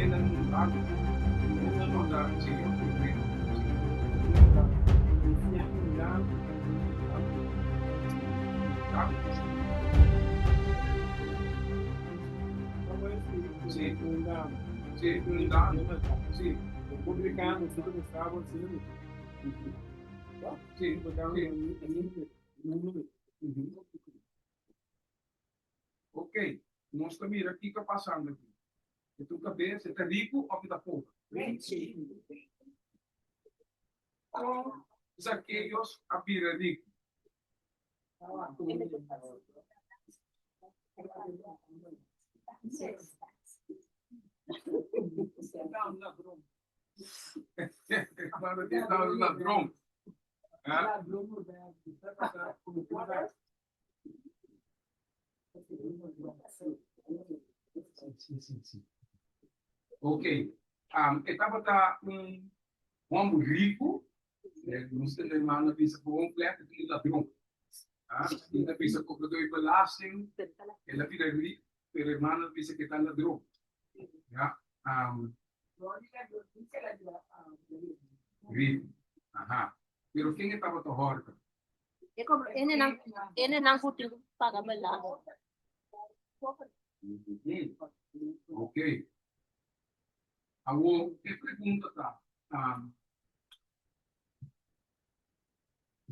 biennan mundano. Ok, nos ta mira kiko a pasando aki. E tur kabes, e ta riku òf e ta pober? Kon Zakeus a bira riku? Ladron. Ok, e tabata un homber riku, nos tende hermano a bisa ku un plek di ladron. El a bisa kobradó di belasting, el a bira riku, pero hermano a bisa ku e ta ladron. Ya, riku, aha. Pero ken e tabata hòrta? E como ene nan ene nan ku tin ku paga belasting. Ok. Awor e pregunta ta, um,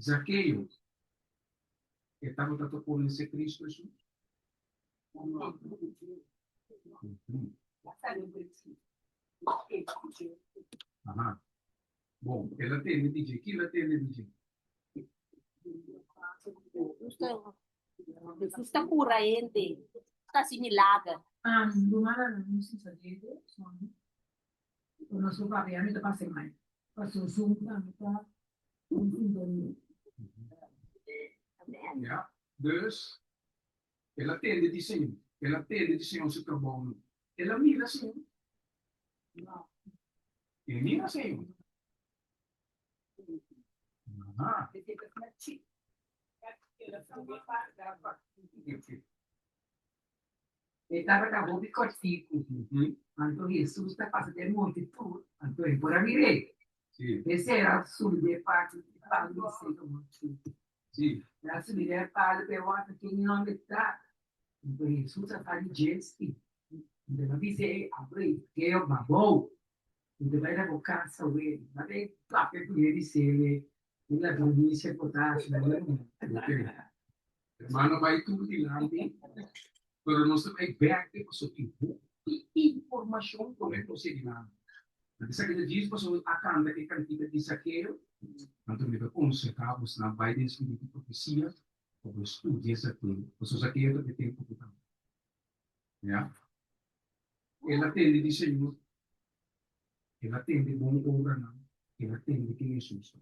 Zakeo e tabata ta konosé Kristu Hesus? Aha. Bon, el a tende di dje. Ki el a tende di dje? Hesus ta kura hende, ta hasi milager. Rumannan, nos sa dje son ku nos por papia mi ta pasa mai pasobra su tambe ta un sintonia. Ya, dus el a tende di Señor, el a tende di Señor su trabounan, el a mira Señor. El mira Señor. Aha. E tabata hopi kòrtiku. Anto Hesus ta pasa den multitut, anto e por a mir'é. P'esei el a subi den e parti di palu di sikomo. El a subi den e palu pa e wak ken e hòmber ta. Anto Hesus a fala di dje si. Anto el a bis'é, Abri, keo babou. Mi ta bai na bo kas awe. Mi ta bai papia ku hende sele di ladronisia ku ta hasi na mi. Ok. Hermano bai tur dilanti, pero nos ta bai bek te pasobra tin hopi informashon ku lo nos sigui nan. Nan ta saki ta djis pasobra a kanta e kantika di Zakeo. Anto mi ta konsehá bosnan bai den spiritu di profesia pa bo studia Zakeo, pasobra Zakeo ta den tempu ku ta. Ya. El a tende di Señor, el a tende bon obranan, el a tende ken Hesus ta.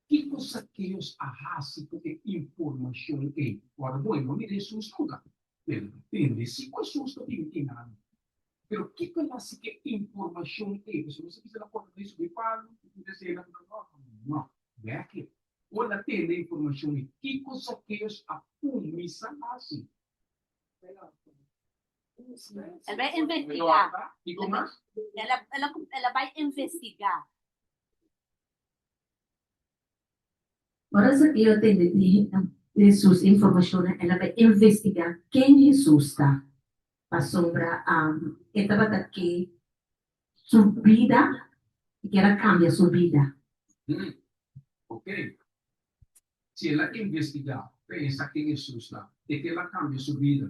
Kiko Sakeus a hasi ku e informashon ei? Ora bo e no mira Hesus nunka, pero el a tende si ku Hesus ta bini kinan. Pero kiko el hasi ku e informashon ei? Pasobra nos a bisa na porta di subi palu i tur esei nan ta no. No, wèk e. Ora el a tende e informashon ei, kiko Sakeus a kuminsá hasi? El bai investigá. El a, el a, el a bai investigá. Ora Zakeo tende di Hesus informashonnan, el a bai investigá ken Hesus ta, pasobra e tabata ke su bida, e kier a kambia su bida. Ok. Si el a investigá, pensa ken Hesus ta, e ke el a kambia su bida,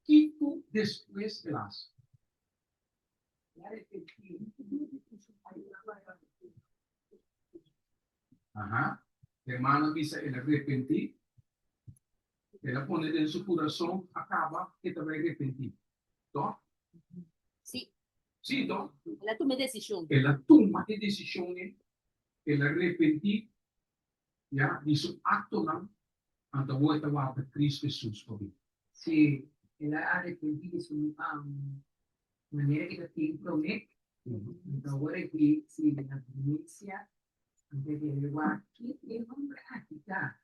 kiko despues el a hasi? Aha. Hermano a bisa el a repentí. El a pone den su kurason a kaba e ta bai repentí. Tòg? Sí. Sí, tòg? El a tuma e desishon. El a tuma e desishon ei, el a repentí ya, di su aktonan, anto awor e ta warda Kristu Hesus pa bin. Sí, el a arepentí di su manera ku e ta tin promé, anto awor e di sigui na Venecia, anto e kere wak ken e homber aki ta.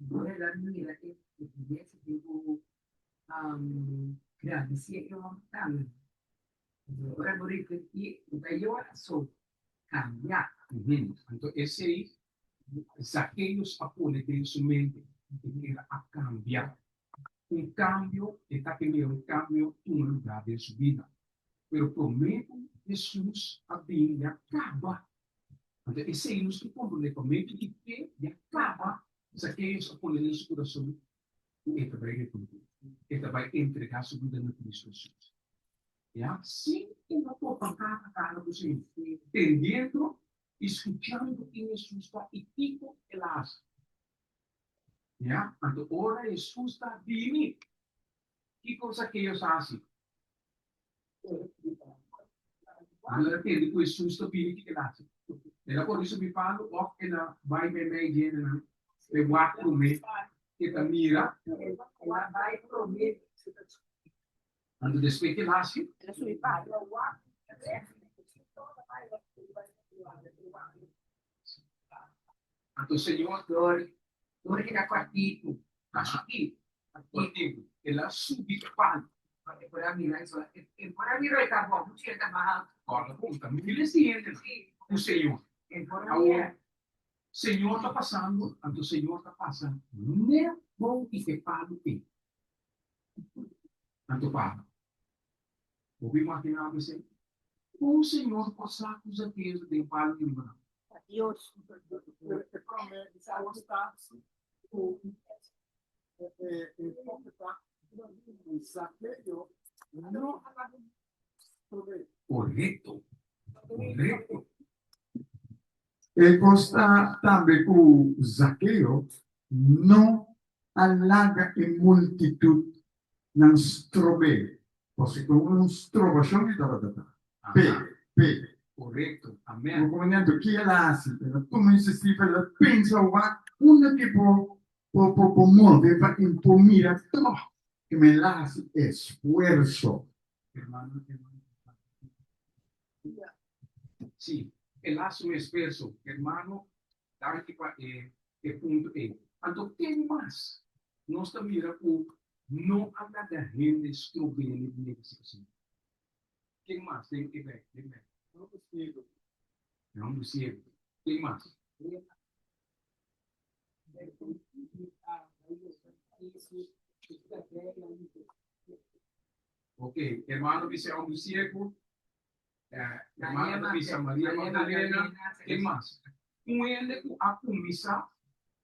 Awor el a mira e evidencia den ku gradisié e homber tambe. Ora bo reflektí, bo ta yora so kambia. Anto esei Zakeus a pone den su mente, e mira a kambia. Un kambio, e ta ke mira un kambio tuma lugá den su bida. Pero promé ku Hesus a bini ya kaba. Anto esei nos ke komprondé, pa medio di fe ya kaba Zakeus a pone den su kurason ku e ta bai repentí, e ta bai entregá su bida na Kristu Hesus. Ya, sin e no topa kara a kara ku Señor, tendiendo i skuchando ken Hesus ta i kiko el a hasi. Ya, anto ora Hesus ta bini, kiko Zakeo sa hasi? Ora el a tende ku Hesus ta bini, kiko el a hasi? El a kore subi palu òf el a bai meimei di hendenan p'e wak promé ke ta mira? El a bai promé. Anto despues ke el hasi? El a subi palu. Anto Señor. Dor, dor ki ta kòrtiku. Kòrtiku. Kòrtiku. El a subi e palu. E por a mira eso. E por a mira e ta bou, muchu e ta mas altu. Kòrda bon, ta miles di hende ku Señor. E por a mira. Awor, Señor ta pasando, anto Señor ta pasa nèt bou di e palu ei. Anto pa bo por imaginá bo esei? Kon Señor por sa ku Zakeus den palu di riba nan? Dios. E prome kos ta ku e toke ta ku Zakeo no a laga strob'é. Korekto, korekto. E kos ta tambe ku Zakeo no a laga e multitutnan strob'é, pasobra un strobashon e tabata ta. P, P. Korekto, amen. Bo komandanto, ki el a hasi? El a tuma inisiativa, el a pensa wak unda ke por por move pa e por mira tòg ke men el a hasi esfuerso. Hermano, hermano. Sí, el a hasi un esfuerso. Hermano, danki pa e e punto ei. Anto ken mas nos ta mira ku no a laga hende strob'é di yega si Señor? Ken mas den e bèk, den bèk? E homber siego. Ken mas? Ok, hermano bisa e homber siego. Hermano ta bisa Maria Magdalena. Ken mas? Un hende ku a kuminsá,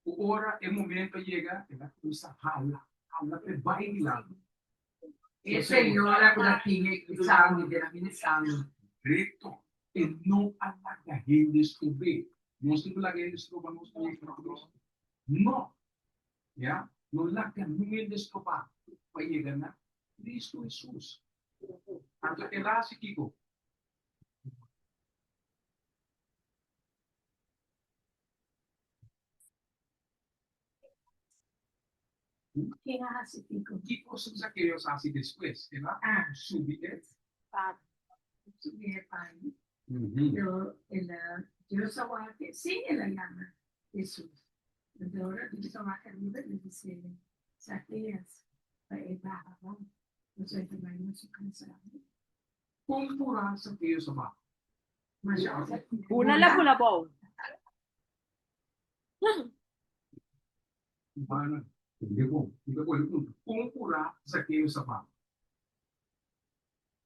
ku ora e momento a yega, el a kuminsá hala, hala p'e bai dilanti. E señora ku ta tin e sangu, den a mini sangu. Recto, e no a laga hende strob'é. Nos tin ku laga hende stroba nos pa yega na Cristo? No! Ya, no laga niun hende stroba pa yega na Cristo Hesus. Anto el a hasi kiko? Ken a hasi kiko? Kiko Zakeus a hasi despues? El a subi e. Palu. Subi e palu. Pero el a, Dios a wak, sí el a yama Hesus. Anto ora Dios a wak ariba el a bis'é, Zakeus, pa e baha bon, pasobra e ta bai na su kas awe. Kon purá Zakeus a baha? Bula la bula bou. Humana, tende bon, mi ta pone punto. Kon purá Zakeus a baha?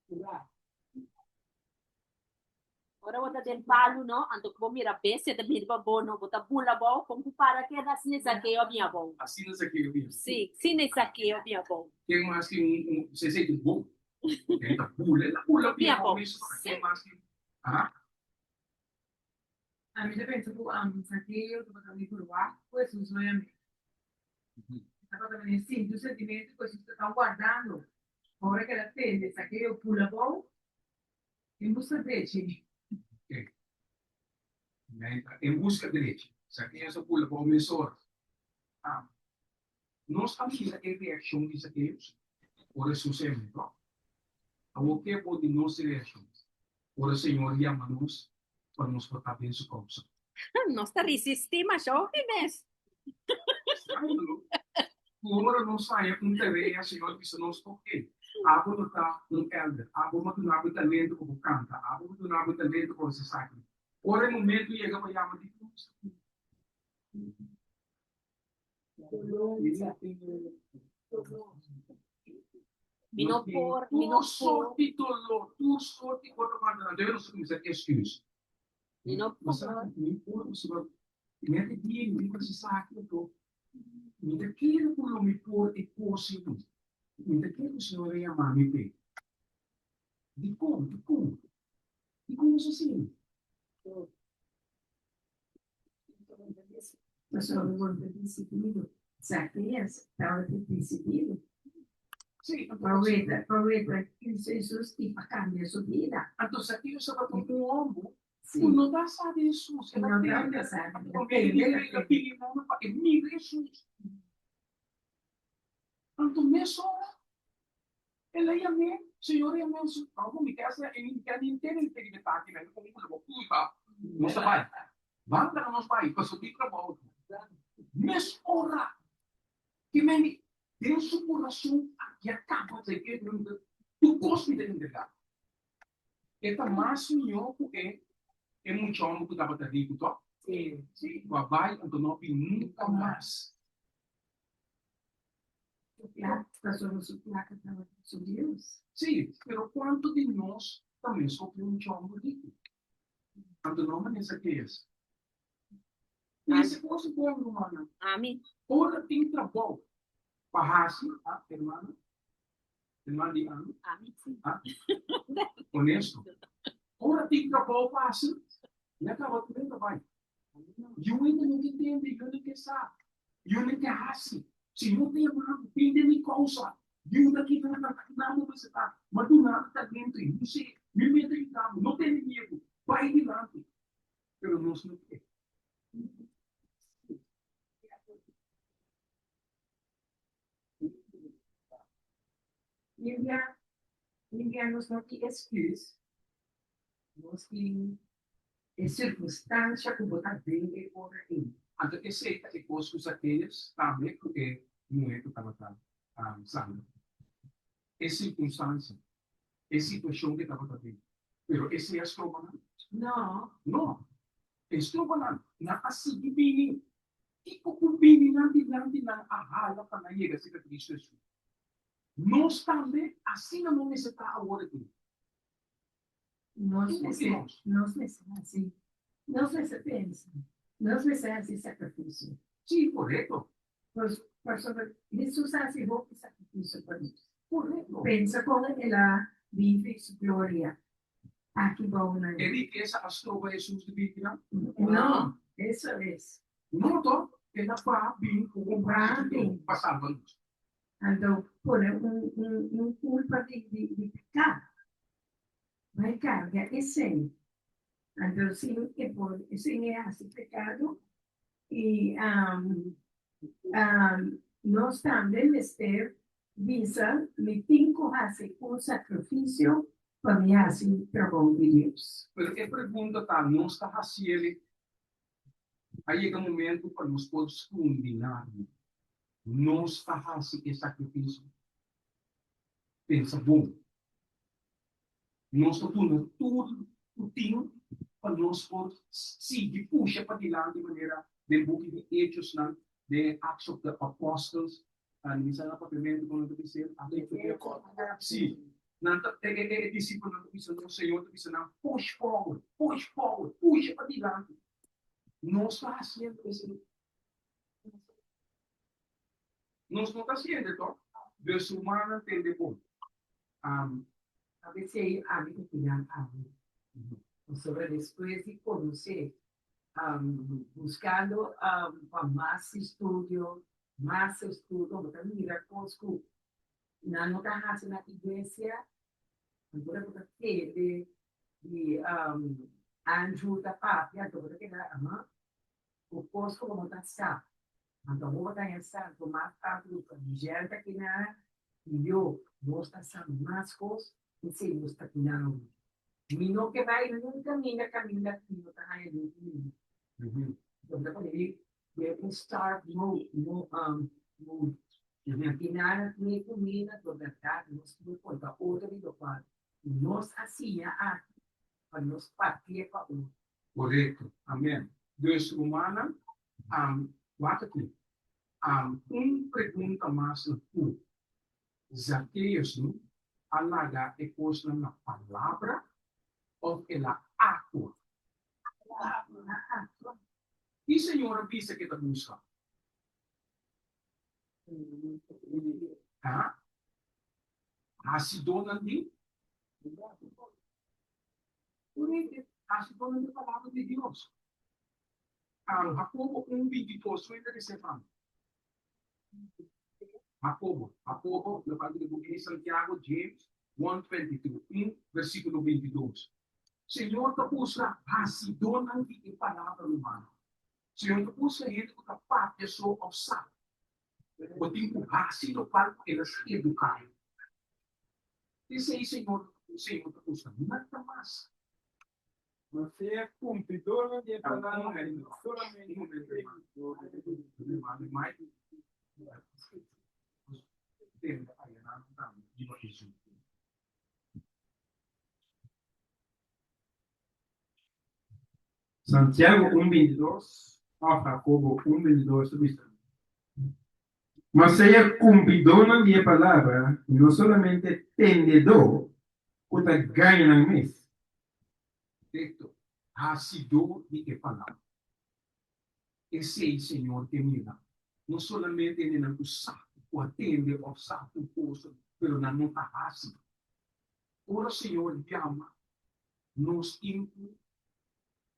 Purá. Ora bo ta den palu no, anto ku bo mira bestia ta bini pa bo no, bo ta bula abou, kon ku para keda asina e Zakeo a bini abou. Asina Zakeo a bini. Sí, asina e Zakeo a bini abou. Ken mas tin un, un, sesei tin bon. E ta bula, e ta bula bini abou mesora. Ken mas tin? Aha. Ami ta pensa ku Zakeo tabata un verwagt ku Hesus lo yam'é. E tabata mene sinti un sentimentu ku Hesus ta tan wardando. Ora ku el a tende Zakeo bula abou, En buska drechi. Ok. En buska drechi. Zakeus a bula bou mesora. Ah, nos a mira e reakshon di Zakeus ora Hesus a yam'é, no? Awor ke bo di nos reakshon ora Señor yama nos pa nos por ta den su kousa? Nos ta risistí masha hopi mes. Straño, no? Ku ora nos haña un tarea, Señor bisa nos, Ok. Abo no ta un elder. Abo no duna bo e talento pa bo kanta. Abo no duna bo e talento pa bo hasi esaki. Ora e momento yega pa yama di Dios. Mi no por, mi no Tur por. sorti dolor, tur sorti otro banda nan. Debe nos kuminsá excuse. Mi no Bo sa, por. mi por, pasobra mi a pidi, mi por hasi esaki anto mi ta kere ku lo mi por e kos ei. Mi ta kere ku Señor a yama mi p'e. Dikon? Dikon? Dikon nos asina? Pasobra bo ta disidido. Zaqueas tabata disidido. Sí, anto Pa weta, pa weta Cristo Jesus i pa cambia su bida. Anto Zaqueo tabata un homber Sí. ku no ta sa di Jesus. El a No tende, tabata sa di por medio di fe el a pidi mano pa e mira Jesus. Anto mesora el a yam'é, Señor a yam'é, Abo mi ta sa, e mi ta ni tende mi pedi betaki, mi ta komo ku bo kulpa. Nos ta bai. Banda nos bai pasobra di trabou. Mesora ki meni den su kurason ya kaba dje ke tur kos mi ta entregá. E ta mas mihó ku e e mucha hòmber ku tabata riku, tòg? Sí, ku a bai anto no a bin nunka mas. Pasobra su plaka tabata su Dios. Sí, pero kuantu di nos ta meskos ku un mucha hòmber riku? Anto no manera Zakeas. Pensa kos bon, rumannan. Ami. Ora tin trabou pa hasi, ah, hermana, hermana di ami. Ami, si. Ah, honesto. Ora tin trabou pa hasi, mi a kaba tur hende bai. Yu hende no ke tende, yu no ke sa, yu no ke hasi. Si no ta yama bo, binde mi kousa. Yuda ki nan ta na bo mester ta, ma duna bo talento i no se, mi mester yuda bo, no tene miedu, bai dilanti. Pero nos no ke. India, India nos no tin excuse, nos tin e circunstancia cu bo ta den e ora ei. Anto esei ta e kos ku Zakeus tambe ku e muhé ku tabata sanga. E sirkunstansia, e situashon ku e tabata den. Pero esei a stroba nan? No. No. E stroba nan. Nan a sigui bini. Kiko ku bini nan dilanti nan a hala pa nan yega serka Kristu Hesus. Nos tambe asina no mester ta awor aki. Nos mester, nos mester hasi, nos mester pensa, nos mester hasi sakrifisio. Sí, korekto. Pues, pasobra Hesus a hasi hopi sakrifisio pa nos. Korekto. Pensa kon el a bibi su gloria aki bou nan. E rikesa a stroba Hesus di bibi nan? No, eso es. No, to, el a baha bin ku un brazo pa salba nos. Anto pone un un un culpa di di di picá. Bai carga esei. Anto sin e por sin e haci pecado y nos tambe mester bisa mi tin cu haci un sacrificio pa mi haci trabou di Dios. Pero e pregunta ta, nos ta haciele? A yega momento pa nos por scundi nan. Nos ta hasi e sakrifisio? Pensa bon. Nos ta duna tur ku tin pa nos por sigui pusha padilanti manera den buki di Hechosnan, den Acts of the Apostles, mi sa na papiamentu kon nan ta bis'é, Sí, nan ta, e disipelnan ta bisa nos Señor ta bisa nan, push forward, push forward, pusha padilanti. Nos ta hasiendo esei. Nos no ta siente to, dus su mannan tende bon. Am. A P'esei ami ta pidi abo, pasobra despues di konosé, buskando pa mas estudio, mas estudio, bo ta mira kos ku nan no ta hasi na iglesia, anto bo ta tende di anju ta papia, anto bo ta keda, aha. Ku kos ku bo no ta sa. Anto abo bo ta haña sa ku mas tantu ku ta Michelle ta kina i yo, nos ta sa mas kos, p'esei nos ta kina awe. Mi no ke bai nunka minda kaminda ku mi no ta haña nunka minda. Anto mi ta pone mi den un start mode, no mode. Final mi kuminda por bèrdat nos por konta otro di lokual nos a siña aki pa nos papia pa otro. Korekto. Amen. Dus rumannan, wak aki. Un pregunta mas na tur. Zakeus no a laga e kosnan na palabra òf el a aktua? Ki Señor a bisa ku e ta buska? Ha? Hasidónan di? Hasidónan di palabra di Dios. Jacobo un 22, suelta di Stefan. Jacobo, Jacobo, lo cual di buki di Santiago, James 1:22, un versículo 22. Señor ta busca hasidónan di e palabra humano. Señor ta busca hende ku ta papia so of sa. Bo tin ku hasi lokual ku el a eduká bo. Esei Señor, Señor ta busca, nada mas. Ma sea cumplidornan di e palabra y no solamente oidornan. Santiago un 22 òf Jacobo un 22 ta bisa, Ma sea cumplidornan di e palabra y no solamente tendedó cu ta gaña nan mes. Perfecto, hacidó di e palabra. Esey Señor ke mira, no solamente hendenan cu sa cu a tende of sa tur cosa, pero nan no ta haci. Ora Señor yama, nos tin cu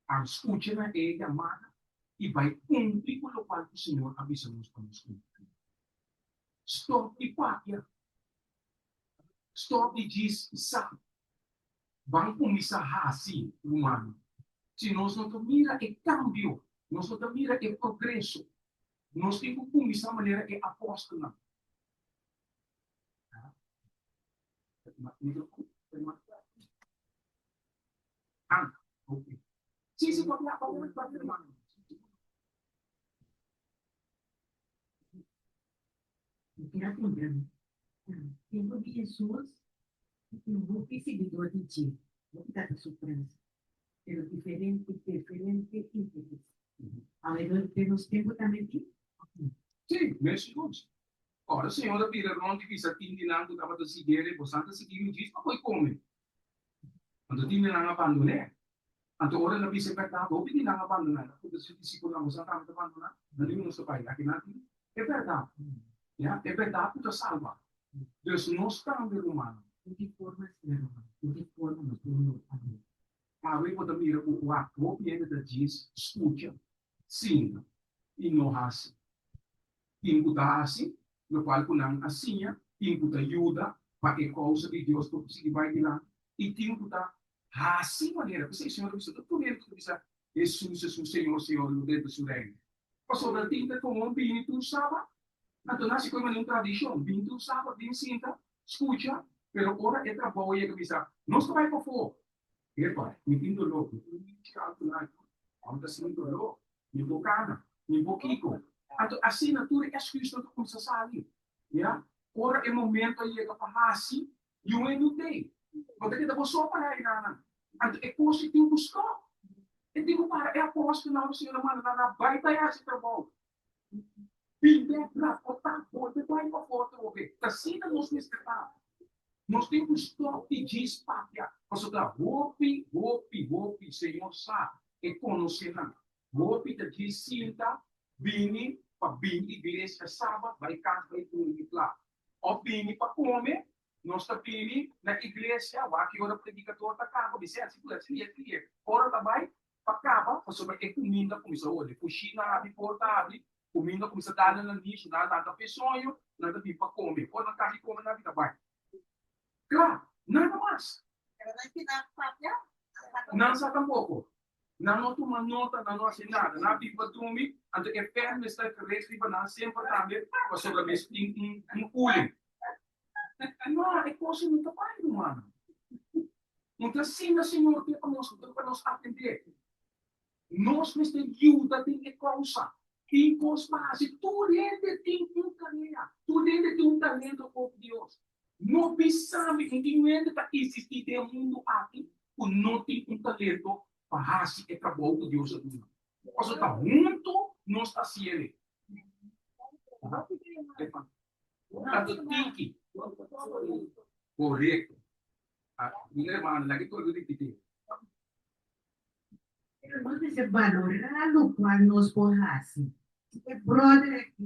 a scucha na e yamada y bay cumpli cu locual cu Señor a bisa nos pa nos cumpli. Stop di papia. Stop di djis sa. Ban kuminsá hasi, rumannan. Si nos no ta mira e kambio, nos no ta mira e progreso, nos tin ku kuminsá manera e apòstelnan. Mi kier a puntra mi, Tempu di Hesus tin hopi siguidor di dje, hopi tabata su prensa, pero diferente diferente interes. Awe den nos tempu tambe tin òf no? Sí, mes kos. Ora Señor a bira rònt i bisa tin di nan ku tabata siguié, Bosan ta sigui mi djis pa por kome. Anto tin di nan a bandon'é. Anto ora el a bisa e bèrdat, hopi di nan a bandoná. El a puntra su disipelnan, Bosan tambe ta bandoná? Nan di, Nos ta bai. Aki nan tin e bèrdat. Ya, e bèrdat ku ta salba. Dus nos tambe, rumannan. Den ki forma, señor ruman? Den ki forma nos por nota bo? Awe bo ta mira ku wak hopi hende ta djis skucha, sinta i no hasi. Tin ku ta hasi lokual ku nan a siña, tin ku ta yuda pa e kousa di Dios por sigui bai dilanti i tin ku ta hasi manera. P'esei Señor a bisa, no tur hende ku ta bisa, Hesus, Hesus, Señor, Señor, lo drenta su reino. Pasobra tin ta komo bini tur saba, anto nan hasi koe manera un tradishon, bini tur saba, bin sinta, skucha, pero ora e trabou yega bisa, nos ta bai pafó. Epa, mi tin doló, mi tin un kalkula aki, mi ta sinti doló, mi por kana, mi por kiko. Anto asina tur e èsküsnan ta kuminsá sali. Ya, ora e momento a yega pa hasi, yu e no tei. Bo ta keda bo so para einan. Anto e kos ei tin ku stòp. E tin ku para. E apòstelnan ora Señor a manda nan a bai bai hasi trabou. Bin bèk raportá, bolbe bai pafó atrobe. Ta asina nos mester ta. Nos tin ku stòp di djis papia, pasobra hopi, hopi, hopi Señor sa, e konosé nan. Hopi ta djis sinta, bini pa bin iglesia sabat, bai kas bai durmi kla. Òf bini pa kome, nos ta bini na iglesia, wak ki ora predikador ta kaba, bis'é asi ku asi, i e ora ta bai pa kaba, pasobra e kuminda kuminsá hole. Kushina habri, porta habri, kuminda kuminsá dal na nan nisu, nan a lanta p'e soño, nan ta bin pa kome. Ora nan kaba di kome, nan a bira bai. Kla, nada mas. Pero nan keda papia? Nan sa tampoko. Nan no tuma nota, nan no hasi nada. Nan a bin pa drumi, anto e pèr mester reis riba nan semper tambe, pasobra mes tin un uli. No, e kos ei no ta bai, rumannan. No ta asina Señor ke pa nos, pa nos atendé. Nos mester yuda den e kousa. Tin kos pa hasi. Tur hende tin un tarea. Tur hende tin un talento for di Dios. No bisa mi ku tin hende ta insistí den e mundu aki ku no tin un talento pa hasi e trabou ku Dios a duna. Pasobra ta huntu nos ta hasiel. Tantu tiki. Korekto. Mi hermano, laga e tur ripití. Pero nos mester balorá lokual nos por hasi. Si e bròder aki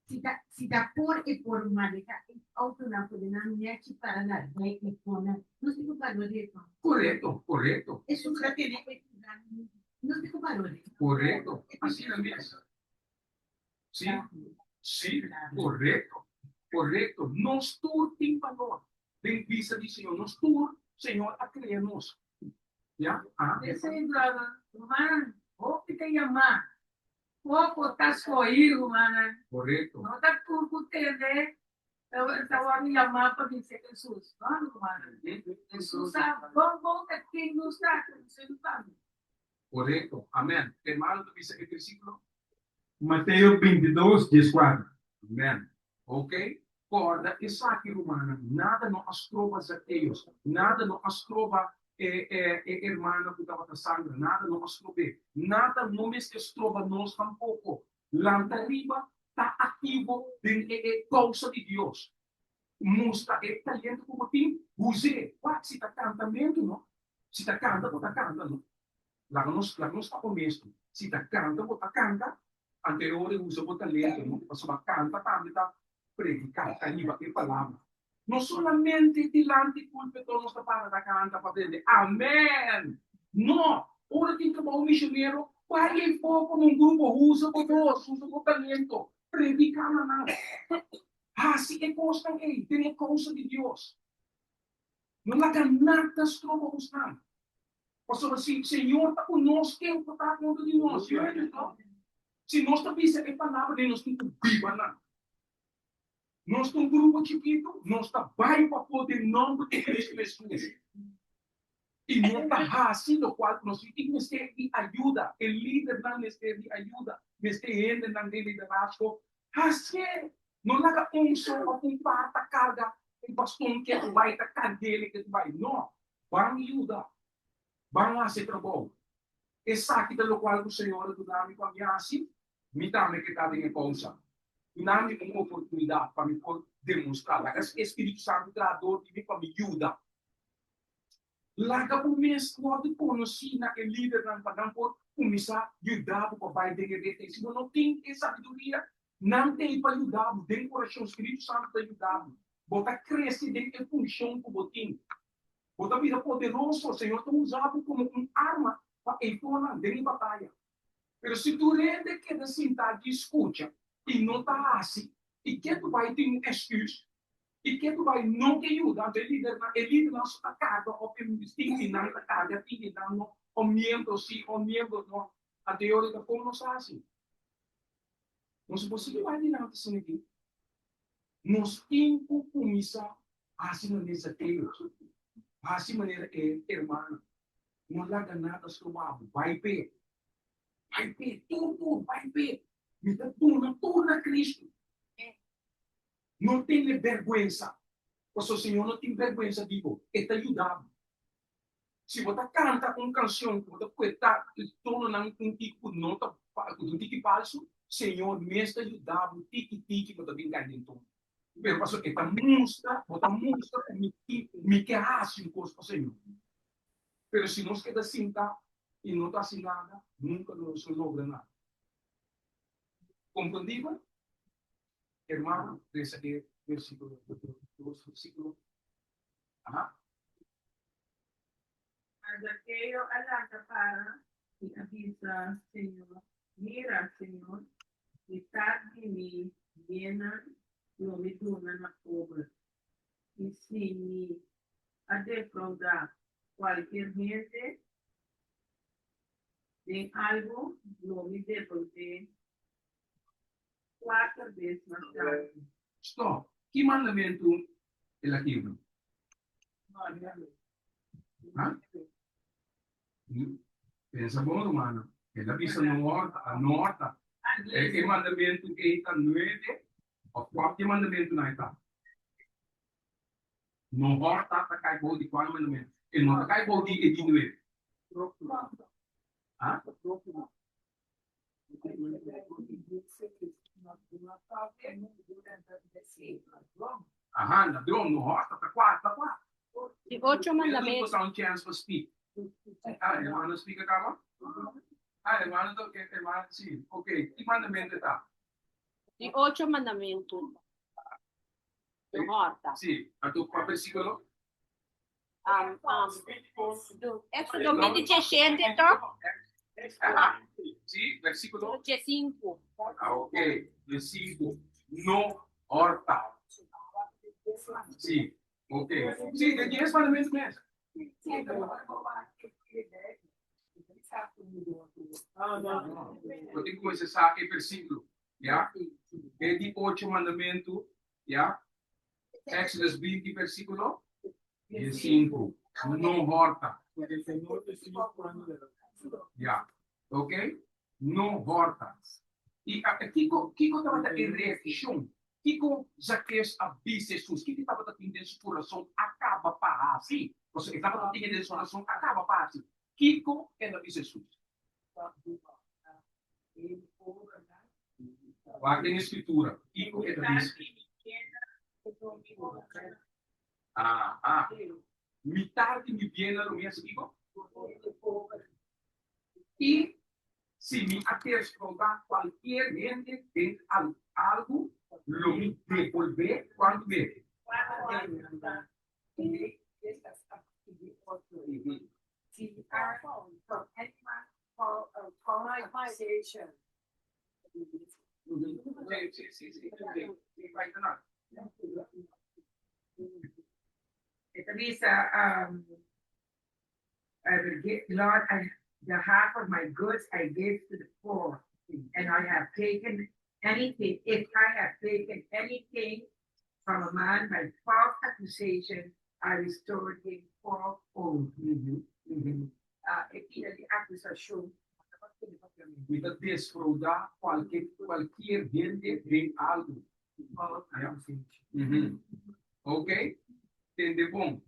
Si ta si ta por e por maneha e autonan por nan nechi para na rei e kona. Nos tin ku balor'é to. Korekto, korekto. Esun ku ta tene e nos tin ku balor'é. Korekto, asina mes. Sí, sí, korekto, korekto. Nos tur tin balor den bista di Señor. Nos tur Señor a krea nos. Ya, ah. Esei, brother, rumannan, hopi ta yamá, poko ta skohí, rumannan. Korekto. No ta tur ku tende ta wòrdu yamá pa bin serka Hesus, no, rumannan. Hesus sa bon bon ta ken nos ta, ku nos ta tambe. Korekto. Amèn. Hermano ta bisa e versíkulo? Mateo 22, 14. Amèn. Ok. Kòrda esaki, rumannan, nada no a stroba Zakeus, nada no a stroba e e hermana ku tabata sangra, nada no a strob'é. Nada no mester stroba nos tampoko. Lanta riba, ta aktivo den e e kousa di Dios. Mustra e talento ku bo tin, us'é. Wak, si ta kantamentu, no? Si ta kanta, bo ta kanta, no? Laga nos, laga nos ta honesto. Si ta kanta, bo ta kanta. Anto e ora e usa bo talento, no? Pasobra kanta tambe ta prediká, ta hiba e palabra. No solamente dilanti pulpito nos ta para ta kanta pa prende Amen! No! Ora tin trabou misionero, bai ei for komo un grupo, usa bo bos, usa bo talento, prediká na nan. Hasi e kosnan ei den e kousa di Dios. No laga nada stroba bosnan. Pasobra si Señor ta ku nos, ken por ta kontra di nos? Si nos ta bisa e palabra den nos tin ku biba nan. Nos ta un grupo chikitu, nos ta bai pafó den nòmber di Kristu Hesus. I no ta hasi lokual ku nos tin mester di ayuda. E lidernan mester di ayuda, mester hendenan den liderazgo hasié. No laga un so òf un par ta karga e baston ke ku bai ta karg'é ke ku bai. No, ban yuda, ban hasi e trabou. Esaki ta lokual ku Señor a duna mi pa mi hasi, mi tambe ke ta den e kousa. Duna mi un oportunidat pa mi por demostrá. Laga e Spiritu Santu traha dor di mi pa mi yuda. Laga bo mes wòrdu konosí na e lidernan pa nan por kuminsá yuda bo pa bai den e rete. Si bo no tin e sabiduria, nan t'ei pa yuda bo. Den orashon, Spiritu Santu ta yuda bo. Bo ta krese den e funshon ku bo tin. Bo ta bira poderoso. Señor ta usa bo komo un arma pa eifonan den e bataya. Pero si tur hende keda sintá di skucha i no ta hasi, i ke tu bai tin un èsküs? I ke tu bai no ke yuda? Anto e lidernan, e lidernan so ta karga òf e tin di nan ta karga, tin di nan no, òf miembro si òf miembro no. Anto e ora ta kon nos hasi? Nos por sigui bai dilanti asina aki? Nos tin ku kuminsá hasi manera Zakeo, hasi manera e hermana. No laga nada stroba bo. Bai p'e. Bai p'e. Tur tur, bai p'e. Mi ta duna tur na Kristu. No tene bèrgwensa, pasobra Señor no tin bèrgwensa di bo. E ta yuda bo. Si bo ta kanta un kanshon ku bo ta kueta e tononan un tiki ku no ta ku ta un tiki falsu, Señor mes ta yuda bo tiki tiki bo ta bin kai den tono. Pero pasobra e ta mustra, bo ta mustra ku mi tin, mi ke hasi un kos pa Señor. Pero si nos keda sinta i no ta hasi nada, nunka nos lo logra nada. Komprendí bo? Hermano, lesa e versíkulo, dos versíkulo. Aha. Ma Zakeo a lanta para i a bisa Señor, Mira, Señor, mitat di mi biennan lo mi duna na pober, i si mi a defraudá kualkier hende den algu, lo mi debolbé kuater bes mas tantu. Stòp! Ki mandamentu el a kibra? Ha? Pensa bon, rumannan. El a bisa no hòrta, a no hòrta. E mandamentu ei ta nuebe òf kua di e mandamentunan e ta? No hòrta ta kai bou di kua mandamentu? E no ta kai bou di e di nuebe. Ha? Aha, ladron, no hòrta ta kua, ta kua. Di ocho mandamentu. Bo un chèns pa speak. Ah, hermano speak a kaba? Ah, hermano ta, hermano, si, ok. Ki mandamentu e ta? Di ocho mandamentu. No hòrta. Si, anto kua versíkulo? Um, um, Éxodo 27, toch? Sí, versículo 5. Ah, ok. 5. No horta. Sí, ok. Sí, de 10 mandamentos mes. Bo tin kuminsá sa e versíkulo, ya? E di ocho mandamentu, ya? Exodus 20 versíkulo 15. No hòrta. Ya. Ok? No hòrta. I kiko kiko tabata e reakshon? Kiko Zakeus a bisa Hesus? Kiko e tabata tin den su kurason a kaba pa hasi? Pasobra e tabata tin den su kurason a kaba pa hasi. Kiko el a bisa Hesus? Wak den e Scritura, kiko e ta bisa? Aha. Mitar di mi biennan lo mi hasi kiko? I si mi a desfraudá kualkier hende den algu, lo mi debolbé kuantu be? E ta bisa, I will give, Lord, I, the half of my goods I give to the poor, and I have taken anything, if I have taken anything from a man by false accusation, I restored him fourfold. E pida di akusashon. Mi ta desfraudá kualke kualkier hende den algu. Ok, tende bon,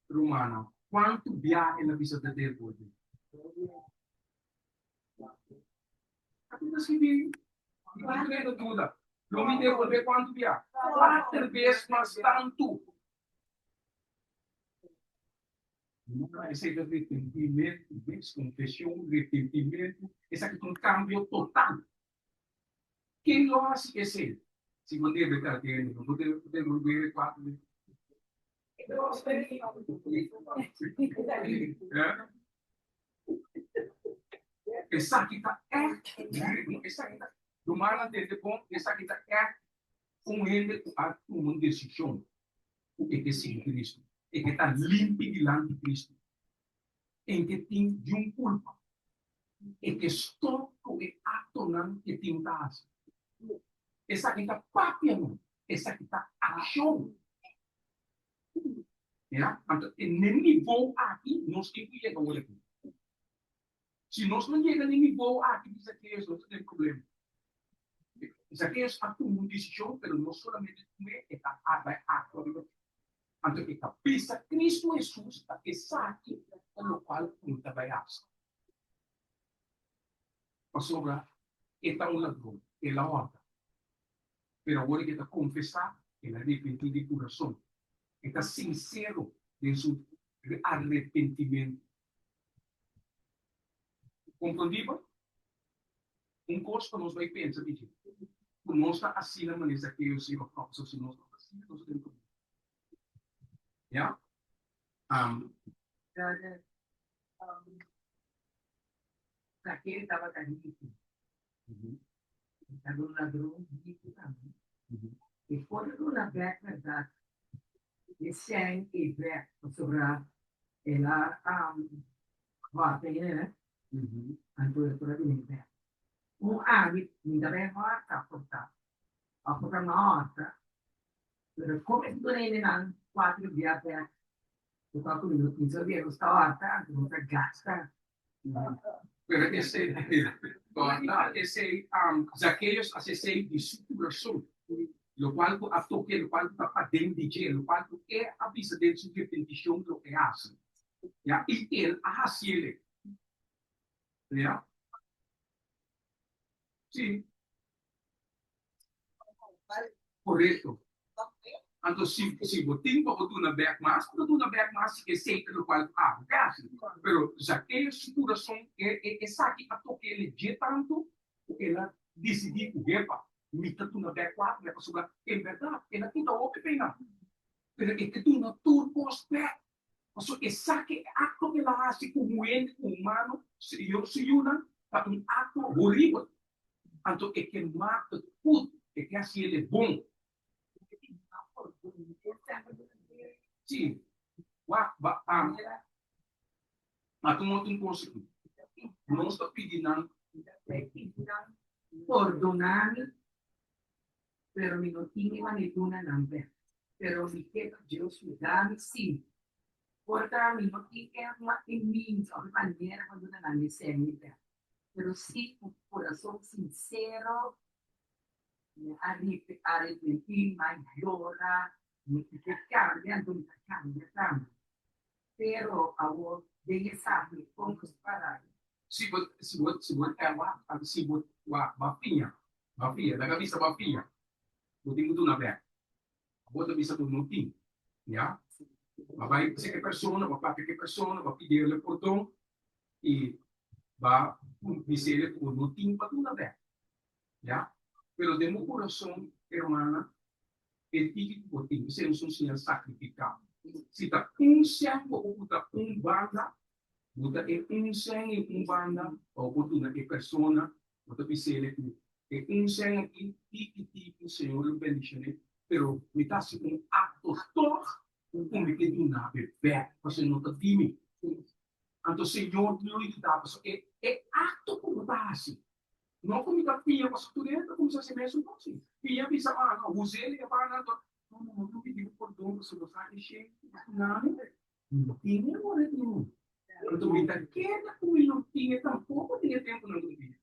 rumannan. Kuantu bia el a bisa ta devolvé? Aki ta skibí, mi no tin duda. Lo mi devolvé kuantu bia? Kuater bes mas tantu. Esei ta repentimentu, bes konfeshon, repentimentu. Esaki ta un kambio total. Ken lo hasi esei? Si bo debe ta hende, no bo devolvé kuater bes. Esaki ta ègt, esaki ta, rumannan tende bon, esaki ta ègt un hende ku a tuma un desishon ku e ke sigui Kristu, e ke ta limpi dilanti Kristu, en ke tin diun kulpa, e ke stòp ku e aktonan ke tin ta hasi. Esaki ta papianan, esaki ta akshon. Ya, anto e n'e nivou aki nos tin ku yega wor aki. Si nos no yega n'e nivou aki di Zakeus, nos ta den problema. Zakeus a tuma un desishon, pero no solamente tum'é, e ta bai aktua riba dje. Anto e ta bisa Kristu Hesus ta esaki ta lokual ku mi ta bai hasi. Pasobra e ta un ladron, el a hòrta. Pero awor ke ta konfesá, el a repentí di kurason. E ta sinsero den su arepentimentu. Komprondí bo? Un kos ku nos bai pensa di dje, ku nos ta asina manera Zakeo si òf nò, pasobra si nos no ta asina, nos ta den problema. Ya? Brother, Zakeo tabata riku. E ta un ladron riku tambe. E por a duna bèk bèrdat e sèn ei bèk pasobra el a hòrta hende ne, anto e por a duna e bèk. Un ami mi ta bai hòrta por ta, òf por ta no hòrta, pero komo e ta duna hendenan kuater bia bèk, lo kual ku mi no tin sabia nos ta hòrta anto nos ta gasta. Pero esei, ta esei, Zakeus a hasi esei di su kurason, lokual ku a tok'é, lokual ku ta paden di dje, lokual ku e a bisa den su repentishon lo e hasi. Ya, i el a hasiel. Ya. Sí. Korekto. Anto si si bo tin pa bo duna bek mas, bo ta duna bek mas si esei ta lokual ku abo ke hasi. Pero Zakeo su kurason e e esaki a toka el dje tantu ku el a disidí ku hepa mi ta duna bek kuater bek pasobra en bèrdat el a kita hopi pena pero e ke duna tur kos bek. Pasobra esaki e akto ku el a hasi ku hende, ku humano, su yunan, ta un akto horibel. Anto e ke mata tur, e ke hasi el e bon. Sí, wak, ba, am. Ma tuma otro un kos aki. Nos ta pidi nan. Pordona mi, pero mi no tin e manera duna nan bek. Pero mi ke pa Dios yuda mi sí. Por ta mi no tin e e means of e manera pa duna nan esei mi bek. Pero sí ku kurason sinsero mi a arepentí, mi a yora, mi ke kambia, anto mi ta kambia tambe. Pero awor den esaki kon nos para? Si bo si bo si bo si bo wak bo a piña Bo fia, laga bisa bo fia, bo tin ku duna bèk. Abo ta bisa ku no tin, ya. Bo a bai bisa e persona, bo a papia ku e persona, bo a pidi el pordon i bo a bis'el ku bo no tin pa duna bèk, ya. Pero den bo kurason, hermana, e tiki ku bo tin, esei no son siñal sakrifiká. Si ta un sèn bo por buta un banda, Bo ta e un sèn i un banda pa bo por duna e persona, bo ta bis'el ku e un sèn aki tiki tiki Señor lo bendishoné, pero mi ta hasi un akto tòg ku mi ke duna bo bèk pasobra no ta di mi. Anto Señor lo yuda pasobra e e akto ku bo ta hasi no ku mi ta pia pasobra tur hende ta kuminsá hasi mesun kos. Pia bisa ah no hus'el e banda anto no no no mi pidi bo pordon pasobra bo sa e shen ku bo duna mi. No tin e ora di mi. Anto mi ta keda ku mi no tin e tampoko den e tempunan ku ta bini.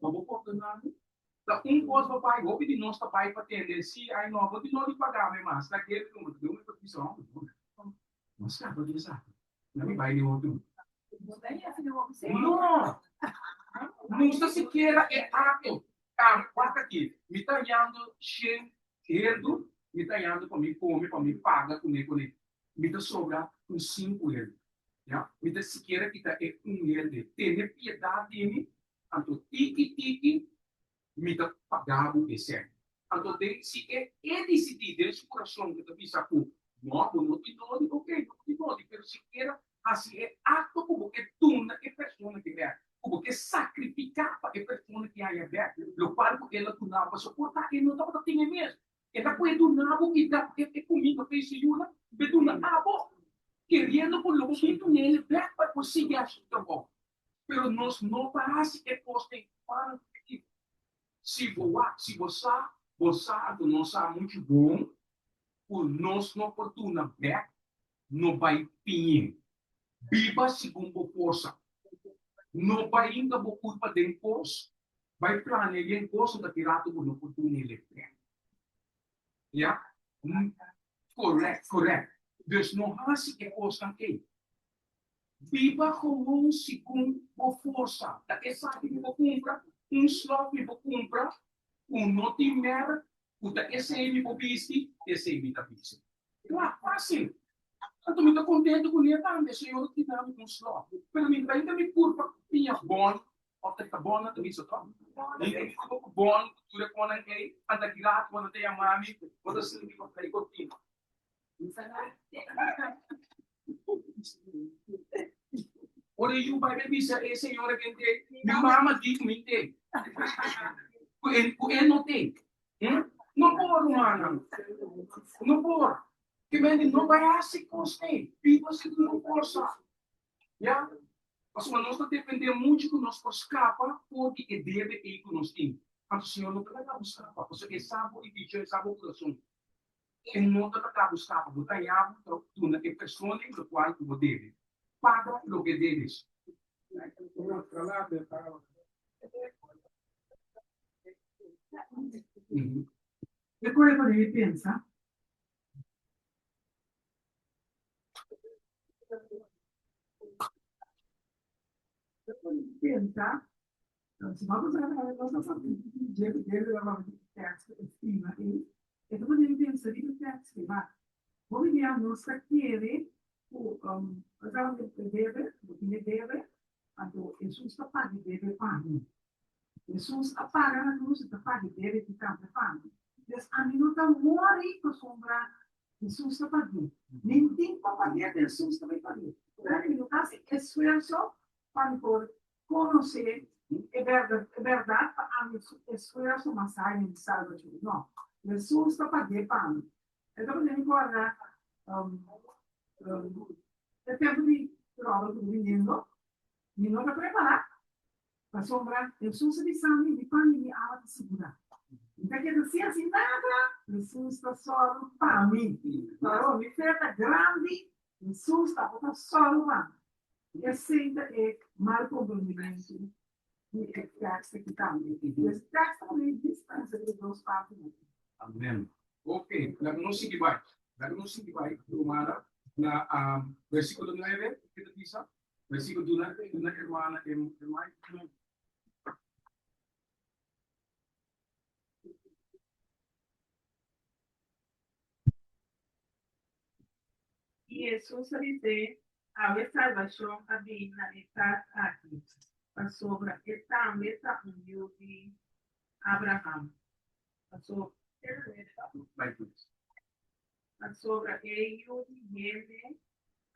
Ma bo pordoná mi? Ta un kos bo bai, hopi di nos ta bai pa tende, sí, ai no, bo tin no di paga mi mas. Ta kere ku mi ta mi bisa, hombre, no, no skapa di esaki. Na mi bai den otro. No! Nos ta sikiera e akto. Wak aki, mi ta yando shen herdu, mi ta yando pa mi kome, pa mi paga kuné kuné. Mi ta sobra un sinku hende. Ya, mi ta sikiera kita e un hende. Tene piedat di mi, anto tiki tiki mi ta paga bo e sèn. Anto den si e e disidí den su kurason ku ta bisa ku no, bo no tin nodi, oke, bo no tin nodi, pero sikiera hasi e akto ku bo ke duna e persona ki bèk, ku bo ke sakrifiká pa e persona ki haña bèk lokual ku el a duna bo, pasobra por ta e no tabata tin e mes. E ta puede duna bo i da e kuminda pa e señora, be duna abo, keriendo ku lo bo bin duna el bèk pa e por sigui hasi su trabou. Pero nos no ta hasi e kos den pan aki. Si bo wak, si bo sa, bo sa anto nos sa muchu bon ku nos no por duna bèk, no bai piñ'é. Biba segun bo forsa. No bai hinka bo kurpa den kos, bai plania yen kos ta ki rato bo no por duna el e bèk. Ya? Correct, correct. Dus no hasi e kosnan ei. Biba gewoon segun bo forsa. Ta esaki mi por kumpra, un slòf mi por kumpra ku no tin mèrk, ku ta esei mi por bisti, esei mi ta bisti. Kla, fásil. Anto mi ta kontentu ku ne tambe, Señor a kita mi un slòf. Pero mi ta hinka mi kurpa ku piña bon, òf ta bon nan ta bisa tòg? Mi hinka mi kurpa ku bon, ku tur e konan ei, anta ki rato bo no ta yama mi, bo ta sinti ku ta kontinuo. Ora e yu bai bai bisa e señora kende, mi mama di ku mi ten, ku e ku e no ten. No por, rumannan, no por. Ke mende no bai hasi kos ei, biba segun bo forsa. Ya, pasobra nos ta dependé muchu ku nos por skapa for di e debe ei ku nos tin. Anto Señor no ta laga bo skapa, pasobra e sa bo intenshon, e sa bo kurason. E no ta laga bo skapa, bo ta yabu ta duna e persona ei lokual ku bo debe. Paga loke debes. E kore ku debe pensa. Pensa, si bo ta teksto estima ei, e ta pone mi pensa riba e teksto ei, ma hopi bia nos ta kere ku e debe, bo tin e debe, anto Hesus ta paga e debe pa mi. Hesus a paga na krus, e ta paga e debe ki tambe pa mi. Des ami no ta wori pasobra Hesus ta pag'é. Mi tin pa pag'é, pero Hesus ta bai pag'é. Ora mi no ta hasi esfuerso pa mi por konosé e bèrdat, pa ami su esfuerso mas haña mi salbashon. No, Hesus ta pag'é pa mi. E ta pone mi kòrda e tempu di tròbel ku ta biniendo, mi no ta prepará. Pasobra Hesus a bisa mi, Mi pan i mi awa ta sigurá. Mi ta keda sin hasi nada, Hesus ta sòru pa mi. Pero mi fe ta grandi, Hesus tabata sòru pa mi. Esei ta e mal komprendimentu di e tekst aki tambe. E tekst ta pone distansia entre e dos partinan. Amen. Ok, laga nos sigui bai. Laga nos sigui bai, rumannan, na versikulo nuebe, ke ta bisa? Versikulo duna duna hermana e mic. I Hesus a bis'é, Awe salbashon a bin na e kas aki, pasobra e tambe ta un yu di Abraham. Pasobra e Yu di hende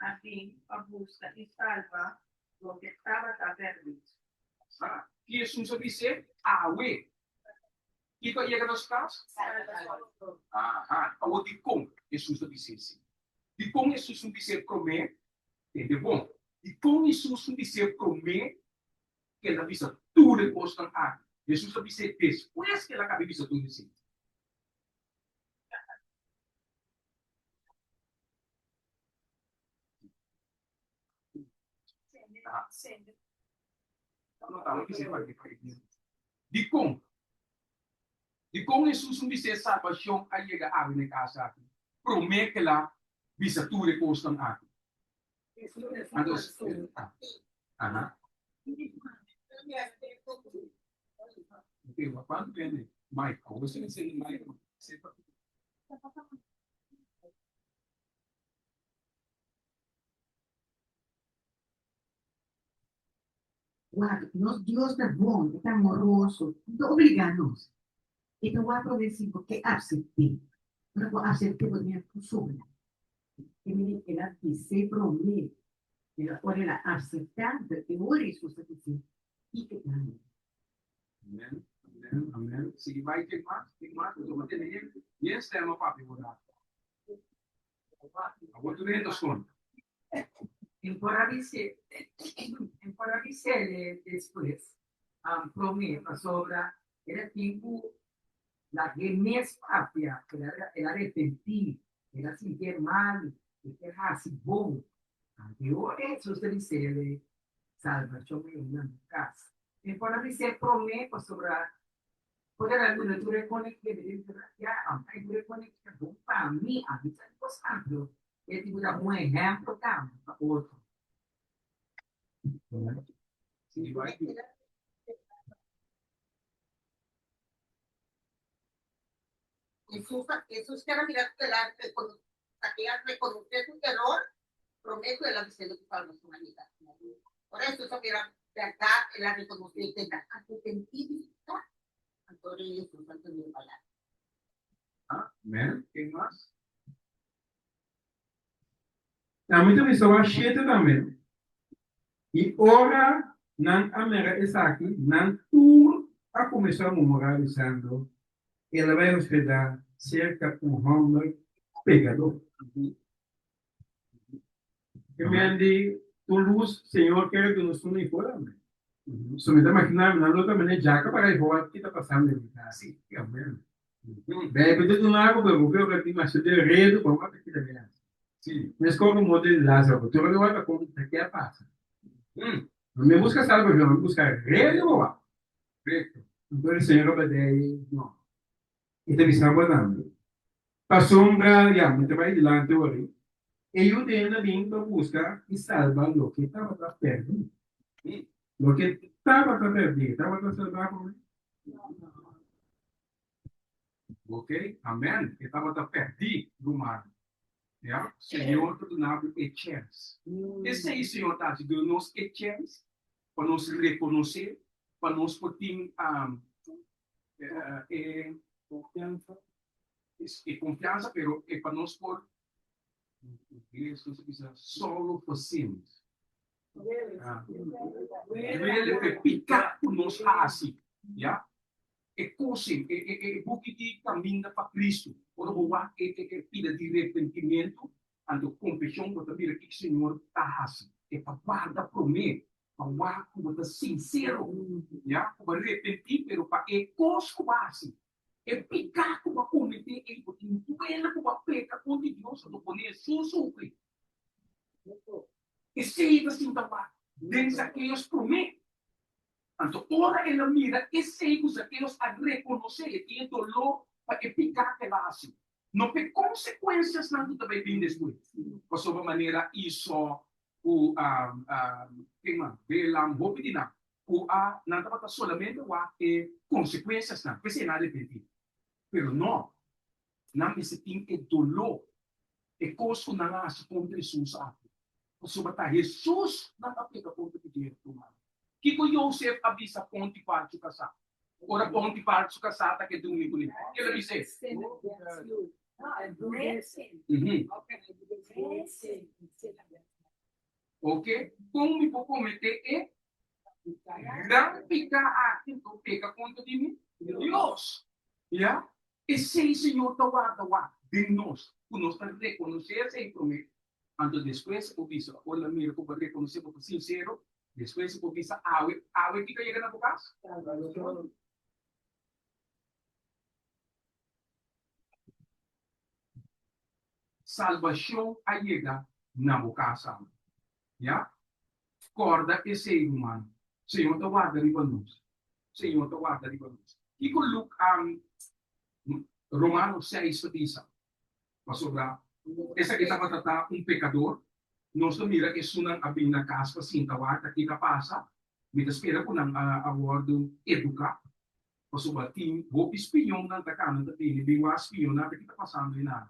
a bin pa buska i salba loke tabata pèrdí. Sa ki Hesus a bis'é? Awe. Kiko a yega na su kas? Aha. Awor dikon Hesus a bis'é así? Dikon Hesus no bis'é promé? Tende bon. Dikon Hesus no bis'é promé ku el a bisa tur e kosnan aki? Hesus a bis'é despues ku el a kaba di bisa tur esei. Dikon? Dikon Hesus un bis'é salbashon a yega awe na e kas aki promé ku el a bisa tur e kosnan aki? Wak, nos Dios ta bon, e ta amoroso, no ta obligá nos. E ta wak promé si bo ke asept'é. Ora bo asept'é bo tin ku sobra. E mini el a bis'é promé, pero ora el a aseptá, anto e ora Hesus a bis'é, Kiko ta mi? Amen, amen, amen. Sigui bai, ken mas? Ken mas? Bo ta tene yen, yen stèm a papia bo rato. Awor tur hende ta skond. En por a bis'é, en por a bis'é despues, promé, pasobra el a tin ku lag'é mes papia, el a el a repentí, el a sintié malu, e ke hasi bon. Anto e ora Hesus ta bis'é, Salbashon a yega na mi kas. En por a bis'é promé, pasobra Por el aluna tur e conecte mi den terapia aunke tur e conecte bon pa mi ami ta di cosnan e tin cu ta un ehemplo tambe pa otro. Jesús, Jesús quiere mirar que la reconocer su error, promé ku el a bis'é ku salvacion a yega. Ora Jesús a mira bèrdat, el a rekonosé ku e ta arepentí di su piká, anto rei Jesús a tene palabra. Amén. Ken mas? Ami ta bisa wak shete tambe. I ora nan a mira esaki, nan tur a kuminsá murmurá, bisando, El a bai hospedá serka un hòmber pekadó. E men di tur lus Señor kere duna su mihor amen. So mi ta imagina mi nan lo ta mene djaka para e hoor ki ta pasando den mi kas. Amen. Bijbel ta duna bo pero bo ke tin masha de redu pa wak kita mi hasi. Si. Meskos ku morte di Lazaro, tur loke wak ta konta ke a pasa. No mi a buska salbashon, mi a buska rei di bo. Rekto. Anto e Señor a badei, No. E ta bisa bo tambe, Pasobra ya mi ta bai dilanti ori, e yu di hende a bin pa buska i salba loke tabata pèrdí. Loke tabata pèrdí, e tabata salbá promé? Ok, amen. E tabata pèrdí, ruman. Ya, Señor ta duna bo e chèns. Esei Señor ta hasi, duna nos e chèns pa nos rekonosé, pa nos por tin e konfiansa, e konfiansa, pero e pa nos por, ingles nos ta bisa sorrow for sins. Duele p'e piká ku nos hasi, ya. E kosen, e e e buki di Kaminda pa Kristu, ora bo wak e e e pida di repentimentu, anto konfeshon, bo ta mira kiko Señor ta hasi. E ta warda promé pa wak ku bo ta sinsero, ya, ku bo a repentí, pero pa e kos ku bo a hasi, e piká ku bo a kometé ei, bo tin duele ku bo a peka kontra Dios, anto pone Hesus sufri. Esei ta sinta wak den Zakeus promé. Anto ora el a mira esei ku Zakeus a rekonosé, e tin e doló pa e piká ku el a hasi, no pa e konsekuensiasnan ku ta bai bin despues. Pasobra manera Esau ku ken mas, Balaam, hopi di nan ku a nan tabata solamente wak e konsekuensiasnan, p'esei nan a arepentí. Pero no, nan mester tin e doló, e kos ku nan a hasi kontra Hesus aki. Pasobra ta Hesus nan a peka kontra di dje, ruman. Kiko Yosef a bisa Pontifar su kasá? Ora Pontifar su kasá ta ke drumi kuné, ke el a bis'é? Oke, kon mi por kometé e gran piká aki anto peka kontra di mi Dios? Ya, Esei Señor ta warda wak den nos, ku nos ta rekonosé esei promé, anto despues e por bisa, ora el a mira ku bo a rekonosé, bo ta sinsero, despues e por bisa, Awe, awe kiko a yega na bo kas? Salbashon a yega na bo kas awe. Ya? Kòrda esei, ruman. Señor ta warda riba nos. Señor ta warda riba nos. Kiko Luk Romano seis ta bisa? Pasobra esaki tabata ta un pekador. Nos ta mira esunnan a bin na kas pa sinta wak ta ki ta pasa. Mi ta spera ku nan a wòrdu eduká. Pasobra tin hopi spionnan ta kana ta bini bin wak spioná ta ki ta pasando einan.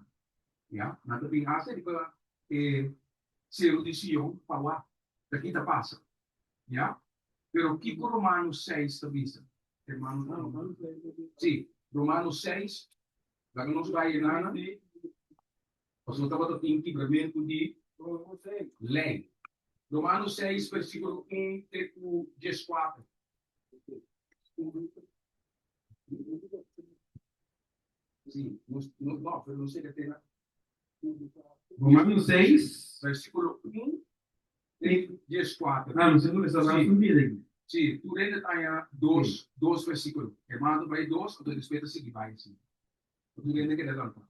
Ya, nan ta bin hasta riba e seru di Sion pa wak ta ki ta pasa. Ya, pero kiko Romanos seis ta bisa? Hermano, sí, Romanos seis, laga nos bai enana, pasobra tabata tin kibramentu di lei. Romanos seis, versíkulo un te ku dieskuater. Sí, nos, no, no, pero no sé qué tema. Romanos 6. Versículo 1 te 14. Ah, no sé dónde está la subida aquí. Sí, tur hende ta haña dos, dos versículo. Hermano ta bai dos, anto despues ta sigui bai asina. Tur hende keda lanta.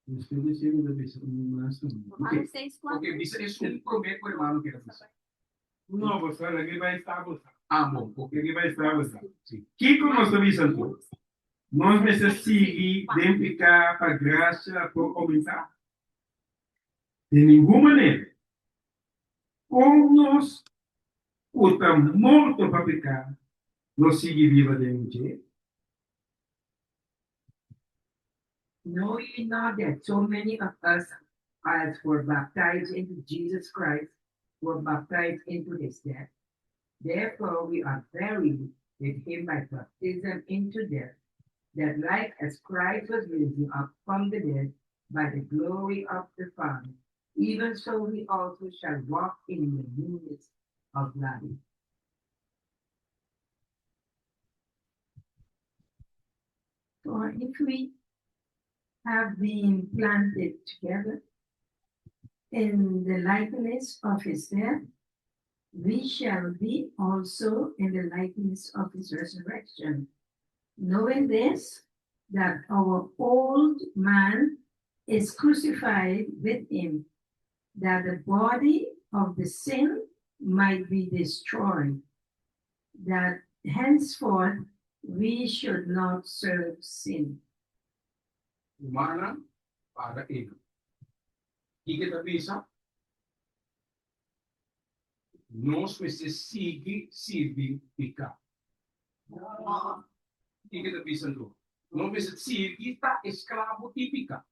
Despues di sigui ta bisa un mas tambe. Romanos 6, 4. Ok, bisa esun promé ku hermano keda bisa. No, bo sa, lag'é bai sta bo sa. Ah, bon, ok. Lag'é bai sta bo sa. Sí. Kiko nos ta bisa anto? Nos mester sigui den piká pa grasia por oumentá? Di ningun manera! Kon nos ku ta morto pa piká lo sigui biba den dje? Know ye not that so many of us as were baptized into Jesus Christ were baptized into his death? Therefore we are buried with him by baptism into death, that like as Christ was risen up from the dead by the glory of the Father, even so we also shall walk in the newness of life. For if we have been planted together in the likeness of his death, we shall be also in the likeness of his resurrection. Knowing this, that our old man is crucified with him, that the body of the sin might be destroyed, that henceforth we should not serve sin. Humana para ego. Kiko ta bisa? Nos mester sigui sirbi piká. Kiko ta bisa anto? Nos mester sigui ta esklabo di piká.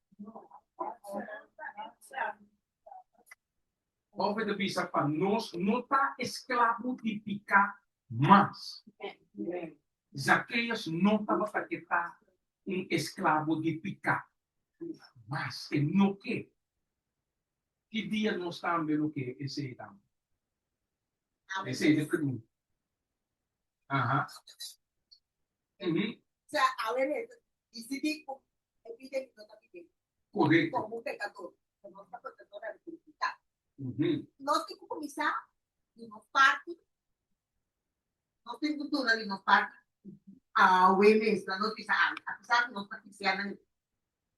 Òf e ta bisa pa nos no ta esklabo di piká mas. Zakeus no tabata ke ta un esklabo di piká mas. E no ke. Ki dia nos tambe lo ke esei tambe? Esei ta e pregunta. Aha. Mhm. Sea, awe mes disidí ku e bida di no ta bib'é. Korekto. Komo un pekador. Ku nos ta pekador arepentí. Mhm. Nos tin ku kuminsá di nos parti. Nos tin ku duna di nos parti awe mes. Laga nos bisa awe. Apesar ku nos ta kristiannan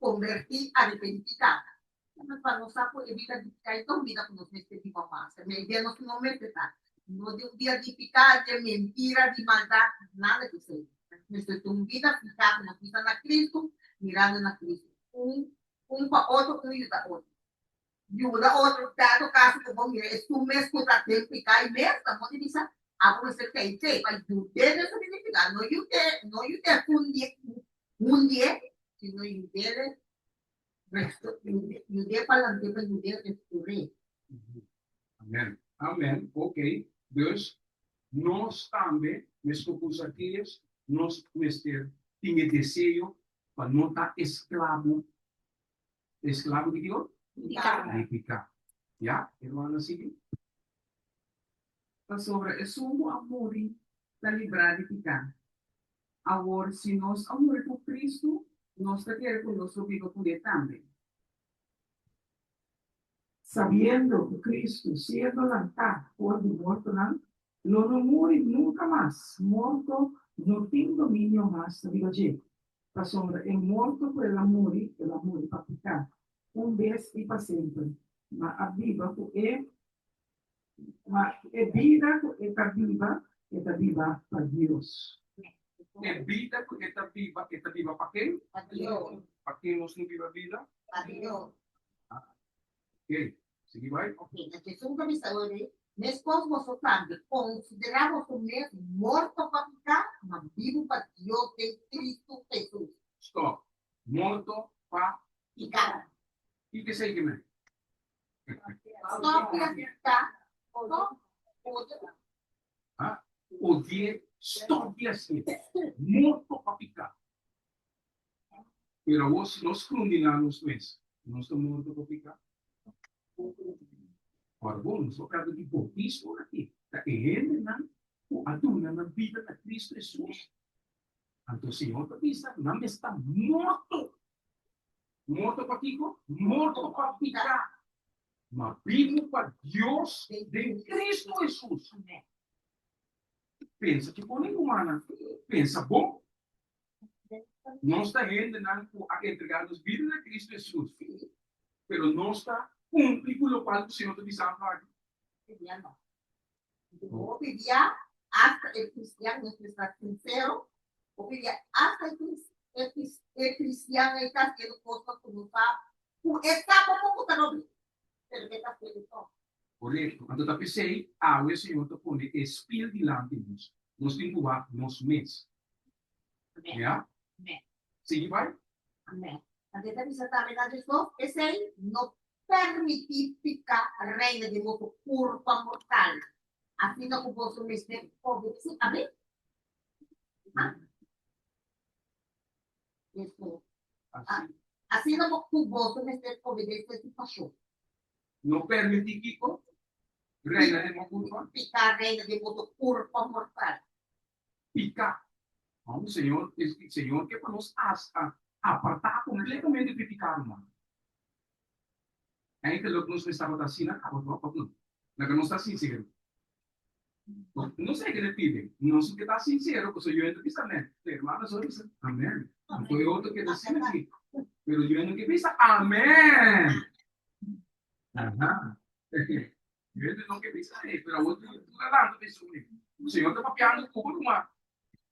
konvertí, arepentí kaba. Pero pa nos sa ku e bida di piká i ta un bida ku nos mester biba mas. Mi idea nos no mester ta no di un bida di piká, di mentira, di maldat, nada di esei. Mester ta un bida fihá ku nos bisa na Kristu, mirando na Kristu. Un un pa otro, un yuda otro. Yuda otro, dado kaso ku bo mira esun mes ku ta den piká i mes ta moda di bisa, abo mester kei fe pa yud'é den su bida di piká. No yud'é, no yud'é fundié, hundié, sino yud'é Yud'é pa lant'é pa yud'é restor'é. Amen. Amen. Ok. Dus, nos tambe, meskos ku Zakeus, nos mester tin e deseo pa no ta esklabo. Esklabo di kiko? Piká. Di piká. Ya, hermana sigui. Pasobra esun ku a muri ta librá di piká. Awor, si nos a muri ku Kristu, nos ta kere ku nos lo biba kuné tambe. Sabiendo ku Kristu, siendo lantá for di mortonan, lo no muri nunka mas, morto no tin dominio mas riba dje. Pasobra e morto ku el a muri, el a muri pa piká, un bes i pa semper, ma a biba ku e Ma e bida ku e ta biba, e ta biba pa Dios. E bida ku e ta biba, e ta biba pa ken? Pa Dios. Pa ken nos no biba bida? Pa Dios. Ah, ok. Sigui bai. Ok, na Jesús ta bisa ori, Meskos boso tambe, konsiderá boso mes morto pa piká, ma bibu pa Dios den Kristu Jesús. Stop. Morto pa piká. Kiko esei ke men? Stop di piká. Stop. Ha? Odie, stop di hasié. Morto pa piká. Pero awor si nos kondená nos mes, nos ta morto pa piká? Ora bon, nos por papia di boutismo aki. Ta e hendenan ku a duna nan bida na Kristu Hesus. Anto Señor ta bisa, nan mes ta morto. Morto pa kiko? Morto pa piká. Ma bibu pa Dios den Kristu Hesus. Pensa ki pone rumannan, pensa bon. Nos ta hendenan ku a entregá nos bida na Kristu Hesus, pero nos ta kumpli ku lokual ku Señor ta bisa nos aki. Hopi dia hasta e cristian nos mester sincero, hopi dia hasta e e e cristian ei ta haciendo cosnan cu no ta cu e sa como cu ta robi, pero e ta haciendo toch. Korekto. Anto ta p'esei awe Señor ta pone e spil dilanti nos. Nos tin cu wak nos mes. Amen. Ya? Amen. Sigui bai. Amen. Anto e ta bisa tambe na Jesús, p'esei no Permití piká reina den boso kurpa mortal, asina ku boso mester obedesé. Amén. Asina ku boso mester obedesé su pashon. No permití kiko reina den bo kurpa? Piká reina den boso kurpa mortal. Piká. Aun Señor, Señor ke pa nos hasta apartá kompletamente di piká, ruman. Eigenlijk nos mester tabata asina kaba tòg, òf no? Laga nos ta sinsero. No sé ke ta pide. Nos ke ta sinsero, pasobra yo no ta bisa amèn. E hermano solo bisa amèn. Anto e otro keda asina aki. Pero yo no ke bisa amèn. Aha. Hende no ke bisa ei, pero awor tur a lanta bisa uni. Señor ta papiando ku bo ruman.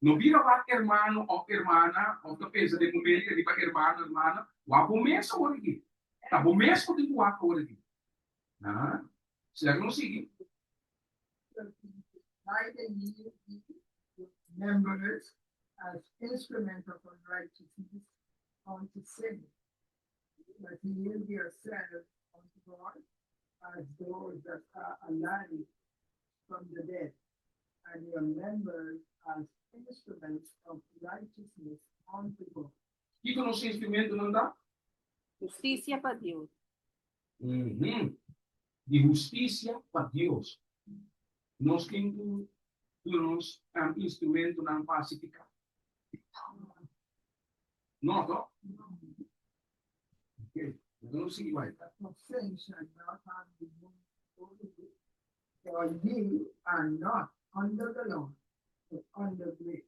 No bira wak hermano òf hermana òf ta pensa den bo mente riba hermano, hermana. Wak bo mes awor aki. Ta bo mes ku tin ku wak awor aki. Ah, sera ku nos sigui? Neither yield ye your members as instruments of unrighteousness unto sin, but yield yourselves unto God as those that are alive from the dead, and your members as instruments of righteousness unto God. Kiko nos instrumentonan ta? Hustisia pa Dios. Di hustisia pa Dios. Nos tin ku duna nos instrumentonan pa hasi piká? No, to? Ok, laga nos sigui bai. For sin shall not have dominion over you, for ye are not under the law, but under grace.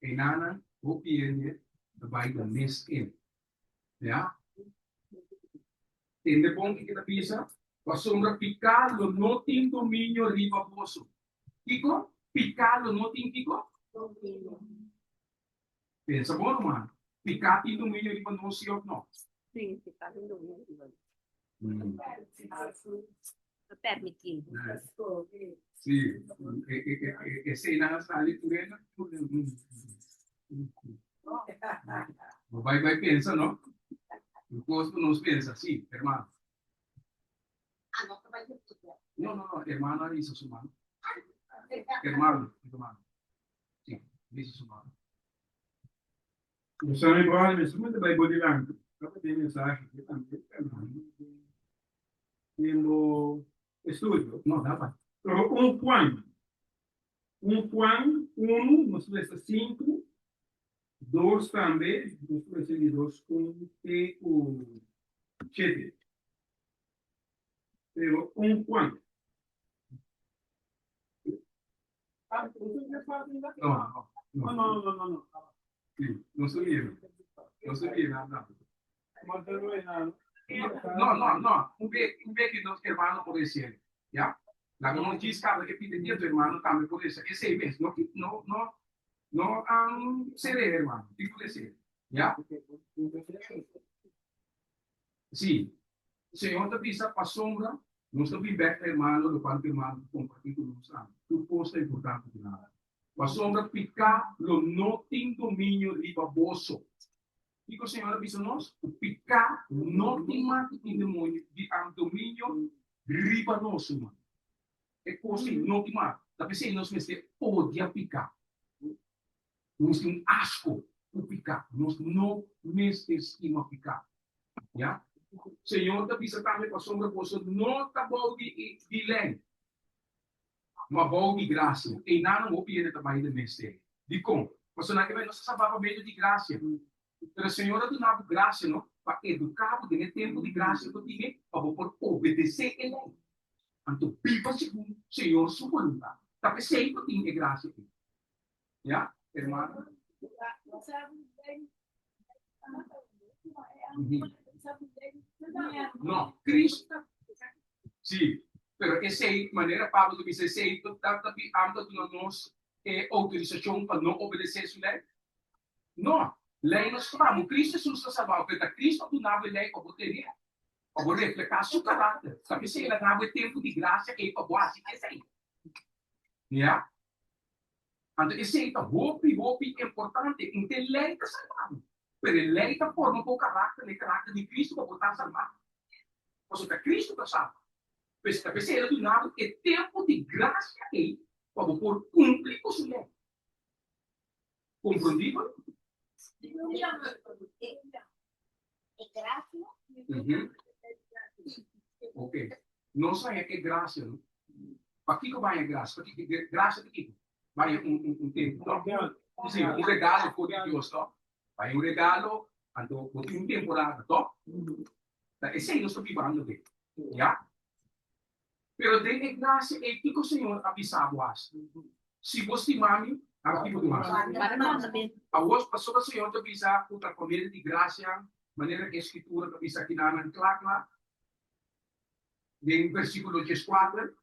Enanan hopi hende ta bai den mes in. Ya. Tende bon kiko ta bisa, pasobra piká lo no tin dominio riba boso. Kiko? Piká lo no tin kiko? Dominio. Pensa bon, ruman. Piká tin dominio riba nos, sí òf no? Sí, piká tin dominio riba nos. Ta permití. Sí, eseinan a sali tur e Bo bai bai pensa no. Un kos ku nos pensa, sí, hermano. No, no, no, hermano a hisa su mano. Hermano, hermano. Sí, hisa su mano. Bo sa mi brother, mi solamente bai bo dilanti. Tabata den mensahe ki tambe den bo estudio. No, da bai. Pero un Juan, un Juan unu, nos lesa sinku, dos tambe, nos lesa di dos un te ku shete. Pero un Juan. No, no, no, no, no, no. Sí, no se viene. No se viene, anda. No, no, no. Un be, un be que nos hermano por decir, ya? Laga nos djis kaba e pide nieto hermano tambe por decir. Esei mes, no, no, no, no um, seré hermano, tipo decir, ya? Sí, Señor ta bisa pasobra nos ta bin bek hermano locual cu hermano ta comparti cu nos tambe. Tur cos ta importante di nada. Pasobra pica lo no tin dominio riba boso. Kico Señor a bisa nos? Cu pica no tin mas cu tin demonio di dominio riba nos, ruman. E cos ei no tin mas. Ta p'esei nos mester odia pica. Nos tin un asco cu pica. Nos no mester stima pica. Ya. Señor ta bisa tambe pasobra boso no ta bou di di ley, ma bou di gracia. Einan hopi hende ta bai den mester. Dikon? Pasobra nan ke bai nos ta salba pa medio di gracia. Pero Señor a duna bo gracia no pa educa bo den e tempo di gracia ku tin pa bo por obedece e ley. Anto biba segun Señor su boluntad. Ta p'esei ku tin e gracia ei. Ya, hermano? No, Cristo. Sí, pero esei, manera Pablo ta bisa, esei ta ta ta duna nos e outorisashon pa no obedesé su lei? No, lei no salba. Cristo Hesus ta salba, pero ta Cristo a duna bo e lei pa bo tene, pa bo reflehá su karakter. Ta p'esei el a duna bo e tempu di grasia ei pa bo hasi esei. Ya. Anto esei ta hopi, hopi importante. Un te lei ta salba bo, pero e lei ta forma bo karakter na e karakter di Cristo pa bo ta salba. Pasobra ta Cristo ta salba. Pues ta p'esei el a duna bo e tempu di grasia ei pa bo por kumpli ku su lei. Komprondibel? Ok. Nos haña e grasia, no? Pakiko bo haña grasia? Pakiko grasia ta kiko? Bo haña un un un tempu, no? Si, un regalo for di Dios, no? Bo haña un regalo, anto bo tin un temporada, to? Ta esei nos ta bibando den, ya? Pero den e grasia ei, kiko Señor a bisa bo hasi? Si bo stima mi, haga kiko bo hasi. Awor, pasobra Señor ta bisa ku ta pa medio di grasia, manera e Skritura ta bisa kinanan kla kla. Den versíkulo dieskuater,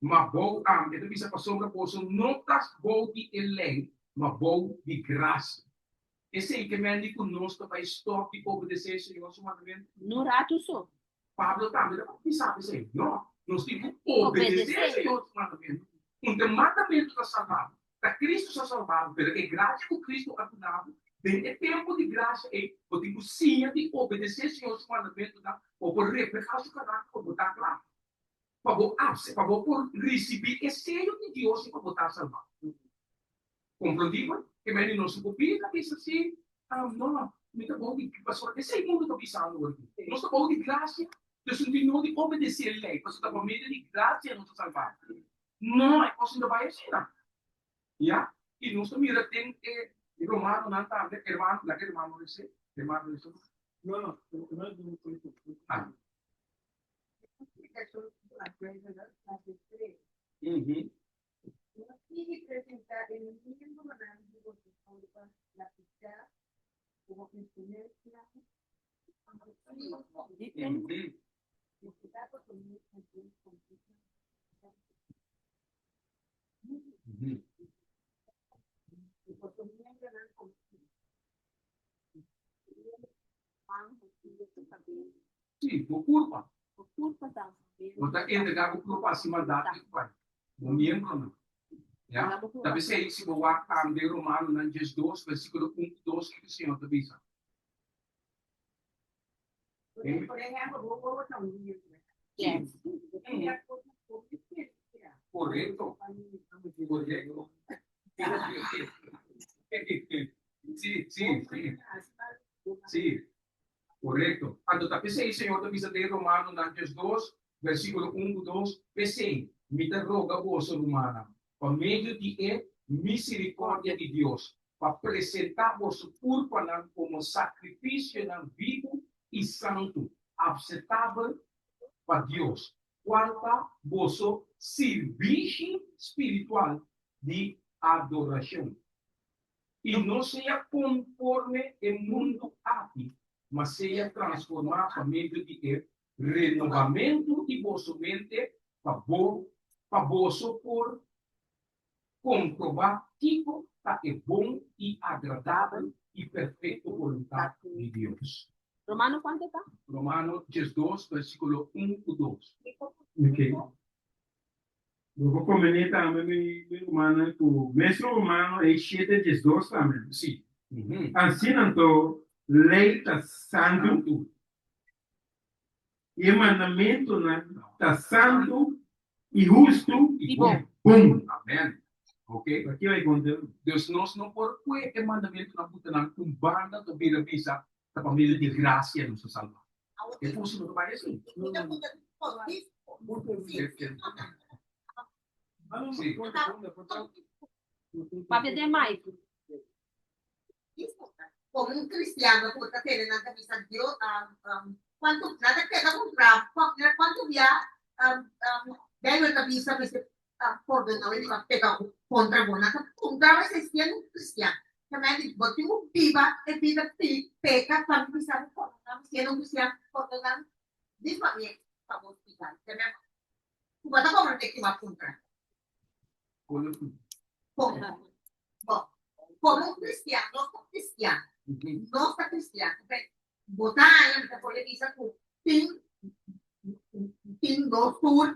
Ma bou am, e ta bisa, pasobra boso no ta bou di e lei, ma bou di grasia. Esei ke men di ku nos ta bai stòp di obedesé Señor su mandamentu? No ratu so. Pablo tambe ta bisa esei. No, nos tin ku obedesé Señor su mandamentu. Un te mandamentu ta salba bo, ta Cristo sa salba bo, pero e grasia ku Cristo a duna bo, den e tempu di grasia ei, bo tin ku siña di obedesé Señor su mandamentunan pa bo por reflehá su karakter, pa bo ta kla. Pa bo apse, pa bo por risibí e seyo di Dios i pa bo ta salbá. Komprondí bo? Ke meni nos no por bira bisa si, No, mi ta bou di, pasobra esei mundu ta bisando awor aki. Nos ta bou di grasia, dus no tin no di obedesé lei, pasobra ta pa medio di grasia nos ta salbá. No, e kos no ta bai asina. Ya, i nos ta mira den e Romanonan tambe, hermano, laga hermano resé, hermano resé. No, no, no, Ah. Sí, bo kurpa. Bo kurpa ta. Bo ta entregá bo kurpa hasi maldat di kual? Bo miembronan. Ya? Ta p'esei si bo wak den Romanonan 12, versíkulo 1 ku 2, kiko Señor ta bisa? Por ehèmpel, bo wowo ta un miembro. Yes. Korekto. Korekto. Sí, sí, sí. Sí, korekto. Anto ta p'esei Señor ta bisa den Romanonan 12, versíkulo 1 ku 2, P'esei, mi ta roga boso, rumannan, pa medio di e miserikordia di Dios, pa presentá boso kurpanan komo sakrifisionan bibu i santu, apsetabel pa Dios, kual ta boso sirbishi spiritual di adorashon. I no sea konforme e mundu aki, ma sea transformá pa medio di e renobamentu di boso mente pa bo pa boso por komprobá kiko ta e bon i agradabel i perfekto boluntat di Dios. Romano kuantu ta? Romano 12, versíkulo 1 ku 2. Ok. Bo por kombiné tambe mi rumannan ku mes Romano ei shete 12 tambe. Sí. Asina anto lei ta santu i e mandamentunan ta santu i hustu i bon. Amen. Ok. Aki bai konta. Dus nos no por kue e mandamentunan ku ta nan un banda ta bira bisa ta pa medio di grasia nos ta salbá. E puso no ta bai asin. Sí. Papia den mic. Como un cristiano ku ta tene nan ta bisa Dios cuanto nan ta keda un trap cuanto bia Bijbel ta bisa mester pordona wen ku peka kontra bo nan ta puntra wen siendo un cristiano ta mei di bo tin ku biba e bida peka pa mi bisa bo pordona mi siendo un cristiano pordona mi dis pa mi pa bo splika ta mei ku bo ta komprende ki bo a puntra. Bo, komo un kristian, nos ta kristian, nos ta kristian, bo ta haña, mi ta por bisa ku tin, tin nos tur,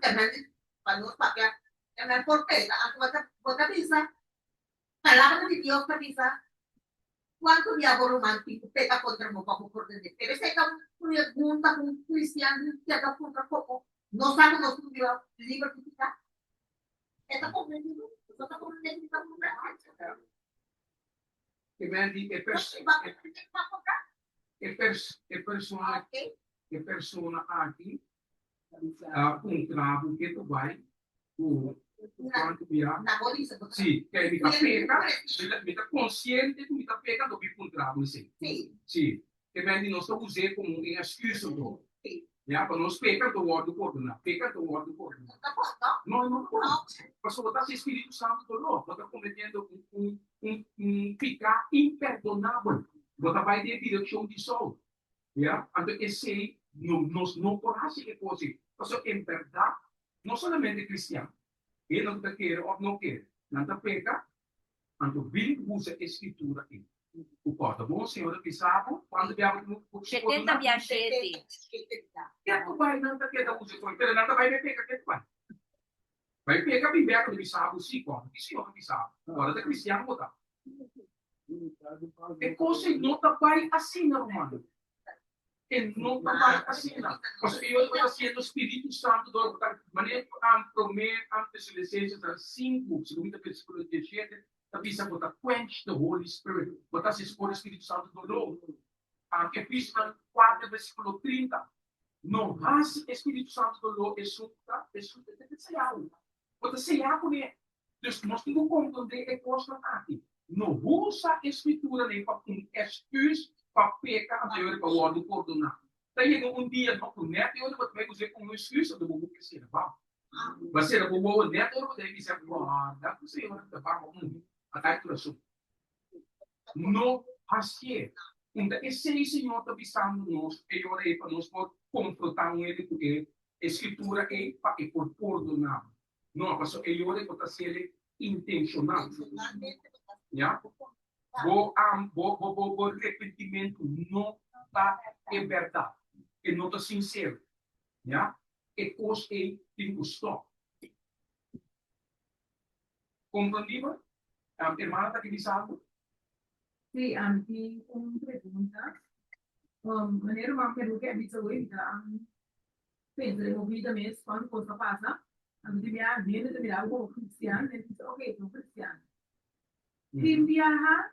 pa nos papia, e por peka, anto bo ta, bo ta bisa, palabra di Dios ta bisa, kuantu bia bo ruman tin ku peka kontra bo pa bo pordon'é? Pero esei ta un pregunta ku un kristian tin keda puntra komo nos sa ku nos tin un liber di peka? E ta comprendido? Bo ta comprende ki ta puntra? E men di e pers e pers e persona e persona aki a puntra bo ke ta bai ku kuantu bia si ke mi ta peka mi ta konsiente ku mi ta peka anto mi puntra bo esei si e men di nos ta us'é komo un excusa bro Ya, pa nos peka ta wòrdu pordoná. Peka ta wòrdu pordoná. No, no ta por. Pasobra ta hasi Spiritu Santu doló. Bo ta kometiendo un, un, un, un piká imperdonabel. Bo ta bai den direkshon di Saul. Ya, anto esei No, nos no por hasi e kos ei. Pasobra en bèrdat, no solamente kristian, hende ku ta kere òf no kere, nan ta peka, anto bin usa e skritura ei. Ku kòrda bon, Señor a bisa bo, kuantu bia bo tin ku Shetenta bia shete. Ketu bai nan ta keda usa e kos ei, pero nan ta bai bai peka ketu bai. Bai peka bin bèk lo bisa bo si, kòrda ki Señor a bisa bo, kòrda ta kristian bo ta. E kos ei no ta bai asina, ruman. E no ta bai asina. Pasobra e ora bo ta siendo Spiritu Santu dor bo ta manera ku am promé am Tesalonicenses 5, segun mi ta versíkulo 17, ta bisa bo ta quench the Holy Spirit. Bo ta hasi spor e Spiritu Santu doló. Am Efesionan 4 versíkulo 30, no hasi e Spiritu Santu doló esun ku ta esun ku ta seyá. Bo ta seyá kuné. Dus nos tin ku komprondé e kosnan aki. No usa e Skrituranan pa un èsküs pa peka anto e ora pa wòrdu pordoná. Ta yega un dia no ku nèt e ora bo ta bai us'é komo èsküs anto bo buka sera bam. Bo a sera bo wowo nèt ora bo ta bai bisa wòrda ku Señor ta bam pa muhé a kai kurason. No hasié. Punta esei Señor ta bisando nos e ora ei pa nos por konfrontá un hende ku e Skritura ei pa e por pordoná bo. No, pasobra e yora bo ta haciele intencional. Ya? Bo, um, bo, bo, bo, bo arrepentimento no ta e berdad. E no ta sincero. Ya? E cos ei tin cu stop. Comprendí bo? Um, hermana ta bisa algo? Sí, ami tin un pregunta. Um, manera ruman Peruke a bisa hoy, mi ta um, Pensa den bo bida mes cuanto cos ta pasa, anto di biaha hende ta mira bo como cristian, hende ta bisa ok, ta un cristian. Tin biaha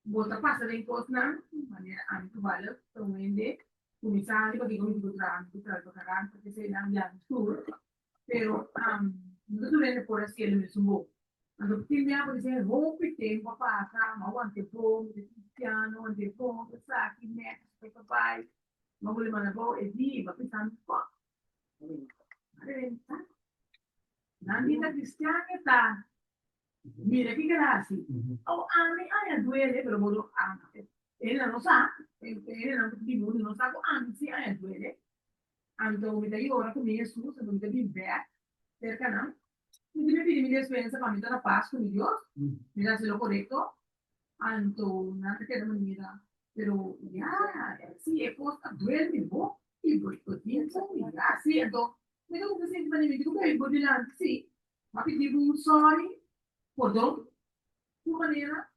bo ta pasa den cosnan, manera ami toevallig ta un hende cu mi sa riba kico mi tin cu traha, mi tin cu traha riba garanta, eseinan ya tur, pero no ta tur hende por haciel e mesun bo. Anto tin biaha bo ta bisa hopi tempo a pasa, mi a wanta e bon, mi ta cristian, mi a wanta e bon, esaki, next, ta bai. Ma bo manda bou e di, ba pensa mi fok. Arrebenta. Nan di ta cristian e ta. Mira kiko el a hasi. Oh, ami aña duele, pero bo no e no sa, e nan di mundu no sa ku ami si aña duele. Anto mi ta yora ku mi Jesus, anto mi ta bin bek serka nan. Mi di mi pidi mi despensa pa mi ta na pas ku mi Dios, mi ta hasi lo korekto. Anto nan ta keda manera, pero ya, si e kos ta duel mi hopi, bo bo tin ku mira si, anto mi ta kuminsá sinti manera mi di ku baby bo dilanti si, m'a pidi bo un sorry, pordon, tur manera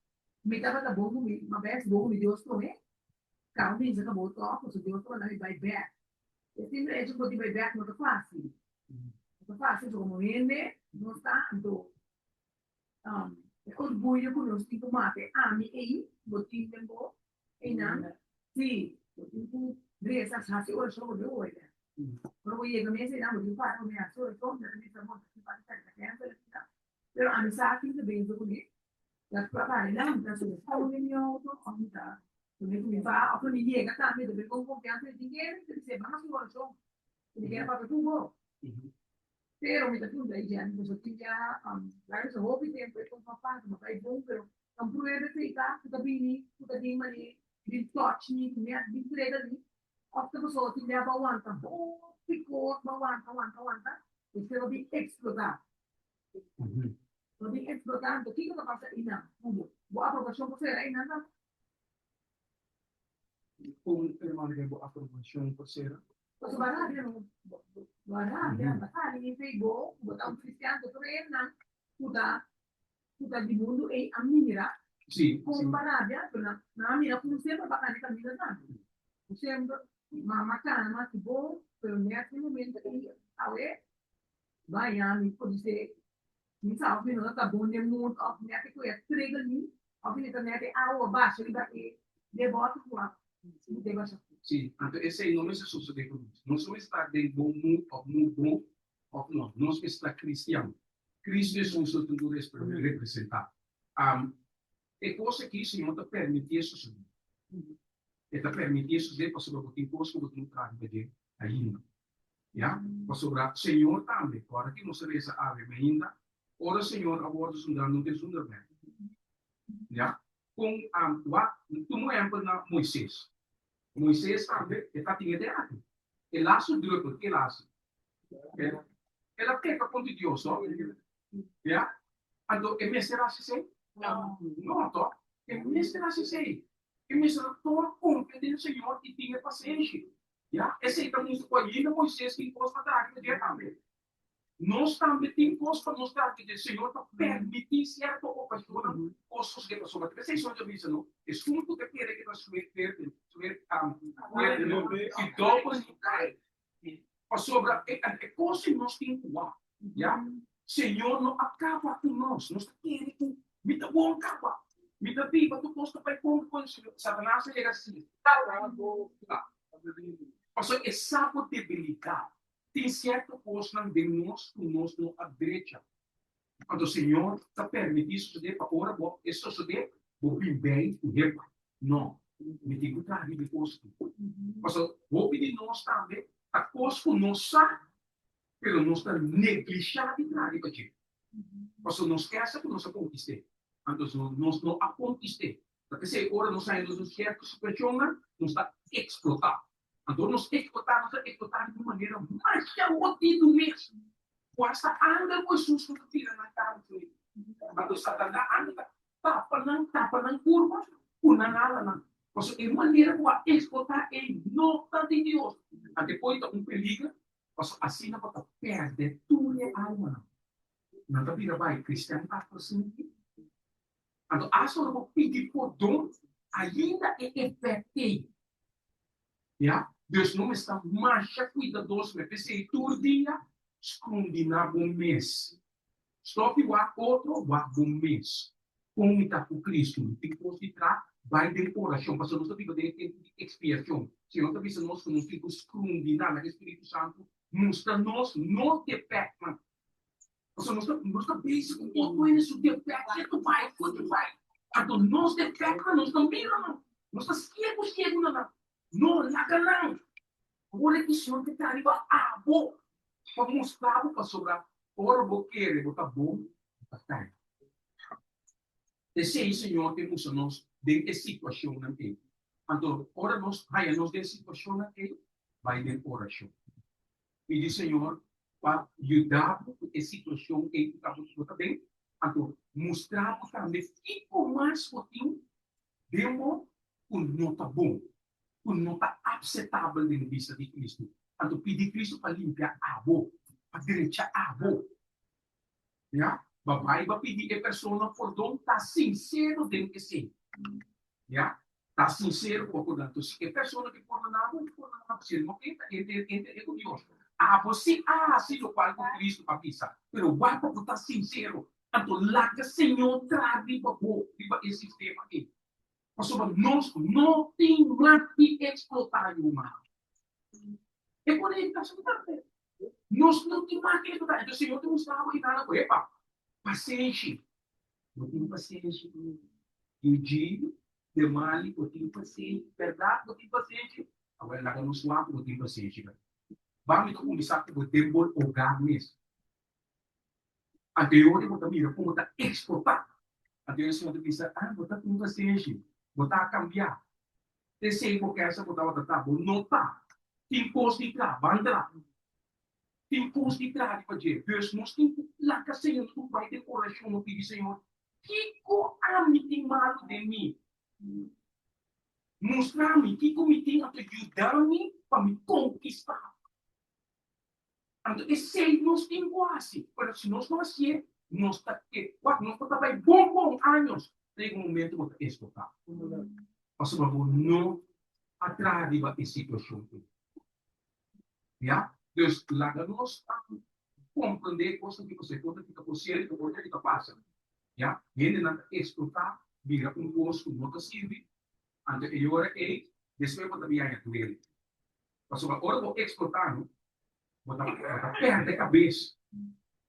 mi tabata bon ku mi, m'a bes bon ku mi Dios promé, kaba mi bisa ka bo tòg, pasobra Dios ta manda mi bai bèk, e simple hecho ku bo tin bai bèk no ta fásil, no ta fásil, pasobra komo hende nos ta, anto E orguyo ku nos tin ku mata e ami ei, bo tin den bo einan? Sí, bo tin ku resa, hasi orashon bo den oye. Ora bo yega mes einan, bo tin ku para promé hasi orashon, mi ta bisa bo, ta pasa ta ta kènsel asina. Pero ami sa kin ta bense kuné. Ta para einan, mi ta subi foun den mi outo, òf mi ta promé ku mi ba, òf mi yega tambe, ta bin kon konfiansa mi tin kere, mi ta bis'é, ban hasi orashon, mi kere papia ku bo. Pero mi ta puntra e gente, pasobra tin biaha, laga bisa hopi tempu e kos no pasa, no bai bon, pero nan prueba esei ta ku ta bini, ku ta bin manera bin touch mi, ku mi a bin trega mi, òf ta pasobra tin biaha bo a wanta hopi kos, bo a wanta, wanta, wanta, despues bo bin eksplotá. Bo bin eksplotá, anto kiko ta pasa einan ku bo? Bo aprobashon por sera einan tambe? Kon hermano ke bo aprobashon por sera? Pasobra bo a rabia no, bo a rabia, bo a sali di fe bo, bo ta un cristian, bo tur esnan ku ta ku ta di mundu ei a mira kon bo a rabia, pero nan nan a mira ku semper bo a kana e kaminda tambe, ku semper mama kana mas ki bo, pero nèt e momento ei awe bo a haña mi por dise mi sa òf mi no ta bon den mood òf nèt e ku e a trigger mi òf mi ta nèt e awa basha riba e debòte ku a Sí, anto esei no mester sosodé ku nos. Nos no mester ta den bon mood òf mood bon òf no. Nos mester ta kristian. Kristu Hesus nos tin ku representá. E kos aki Señor ta permitié sosodé. E ta permitié sosodé pasobra bo tin kos ku bo tin ku traha riba dje ainda. Ya, pasobra Señor tambe, ora ki nos a resa Ave mainta, ora Señor a wòrdu zundrá no tin zundra bèk. Ya, Kon wak, tuma un ehempel na Moises. Moises tambe e tatin e den aki. E laatste druppel, ke el a hasi? El a peka kontra Dios, no? Ya? Anto e mester hasi esei? No. No, to? E mester hasi esei. E mester a tor konfia den Señor i tin e pasenshi. Ya? Esei ta mustra ku ainda Moises tin kos pa traha riba dje tambe. Nos tambe tin kos pa nos traha riba dje. Señor ta permití sierto okashonnan kos sosodé pasobra ta p'esei Señor ta bisa no, esun ku ta kere ke ta suerte, suerte no, si dòpel no kai. Pasobra e kos si nos tin ku wak, ya. Señor no a kaba ku nos. Nos ta kere ku mi ta bon kaba, mi ta biba, tur kos ta bai bon ku Señor. Satanas a yega si. Pasobra e sa bo debilidat. Tin sierto kosnan den nos ku nos no a drecha. Anto Señor ta permití sosodé pa ora bo e sosodé, bo bin bei ku hepa. No, mi tin ku traha riba e kos aki. Pasobra hopi di nos tambe ta kos ku nos sa, pero nos ta neglishá di traha riba dje. Pasobra nos kesa ku nos a konkist'é, anto nos no a konkist'é. Ta p'esei ora nos haña nos den sierto situashonnan, nos ta eksplotá. Anto nos eksplotá, nos ta eksplotá di un manera masha hodidu mes. Ku asta angel ku Hesus no ta tira nan kara ku Anto Satanas anda ta tapa nan, tapa nan kurpa ku nan alanan. Pasobra e manera ku a eksplotá ei no ta di Dios. Anto e poi ta un peliger, pasobra asina bo ta pèrdè tur e almanan. Nan ta bira bai kristian pa sinti. Anto asta ora bo pidi pordon, ainda e efèkt ei. Ya, dus no mester masha kuidadoso me p'esei tur dia skrundi na bo mes. Stòp di wak otro, wak bo mes. Kon mi ta ku Kristu? Mi tin kos di tra? Bai den orashon, pasobra nos ta biba den e tempu di ekspiashon. Señor ta bisa nos ku nos tin ku skrundi na na e Spiritu Santu mustra nos nos defèktnan. Pasobra nos ta nos ta bezig ku otro hende su defèkt, ketu bai, ketu bai. Anto nos defèktnan nos no mira nan. Nos ta siegu siegu na nan. No laga nan. Ora e Señor ke ta riba abo pa mustra bo pasobra ora bo kere bo ta bon, bo ta kai. Esei Señor ke mustra nos den e situashonnan ei. Anto ora nos haña nos den situashonnan ei, bai den orashon. Pidi Señor pa yuda bo ku e situashon ei ku ta bo ta den, anto mustra bo tambe kiko mas bo tin den bo ku no ta bon, ku no ta apsetabel den bista di Kristu. Anto pidi Kristu pa limpia abo, pa drecha abo. Ya, ba bai ba pidi e persona pordon, ta sinsero den esei. Ya, ta sinsero ku bo pordona. Anto si e persona ke pordona bo, pordona bo. Si el no ke, ta entre entre e ku Dios. Abo si a hasi lokual ku Kristu a bisa, pero wak pa bo ta sinsero. Anto laga Señor traha riba bo, riba e sistema ei. Pasobra nos no tin mag di eksplotá yu humano. E por ei ta solamente. Nos no tin mag di eksplotá. Entonces Señor ta mustra bo hinana ku, epa, pasenshi. Bo tin pasenshi ku Eugene, Demali, bo tin pasenshi, bèrdat bo tin pasenshi? Awor laga nos wak ku bo tin pasenshi. Ban mi ta kuminsá ku bo den bo hogar mes. Anto e ora bo ta mira kon bo ta eksplotá. Anto e Señor ta bisa, Ah, bo ta tin pasenshi, bo ta kambiá. T'esei bo kèsa bo tabata ta, bo no ta. Tin kos di traha, ban traha. Tin kos di traha riba dje. Dus nos tin ku laga Señor, nos tin ku bai den orashon, nos pidi Señor, Kiko ami tin malu den mi? Mustra mi kiko mi tin, anto yuda mi pa mi konkistá. Anto esei nos tin ku hasi, pero si nos no hasié, nos ta ke wak, nos por ta bai bon bon años, ta yega un momento bo ta explotá, pasobra bo no a traha riba e situashon ei. Ya? Dus laga nos komprendé kosnan ki pasó, e kosnan ki ta por seri, e kosnan ki ta pasa. Ya? Hendenan ta explotá, bira un kos ku no ta sirbi, anto e ora ei despues bo ta biaña duele. Pasobra ora bo eksplotá no, bo ta bo ta pèrdè kabes.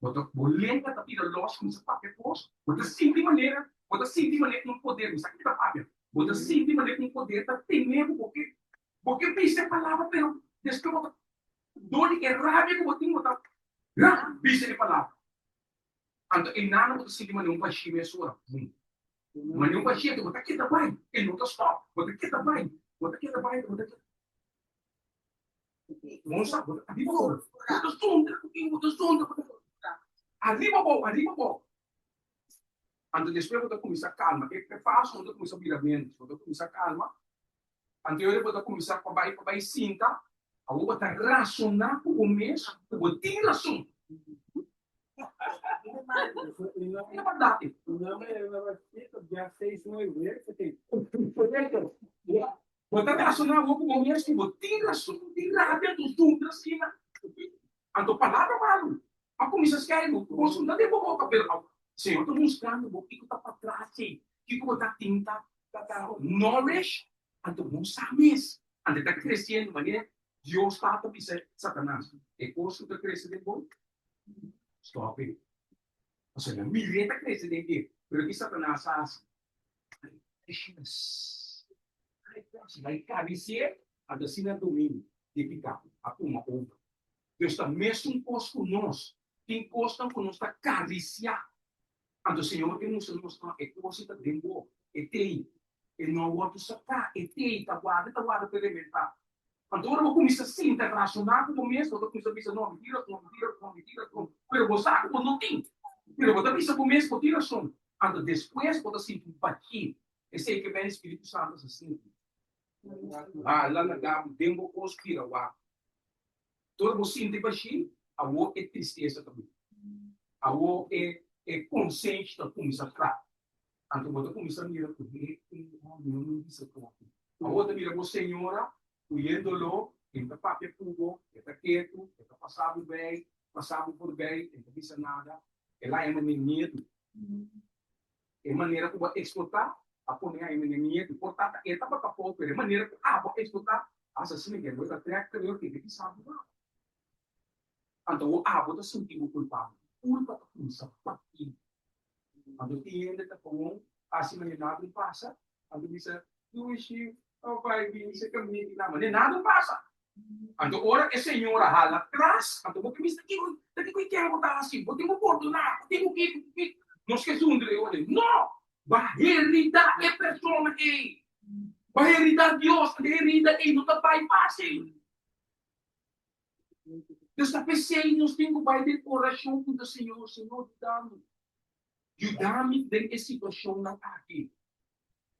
Bo ta bo lenga ta bira lòs kuminsá papia kos, bo ta sinti manera bo ta sinti manera un poder, mi sa ke mi ta papia, bo ta sinti manera un poder ta tene bo, bo ke bo ke bisa e palabra pero despues bo ta dor di e rabia ku bo tin bo ta bisa e palabra. Anto e nana bo ta sinti manera un bashí mesora, bum. Manera un bashí anto bo ta keda bai, e no ta stòp, bo ta keda bai, bo ta keda bai, bo ta keda. Bon sa, bo ta ariba bou. Bo ta zundra ku tin, bo ta zundra ku tin. Ariba bou, ariba bou. Anto despues bo ta kuminsá kalma. E paso bo ta kuminsá bira ménos. Bo ta kuminsá kalma. Anto e ora bo ta kuminsá pa bai pa bai sinta. Awor bo ta rasoná ku bo mes ku bo tin rason. E bèrdat. Bo ta rasoná awor ku bo mes ku bo tin rason di rabia anto zundra asina. Anto palabra malu a kuminsá skèibu ku bo zundra den bo boka. Pero awo Señor ta mustrando bo kiko ta patras ei, kiko bo ta tin ta ta nourish, anto bo sa mes. Anto e ta kresiendo manera Dios Tata bisa Satanas, e kos ku ta krese den bo, stòp ei. Pasobra nan mir'é ta krese den dje, pero ki Satanas a hasi? Bai karisié, anto asina dominio di piká a tuma over. Dios ta mesun kos ku nos, tin kosnan ku nos ta karisiá, anto Señor ke mustra nos, no, e kos ei ta den bo, e tei, e no a wòrdu saká, e tei ta warda, e ta warda pa e rementá. Anto ora bo kuminsá sinta rasoná ku bo mes, bo ta kuminsá bisa, no, mi tin rason, mi tin rason, mi tin rason, pero bo sa ku bo no tin, pero bo ta bisa bo mes bo tin rason. Anto despues bo ta sinti un bachí. Esei ke ben Spiritu Santu sa sinti. Hala laga bo den bo kos bira wak. Ora bo sinti bashí, awor e tristesa ta bin. Awor e e konsenshi ta kuminsá traha. Anto bo ta kuminsá mira ku he e hòmber no mi bisa koki. Awor ta mira bo señora ku yen doló, e ta papia ku bo, e ta ketu, e ta pasa bo bei, pasa bo forbei, e no ta bisa nada. El a haña mi miedu. E manera ku bo a eksplotá a pone haña mi miedu. Por ta ta e tabata fout, pero e manera ku abo a eksplotá a hasi asina ke bo ta trèk teror ke bisa bo nada. Anto awor abo ta sinti bo kulpabel. Kulpa ta kuminsá parti. Anto tin hende ta gewoon hasi manera nada no pasa, anto bisa, Dushi, oh bai bini se kaminda di nan. Manera nada no pasa. Anto ora e señora hala tras, anto bo ta bisa, Kiko, ta kiko e ken bo ta hasi? Bo tin ku pordoná, bo tin ku kiko, ku kiko. Nos ke zundra e ora ei. No! Ba heridá e persona ei. Ba heridá Dios. Anto e herida ei no ta bai fásil. Dus ta p'esei nos tin ku bai den orashon ku ta Señor, Señor, yuda mi. Yuda mi den e situashonnan aki.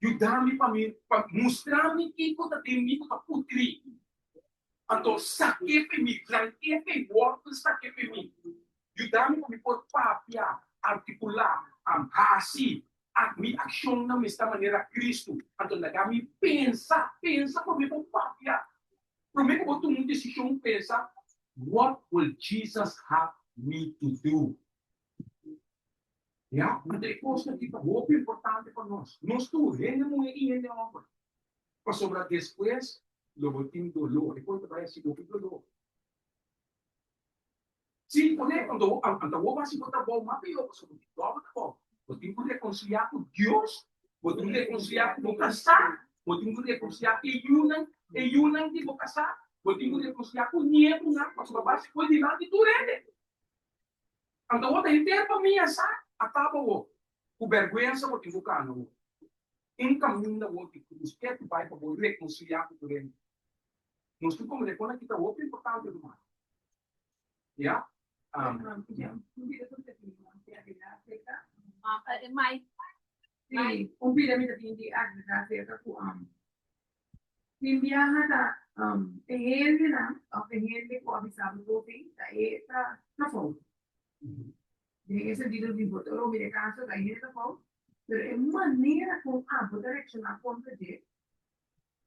Yuda mi pa mi pa mustra mi kiko ta den mi ku ta putrí. Anto sak'é p'e mi, trank'é p'e wòrtel sak'é p'e mi. Yuda mi pa mi por papia, artikulá, hasi mi akshonnan mester manera Kristu. Anto laga mi pensa, pensa promé por papia. Promé ku bo tuma un desishon pensa, What will Jesus have me to do? Ya, anto e kosnan aki ta hopi importante pa nos, nos tur, hende muhé i hende hòmber, pasobra despues lo bo tin doló, e kos ta bai hasi hopi doló. Sí, pone, anto anto bo hasi bo trabou mas pió, pasobra bo tin dòbel trabou, bo tin ku rekonsiliá ku Dios, bo tin ku rekonsiliá ku bo kasá, bo tin ku rekonsiliá ku e yunan, e yunan di bo kasá, bo tin ku rekonsiliá ku nietunan, pasobra bo hasi kos dilanti tur hende. Anto bo ta henter famia sa a taba bo ku bèrgwensa bo tin ku kana bo un kaminda bo di krus ketu bai pa bo rekonsiliá ku tur hende. Nos tin komprendé kon aki ta hopi importante ruman. Ya. Un pida mi ta tin di agregá aserka ku Tin biaha ta e hendenan òf e hende ku a bisa bo tofi ta e ta ta fout. Den e sentido di bo ta robi e kaso ta e hende ta fout, pero e manera kon abo ta reakshoná kontra dje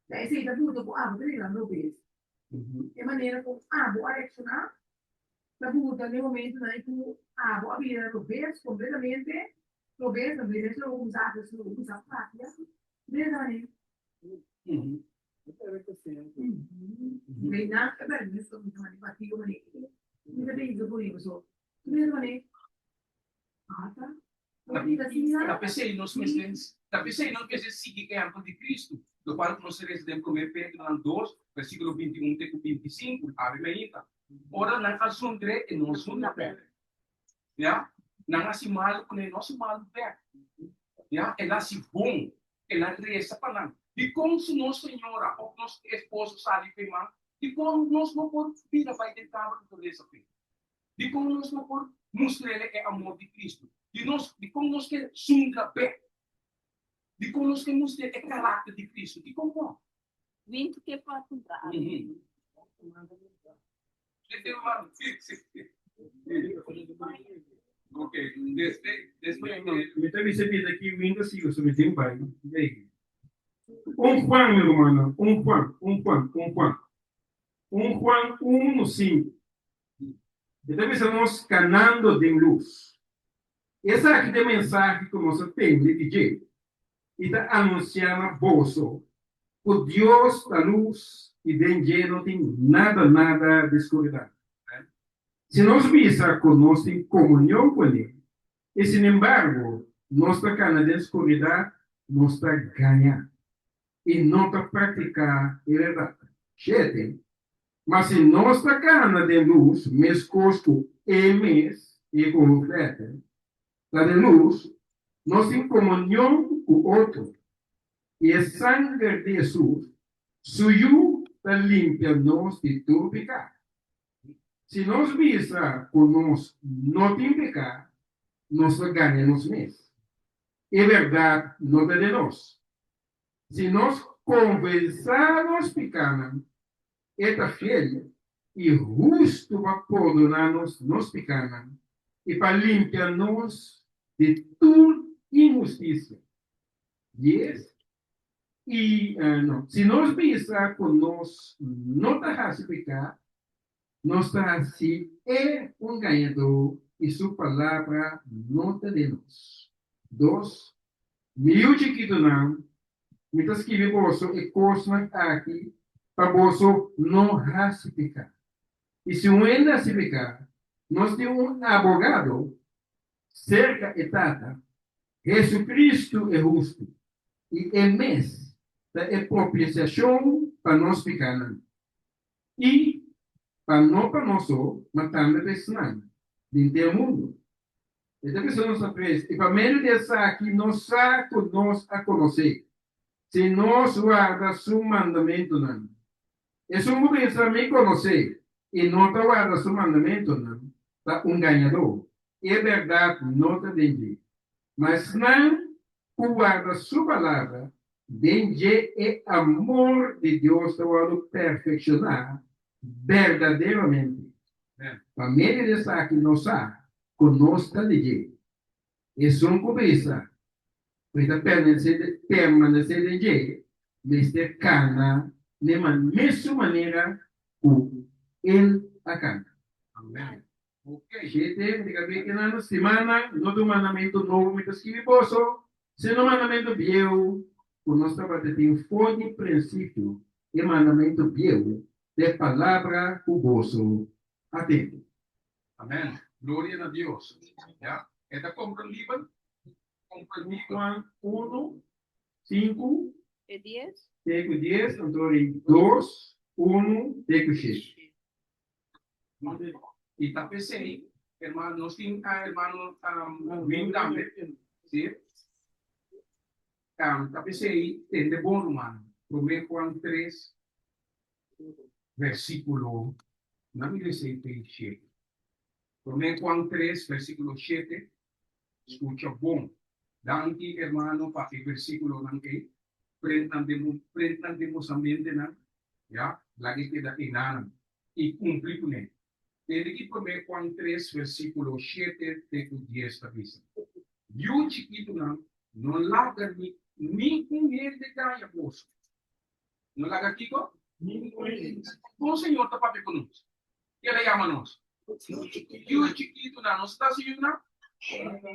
ta esei ta buta ku abo ta rirando robes. E manera kon abo a reakshoná ta buta den momentunan ku abo a bira robes kompletamente robes, anto e mes lo bo kuminsá hasi lo bo kuminsá papia den esa manera. Ta p'esei nos mester ta p'esei nos mester sigui ehèmpel di Kristu, lokual ku nos ta lesa den Promé Pedronan dos, versíkulo 21 te ku 25. Awe mainta, ora nan a zundr'é, e no zundra bèk. Ya, nan a hasi malu kuné, e no hasi malu bèk. Ya, el a hasi bon. El a resa pa nan. Dikon si nos señora òf nos esposo sali p'e man? Dikon nos no por bira bai den kamer ku ta resa p'e? Dikon nos no por mustr'el e amor di Kristu? Di nos, dikon nos ke zundra bèk? Dikon nos ke mustr'el e karakter di Kristu? Dikon no? Wint ke pa kumpra algu. Ok, desde, despues Mi ta bisa bida ki wint a sigui su mi tin bai. Un Juan, mi rumannan, un Juan, un Juan, un Juan. Un Juan unu sinku. E ta bisa nos kanando den lus. Esaki ta e mensahe ku nos a tende di dje i ta anunsiá na boso, ku Dios ta lus i den dje no tin nada nada di skuridat. Si nos bisa ku nos tin komunion kuné i sinembargo nos ta kana den skuridat, nos ta gañá i no ta praktiká e bèrdat. Shete, Ma si nos ta kana den lus, meskos ku E mes, e ku Hufete, ta den lus, nos tin komunion ku otro, i e sanger di Hesus, Su Yu, ta limpia nos di tur piká. Si nos bisa ku nos no tin piká, nos ta gaña nos mes. E bèrdat no ta den nos. Si nos konfesá nos pikánan, e ta fiel i hustu pa pordoná nos nos pikánan i pa limpia nos di tur inhustisia. Dies i no. Si nos bisa ku nos no ta hasi piká, nos ta hasi e un gañadó i su palabra no ta den nos. Dos, Mi yu chikitunan, mi ta skibi boso e kosnan aki pa boso no hasi piká. I si un hende hasi piká, nos tin un abogado serka e Tata, Hesukristu e hustu, i e mes ta e propisiashon pa nos pikánan, i pa no pa nos so, ma tambe pa esnan di henter mundu. E ta bisa nos atres, i pa medio di esaki nos sa ku nos a konos'é, si nos warda su mandamentunan. Esun ku bisa, Mi konos'é, i no ta warda su mandamentunan, ta un gañadó, i e bèrdat no ta den dje. Ma esnan ku warda su palabra, den dje e amor di Dios ta wòrdu perfekshoná berdaderamente. Pa medio di esaki nos sa ku nos ta di dje. Esun ku bisa ku e ta permanesé den dje mester kana n'e mesun manera ku el a kana. Amen. Ok. Shete, mi ta bin kenando simannan, no ta un mandamentu nobo mi ta skibi boso, sino un mandamentu bieu ku nos tabata tin for di prinsipio, e mandamentu bieu ta e palabra ku boso a tende. Amen. Gloria na Dios. Ya. E ta komprendibel? Komprendibel. Juan 1, 5 E dies? te ku 10, anto ri 2, 1 te ku 7. I ta p'esei, hermano, nos tin hermano Wim tambe, si? Ta p'esei, tende bon, ruman, Promé Juan 3, versíkulo, na mi lesa ei shete. Promé Juan 3, versíkulo shete, skucha bon. Danki, hermano, pa e versíkulonan ei. Prent nan den bo, prent nan den boso mentenan, ya, laga e keda enanan i kumpli kuné. Tende ki Promé Juan 3, versíkulo shete te ku dies ta bisa, Yu chikitunan, no laga ni ningun hende gaña boso. No laga kiko? Kon Señor ta papia ku nos? Kel a yama nos? Yu chikitunan. Nos ta su yunan?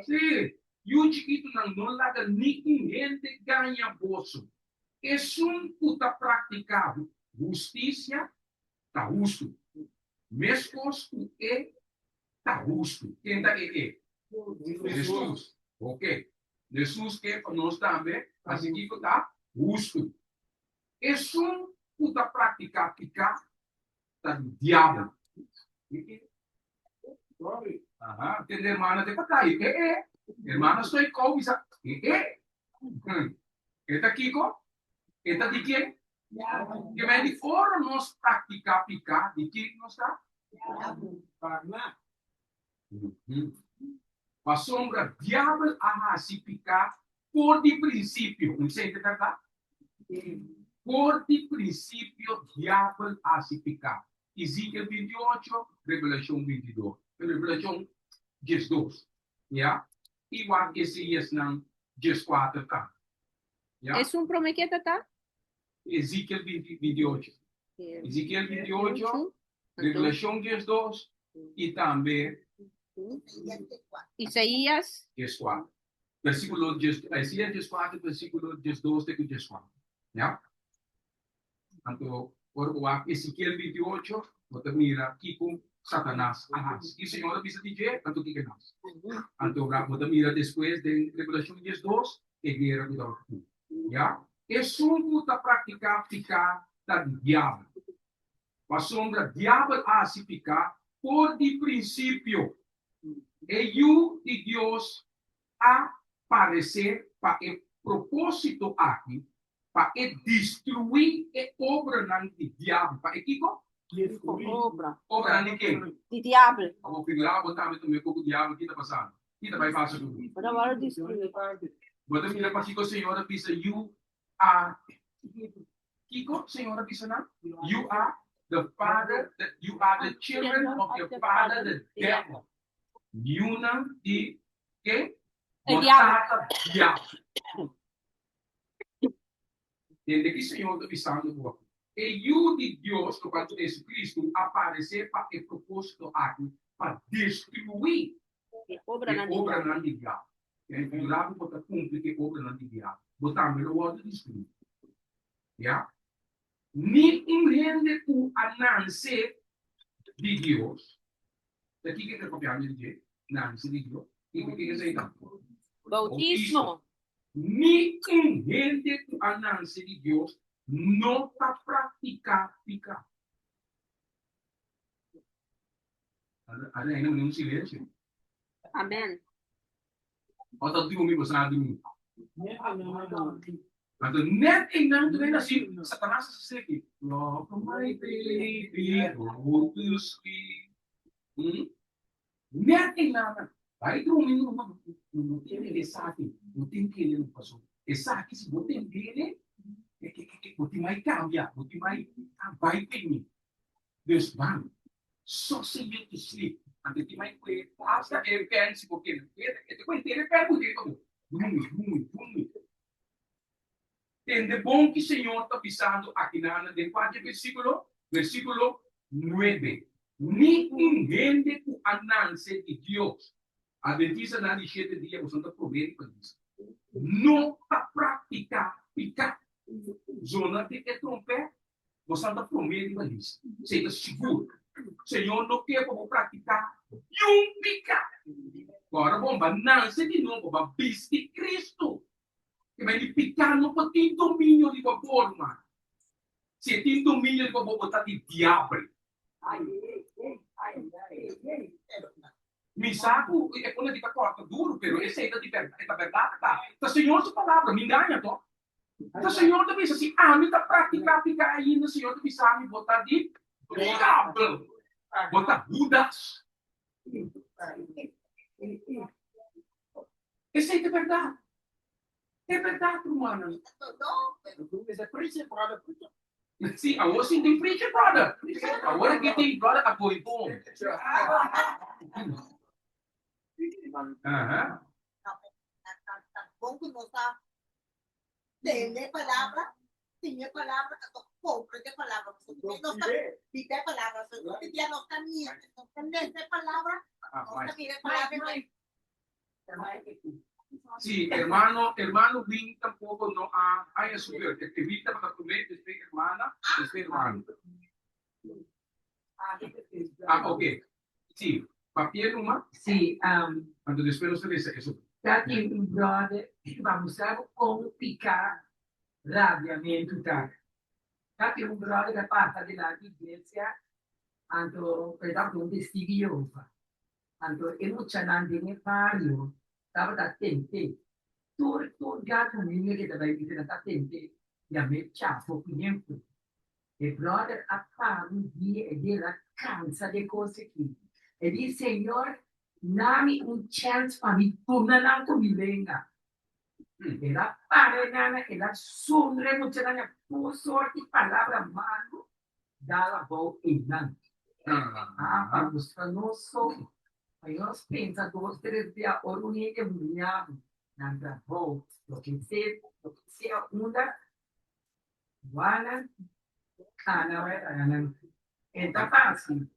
Sí. Yu chikitunan, no laga ningun hende gaña boso. Esun ku ta praktiká hustisia ta hustu, meskos ku e ta hustu. Ken ta e e? Hesus. Oke. Hesus ke pa nos tambe hasi kiko ta hustu. Esun ku ta praktiká piká ta di diabel. Aha, tende hermana te patay. E e. Hermana Stoikov bisa e e. E ta kiko? E ta di ken? Ke men di ora nos praktiká piká, di ken nos ta? Pasobra diabel a hasi piká for di prinsipio. Un sente bèrdat? For di prinsipio diabel a hasi piká. Ezekiel 28, Revelashon 22, Revelashon 12, ya? I wak Eseíasnan 14 ta. Ya? Esun promé ke ta ta? Ezekiel 20, 28. Ezekiel 28, Revelashon 12 i tambe Isaías. 14. Versíkulo 10, Isaías 14, versíkulo 12 te ku 14. Ya? Anto, ora bo wak Ezekiel 28, bo ta mira kiko Satanas a hasi. I Señor a bisa di dje, anto kiko el hasi? Anto, bo ta mira despues den Revelashon 12, e guera ku tabata tin. Ya? Esun ku ta praktiká piká ta di diabel. Pasobra diabel a hasi piká for di prinsipio. E Yu di Dios a paresé pa e propósito aki, pa e destruí e obranan di diabel. Pa e kiko? Obra. Obranan di ken? Di diabel. Abo figurá bo tambe ta mira ku diabel ki ta pasando. Ki ta bai pasa ku bo? Bo ta wòrdu destruí. Bo ta mira pakiko Señor a bisa yu a Kiko Señor a bisa nan? You are the father, the, you are the children of your father the devil. Yunan di ken? E Bo diabel. tata diabel. Tende ki Señor ta bisando bo aki. E Yu di Dios, lokual ta Jesucristo, a paresé pa e propósito aki, pa destruí E obranan e di diabel. obranan di diabel. Ken figurá ku bo ta kumpli ku e obranan di diabel, bo tambe lo wòrdu destruí. Ya. Ni un hende ku a nanse di Dios, ta kiko e ta papiando di dje? Nanse di Dios. Kiko kiko esei ta? Boutismo. Ni un hende ku a nanse di Dios no ta praktiká piká. A reina un silensio. Amen. O ta drumi bo sa drumi. Anto net einan tu rei asi, Satanas a seki. Rock my baby, go to sleep. Hmm? Net einan, bai drumi no, no, no tende esaki, no tin kende no paso. Esaki si bo tendele, bo tin mai cambia, bo tin mai bai teni. Dus ban, soseg'é to sleep. Anto e tin mai ku e hasta e pen si bo kere. E ta ku henter e pen ku tin pa bo. Drumi, drumi, drumi. Tende bon ki Señor ta bisando akinana den kua dje versíkulo? Versíkulo nuebe. Ni un hende ku a nanse di Dios. Adventistanan di shete dia boso ta promé riba lista. No ta praktiká piká. Zona di e trompèt Bo santa promé riba lista. Esei ta sigur. Señor no ke pa bo praktiká niun piká. Ora bo ba nanse di nobo, ba bisti Kristu. Ke men di piká no por tin dominio riba bo, ruman. Si e tin dominio riba bo, bo ta di diabel. Mi sa ku e pone aki ta kòrta duru, pero esei ta di bèrdat, e ta bèrdat ta. Ta Señor su palabra, mi ngaña to. Ta Señor ta bisa, si ami ta praktiká piká ainda, Señor ta bisa mi, bo ta di diabel, bo ta Hudas. Esei ta bèrdat. E bèrdat, rumannan. Sí, awor sí tin preacher brother. Awor aki tin brother a going home. Aha. Bon ku nos ta tende palabra, siña palabra, anto comprende palabra. Pasobra nos ta biba e palabra. So, hopi bia nos ta mira, nos ta lesa e palabra, nos ta mira e palabra i Sí, hermano, hermano Win tampoco no a haña su beurt. E Win tabata promé, despues hermana, despues hermano. Ah, ok. Sí, papia numa. Sí, Anto despues nos ta lesa eso. Ta tin un brother pa mustra bo kon piká rabiamentu ta. Ta tin un brother ta pasa dilanti iglesia, anto e tabata un testigo di Jehova. Anto e muchanan den e bario tabata tent'é. Tur tur gatu niño ke ta bai misa nan ta tent'é. Yam'é Chapo Piñenku. E brother a para un dia e di el a cansa di e cos aki. E di, Señor, nami un chance pa mi duna nan cu mi lenga. El a para e nana, el a zundra e muchanan a tur soort di palabra malu dal abou einan. Ah, pa mustra nos so, pa nos pensa dos tres bia ora un hende humiá bo nan trabou, loke sea, loke sea unda. Wala kana bai laga nan. E ta fácil,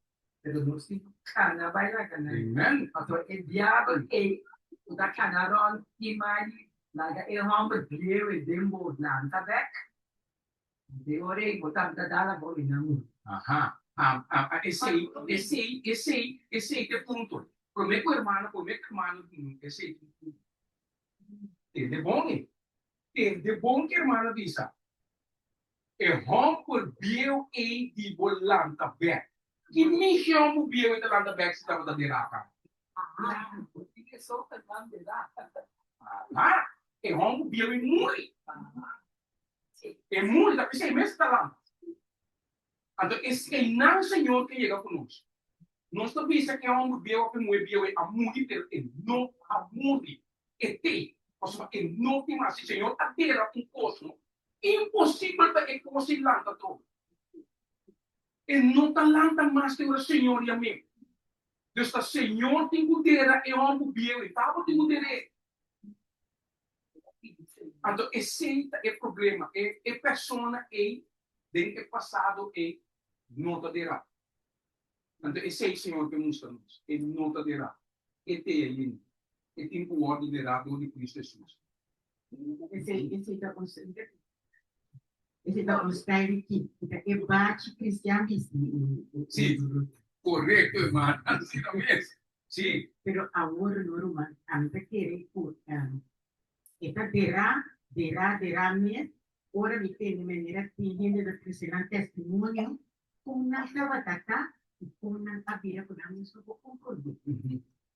pero nos tin ku kana bai laga nan. Amen. Pasobra e diabel ei ku ta kana rònt di mai laga e hòmber bieu ei den bo lanta bèk. Den ora ei bo tabata dal abou i nan muri. Aha. Ah, ah, ah, esei, esei, esei, esei ta e punto. Promé ku hermano, promé ku hermano, esei ta e punto. Tende bon ei. Tende bon ki hermano bisa. E homber bieu ei di bo lanta bek. Ki mishi homber bieu ei ta lanta bek si tabata derá ka? Aha, e homber bieu ei muri. E muri, ta p'esei mes e ta lanta. Anto eseinan Señor ke yega ku nos. Nos ta bisa ku e hòmber bieu òf e muhé bieu ei a muri, pero e no a muri. E t'ei, pasobra e no tin mas. Si Señor a dera un kos, no imposibel pa e kos ei lanta atrobe. E no ta lanta mas te ora Señor yam'é. Dus ta Señor tin ku dera e hòmber bieu ei, ta abo tin ku der'é. Anto esei ta e problema, e e persona ei den e pasado ei no ta derá. Anto esei Señor ke mustra nos, e no ta derá, e te ainda, e tin ku wòrdu derá dor di Cristo Hesus. Esei esei ta un esei ta un stijl ki ta e bachi cristian bisti. Sí, korekto hermana, asina mes. Sí. Pero awor no ruman, ami ta kere ku e ta derá, derá, derá mes, ora mi tende manera tin hende ta trese nan testimonio kon nan tabata ta i kon nan a bira ku nan mes no por komprondé.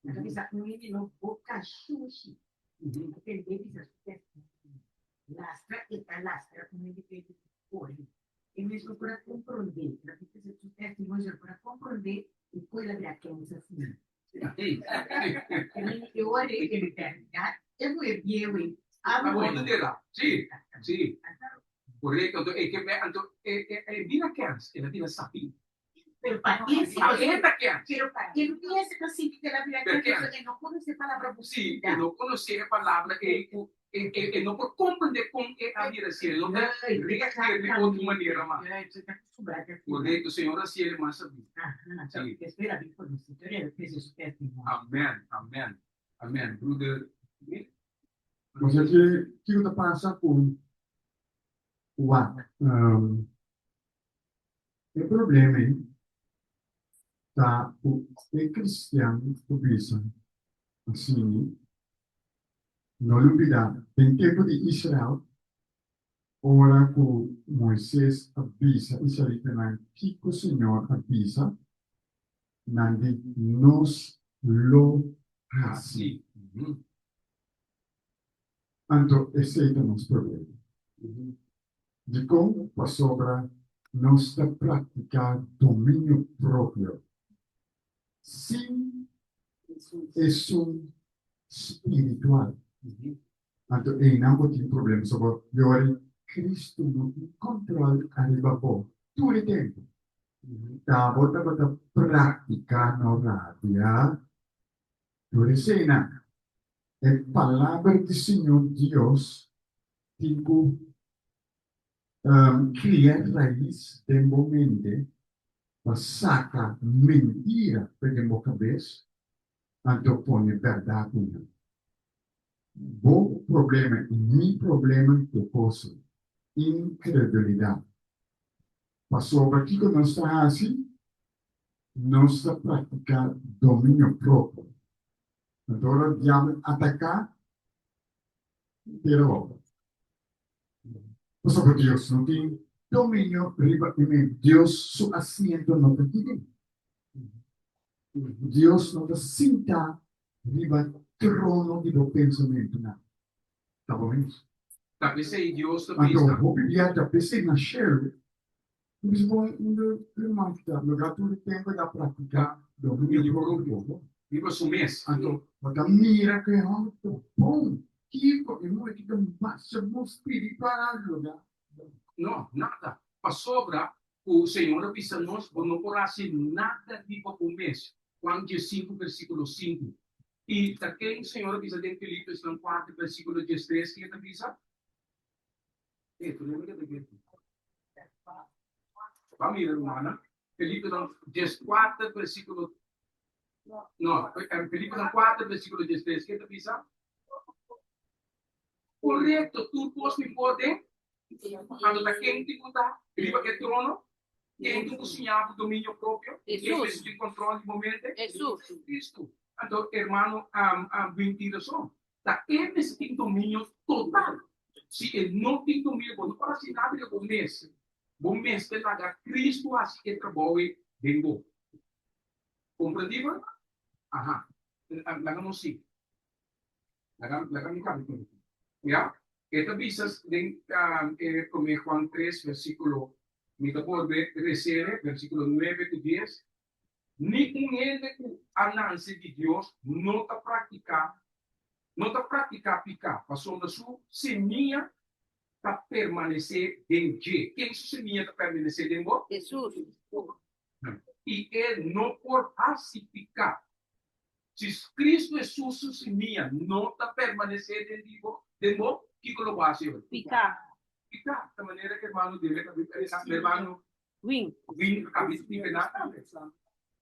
Nan ta bisa un hende no boka shushi, a tende bisa su testimonio. Lastra e ta lastra un hende ku kore. E mes no por a komprondé, el a bisa su testimonio, el por a komprondé i ku el a bira kens asina. E ora ei en bèrdat e muhé bieu ei a A muri. wòrdu derá. Sí, sí. Korekto. Anto e ke anto e e bira kens, el a bira sabí. Pero pa e si Pa e ta kens. Pero pa e mes e ta sinti ku el a bira kens, pasobra e no konosé e palabra Sí, busida. e no konosé e palabra ei ku e e e no por komprendé kon e a bira así. E no ta reageer di otro manera mas. Korekto, Señor a hasié mas sabí. Sí. Amèn, amèn, amèn. Broeder Nick? Nos ke kiko ta pasa ku wak? E problema ei ta ku e kristian ku bisa asina, No lubidá, den tempu di Israel, ora ku Moises a bisa israelitanan kiko Señor a bisa, nan di, Nos lo hasi. Anto esei ta nos problema. Dikon? Pasobra nos ta praktiká dominio propio sin esun spiritual. Anto einan bo tin problema, pasobra yori Kristu no tin kòntròl ariba bo tur e tempu. Ta bo tabata praktiká no rabia tur eseinan. E palabra di Señor Dios tin ku kria rais den bo mente pa saka mentira for den bo kabes anto pone bèrdat den nan. Bo problema i mi problema ta kosa inkredulidat. Pasobra kiko nos ta hasi? Nos ta praktiká dominio propio. Anto ora diabel ataká, Tera obra. Pasobra Dios no tin dominio riba e mente. Dios su asiento no ta aki den. Dios no ta sinta riba trono di bo pensamentunan. Ta bo mes. Ta p'esei Dios ta Anto bisa. hopi bia ta p'esei na shelu, mi bisa bo un ruman ku ta logra tur e tempu e ta praktiká dominio propio. Riba su mes. Anto bo ta mira ku e hòmber ta bon, kiko e muhé ki ta masha bon spiritual logra. No, nada. Pasobra ku Señor a bisa nos, bo no por hasi nada riba bo mes. Juan diesinku versíkulo sinku. I ta ken Señor a bisa den Filipiosnan kuater versíkulo diestres ken e ta bisa? E, tu lembra ke ta ke? Ba mira rumannan. Filipiosnan dieskuater versíkulo No, Filipiosnan kuater versíkulo diestres ken ta bisa? Korekto, tur kos mi por den. Anto ta ken tin ku ta riba e trono? Ken tin ku siña bo dominio propio? Ken mester tin kontrol di bo mente? Kristu. Anto, hermano Wim tin rason. Ta e mester tin dominio total. Si e no tin dominio, bo no por hasi nada riba bo mes. Bo mester laga Kristu hasi e trabou ei den bo. Komprendí bo? Aha. Laga nos sigui. Laga, laga mi cambia punto. Ya? E ta bisa den e prome Juan 3 versiculo, mi ta bolbe resere, versiculo 9 cu 10, Ni un hende cu a nanse di Dios no ta practica, no ta practica pica, pasobra su semia ta permanece den dje. Ken su semia ta permanece den bo? Jesus. I e no por haci pica. Si Cristo Hesus su simia no ta permanesé den di bo, den bo, kiko lo bo hasi hoy? Piká. Piká. Ta manera ku hermano Derek a bisa, hermano Win. Win a bisa di Renan tambe.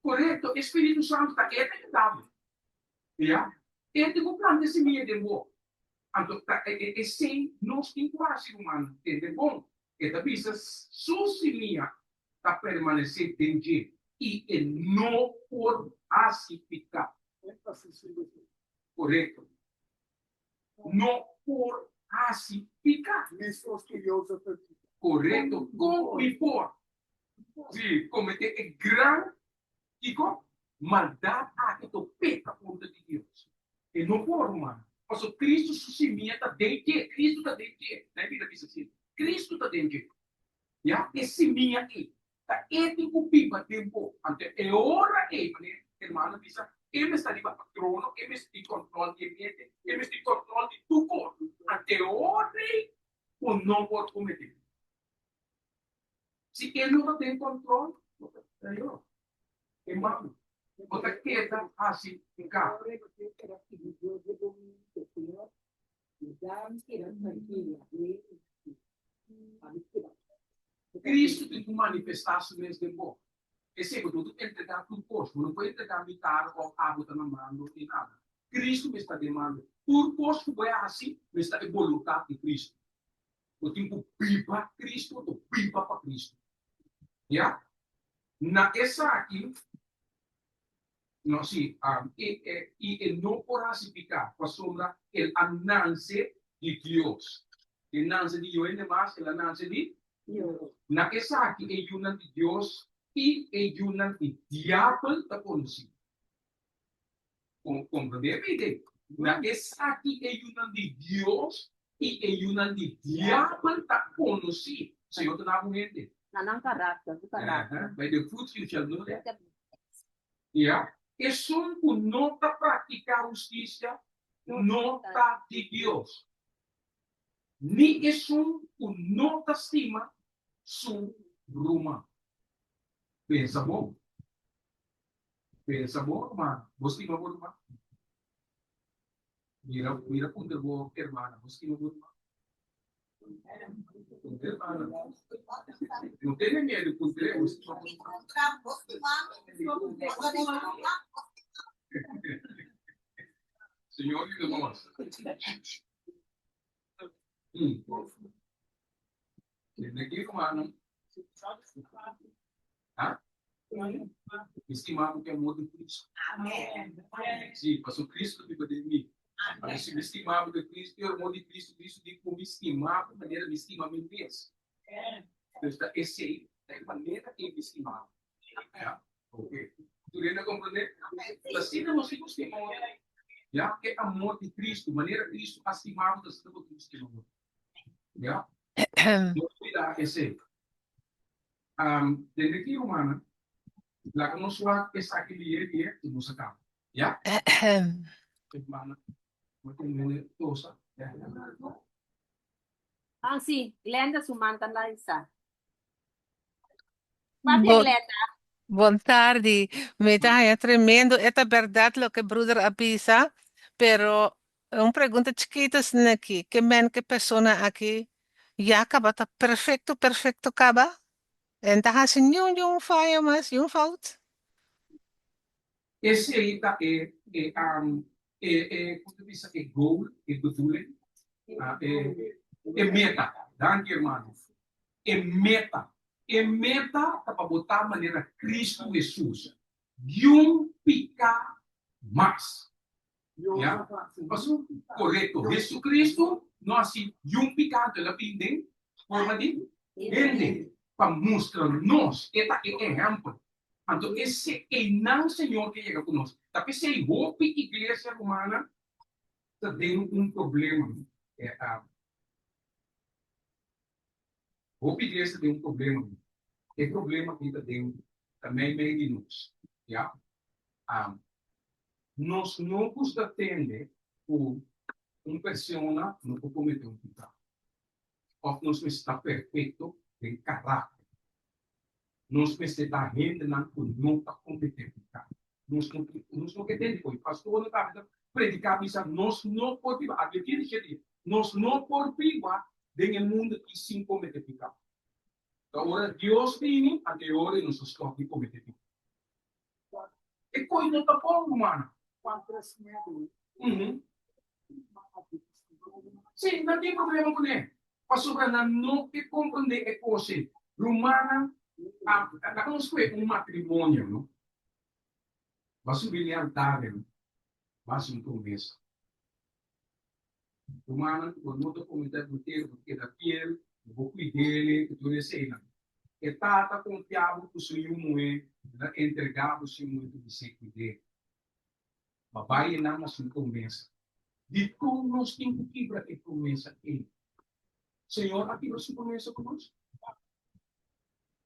Korekto, e Spiritu Santu ta e ta yuda bo. Ya? E tin ku planta e simia den bo. Anto ta esei nos tin ku hasi, rumannan. Tende bon. E ta bisa su simia ta permanesé den dje i e no por hasi piká. Korekto. No por hasi piká. Korekto. Kon mi por si kometé e gran kiko? Maldat aki to peka kontra di Dios. E no por, ruman. Pasobra Kristu su simia ta den dje. Kristu ta den dje. Na e bida bisa asina. Kristu ta den dje. Ya, e simia ei ta e tin ku biba den bo. Anto e ora ei, manera e hermano a bisa, e mester riba e trono, e mester tin kòntròl di e mente, e mester tin kòntròl di tur kos. Anto e ora ei bo no por kometé. Si e no ta den kòntròl, bo ta traidor. Hermano, bo ta keda hasi piká. Cristo tin cu manifesta su mes den bo. Esey bo no ta entrega tur cos. Bo no por entrega mitar of abo ta na mando ni nada. Cristo mes ta den mando. Tur cos cu bo a haci mes ta e boluntad di Cristo. Bo tin cu biba Cristo, bo biba pa Cristo. Ya? Na esaki. No, sí, i e, i e no por hasi piká, pasobra el a nanse di Dios. E nanse di Yoen demas, el a nanse di Dios. Na esaki e yunan di Dios i e yunan di diabel ta konosí. Komprendé mi idea? Na esaki e yunan di Dios i e yunan di diabel ta konosí. Señor ta na bo hende. Na nan karakter, su karakter. By the fruits you shall know them. Ya. Esun ku no ta praktiká hustisia no ta di Dios, ni esun ku no ta stima su ruman. Pensa bon. Pensa bon, ruman. Bo stima bo ruman? Mira, mira puntra bo hermana, bo stima bo ruman? No tene miedu puntr'é, bo stima bo ruman? Señor yuda nos. Tende aki, rumannan. Ha? Mi stima bo ku amor di Cristo. Sí, pasobra Cristo ta biba den mi. Anto si mi stima bo ku Cristo, e amor di Cristo, Cristo di ku mi stima bo manera mi stima mi mes. Entonces ta esei ta e manera ke mi stima bo. Ya? Ok. Tur hende a komprendé? Ta asina nos tin ku stima otro. Ya? E amor di Cristo, manera Cristo a stima bo, ta asina bo tin ku stima otro. Ya. No olbida esei. Um, den ki rumannan, laga nos wak esaki lihe lihe i nos a kaba. Ya? Hermana, bo tin hende tosa. Ya. Ah, sí, Glenda su man ta laisa. Papia Bon, Glenda. bon tardi. Mi ta haña tremendo. E ta bèrdat loke broeder a bisa, pero un pregunta chikito asina aki. Ke men ke persona aki ya kaba ta perfecto, perfecto kaba? E no ta hasi niun niun fayo mas, niun fout? Esei ta e e e e kon ta bisa e goal, e bedoeling, e e meta. Danki hermano. E meta. E meta ta pa bo ta manera Cristo Jesus. Niun piká mas. Ya? Pasobra, korekto, Jesucristo no hasi niun piká, anto el a bin den forma di hende pa mustra nos, e ta e ehèmpel. Anto esei einan Señor ke yega ku nos. Ta p'esei hopi iglesia rumana ta den un problema. Hopi iglesia ta den un problema. E problema aki ta den ta meimei di nos. Ya. Nos no gusta tende ku un persona no por komete un piká. Òf nos mester ta perfekto den karakter. Nos mester ta hendenan ku no ta kometé piká. Nos no nos no ke tende koe. Pastornan tambe ta prediká bisa nos no por biba, advertí di dje dia, nos no por biba den e mundu aki sin kometé piká. Ta ora Dios bini, anto e ora ei nos ta stòp di kometé piká. E koe no ta bon, rumannan. Sí, nan tin problema kuné, pasobra nan no ke komprondé e kos ei. Rumannan, laga nos kue un matrimonio, no? Bo a subi n'e altar, no? Bo a hasi un promesa. Rumannan, bo no ta kometé adulterio, bo ta keda fiel, bo por kuid'é ku tur eseinan. E tata konfia bo ku su yu muhé, el a entregá bo su yu muhé pa bis'é kuid'é. Ma bai e nan hasi un promesa. Dikon nos tin ku kibra e promesa ei? Señor a kibra su promesa ku nos?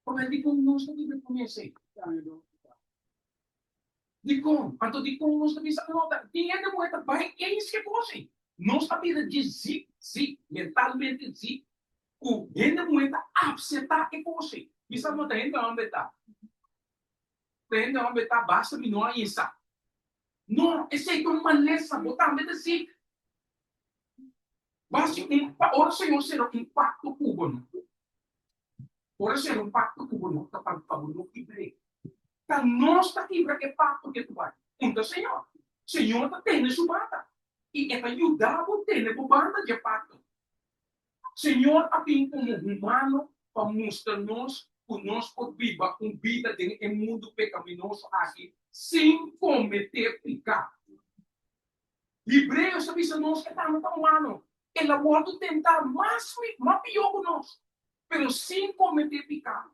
Pasobra dikon nos ta kibra e promesa ei? Dikon? Anto dikon nos ta bisa no ta tin hende muhé ta bai eens ku e kos ei? Nos a bira dje zik, zik, mentalmente zik, ku hende muhé ta apseptá e kos ei. Bisa no ta hende hòmber ta. Ta hende homber ta basta mi no a yesa. No, esei ta un malesa, bo tambe ta sik. Bo hasi un, pa ora Señor sera un pakto ku bo no. Ora sera un pakto ku bo no ta pa pa bo no kibr'é. Ta nos ta kibra e pakto ke tu bai. Punta Señor. Señor ta tene su banda i e ta yuda bo tene bo banda dje pakto. Señor a bin como humano pa mustra nos cu nos por biba un bida den e mundu pecaminoso aki sin comete pica. Hebreos ta bisa nos e tamba ta humano, el a wordo tenta mas mas pior cu nos, pero sin comete pica.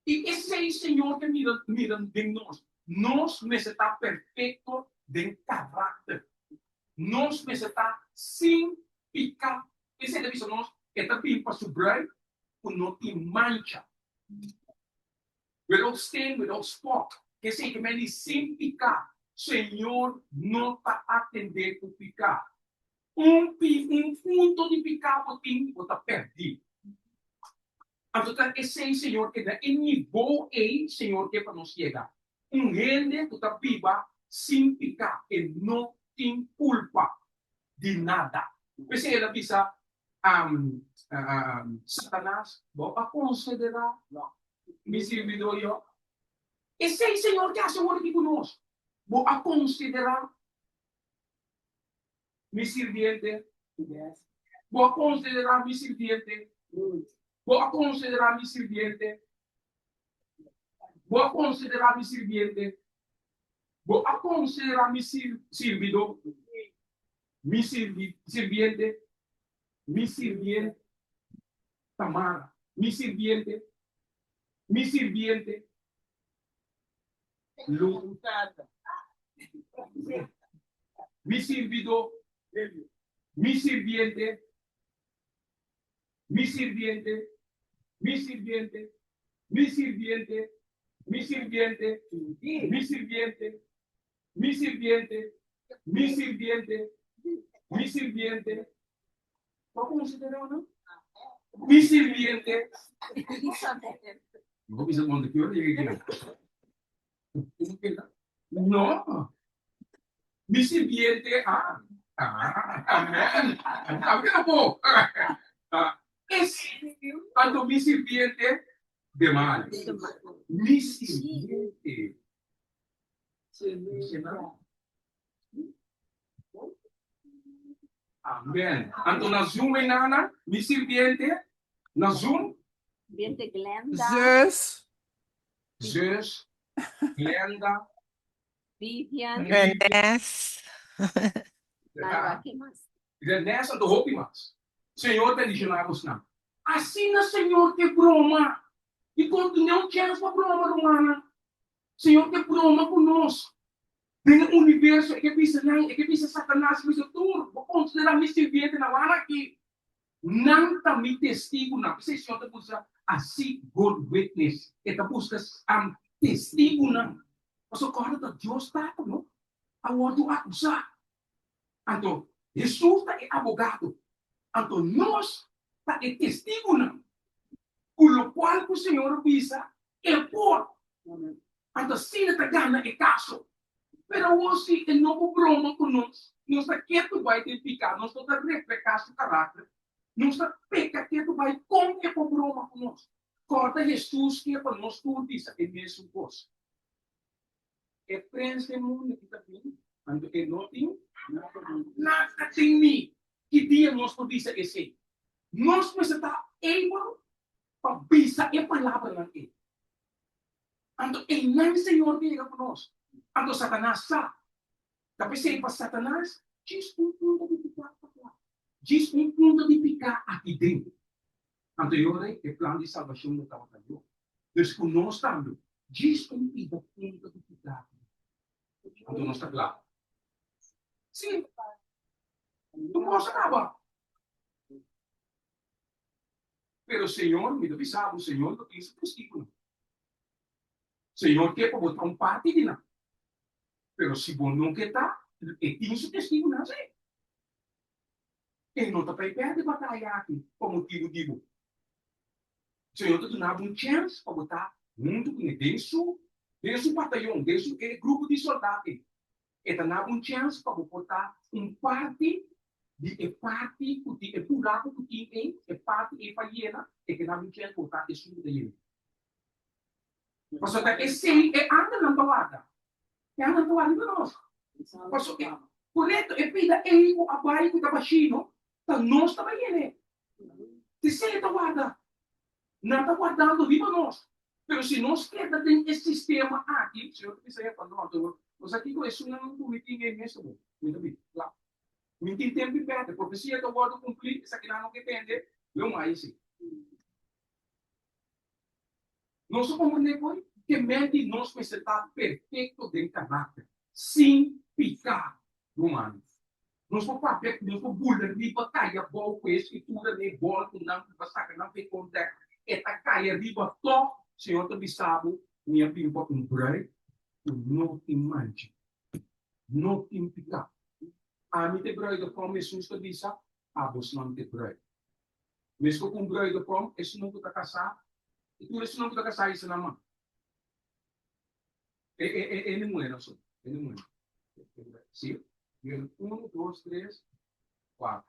I esei Señor ta mira mira den nos. Nos mester ta perfecto den karakter. Nos mester ta sin piká. Esei ta bisa nos e ta bin pa su bruid ku no tin mancha. Without stain, without spot. Esei ke men di sin piká. Señor no ta atendé ku piká. Un pi un punto di piká bo tin, bo ta pèrdí. Anto ta esei Señor ke na e nivou ei Señor ke pa nos yega. Un hende ku ta biba sin piká, e no tin kulpa di nada. P'esei el a bisa Satanas, Bo a konsiderá mi sirbidó Job? Esei Señor ke hasi awor aki ku nos. Bo a konsiderá mi sirbiente? Bo a konsiderá mi sirbiente? Bo a konsiderá mi sirbiente? Bo a konsiderá mi sirbiente? Bo a konsiderá mi sirbidó? Mi sirbiente? Mi sirbiente? Tamara, mi sirbiente? Mi sirbiente? Lu. Mi sirbidó, mi sirbiente. Mi sirbiente, mi sirbiente, mi sirbiente, mi sirbiente, mi sirbiente, mi sirbiente, mi sirbiente, mi sirbiente. Bo konsiderá nan? Mi sirbiente. Bo bisa kon ki ora yega aki? No. Mi sirbiente a. Ah, amen. Amen bo. Es anto mi sirbiente de mal. Mi sirbiente. Amen. Anto na Zoom e nana, mi sirbiente, na Zoom. Sirbiente Glenda. Zus. Zus, Glenda. Vivian. Renes. Renes anto hopi mas. Señor bendiciona bosnan. Asina Señor ke broma. I kon dune un chens pa broma rumannan. Señor ke broma ku nos. Den e universo e ke bisa nan, e ke bisa Satanas, e bisa tur, bo konsiderá mi sirbientenan wak aki. Nan ta mi testigunan. P'esei Señor ta buska a seek good witness. E ta buska testigunan. Pasobra kòrda ta Dios Tata no a wòrdu akusá. Anto Hesus ta e abogado. Anto nos ta e testigunan. Ku lokual ku Señor a bisa, e por. Anto asina ta gana e kaso. Pero awor si e no por broma ku nos, nos ta ketu bai den piká, nos no ta reflehá su karakter, nos ta peka ketu bai, kon e por broma ku nos? Kòrda Hesus ke pa nos tur bisa e mesun kos. E prens den mundu ki ta bin, anto e no tin nada den mi. Ki dia nos por bisa esei? Nos mester ta able pa bisa e palabranan ei. Anto einan Señor ta yega ku nos. Anto Satanas sa. Ta p'esei pa Satanas djis un punto di piká ta kla. Djis un punto di piká aki den. Anto e ora ei e plan di salbashon lo tabata yo. Dus ku nos tambe djis un pida punto di piká aki den. Anto nos ta kla. Sí. Tur kos a kaba. Pero Señor, mi ta bisa bo, Señor no tin su testigunan. Señor ke pa bo ta un parti di nan. Pero si bo no ke ta, e tin su testigunan sí. E no ta pa e perde bataya aki pa motibu di bo. Señor ta duna bo un chèns pa bo ta huntu kuné den su, den su batayon, den su e grupo di soldat ei. E ta na bo un chèns pa bo por ta un parti di e parti ku tin e buraku ku tin ei, e parti ei pa yena, e ke na bo un chèns pa bo ta esun ku ta yena. Pasobra ta esei e angelnan ta warda. E angelnan ta warda riba nos. Pasobra e, korekto, e pida ei ku a bai ku ta bashí no, ta nos ta bai yena e. Esei e ta warda. Nan ta wardando riba nos. Pero si nos keda den e sistema aki, Señor ta bisa epa, no, anto nos a kiko esunnan ku mi tin ei mes ta bon. Mi ta bin, kla. Mi tin tempu di pèrdè. Profesia ta wòrdu kumplí, esakinan no ke tende, lo mai esei. Nos a komprendé koe ke men di nos mester ta perfekto den karakter, sin piká, rumannan. Nos por papia, nos por bula riba kai abou ku e Skritura den e bòl ku nan ku saka nan p'e kontek, e ta kai ariba tòg. Señor ta bisa bo, Mi a bin pa un brùit ku no tin mancha, no tin piká. Ami ta e brùidegòm, Hesus ta bisa, abosnan ta e brùit. Meskos ku un brùidegòm, esunnan ku ta kasá, i tur esunnan ku ta kasá hisa nan man. E e e e muhernan so, e muhernan. Si, Mira, uno, dos, tres, kuater.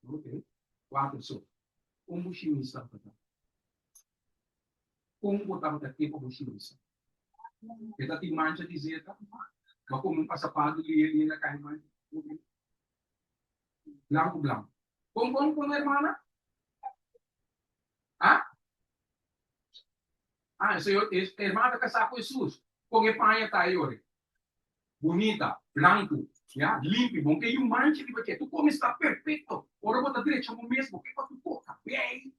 Ok, kuater so. Kon bo shimisa tabata? Kon bo tabata ke pa bo shimisa? E ta tin mancha di zeta? Bo a kome un pasapado lihe lihe na kai mancha? Blanku blanku. Kon kon kon hermana? Ah? Ah, señor, hermana ta kasá ku Hesus. Kon e paña ta ei ora? Bunita, blanku, ya, limpi, bon ke yu mancha riba dje. Tur kome sta perfekto. Ora bo ta drecha bo mes, bo ke pa tur kos, kabei,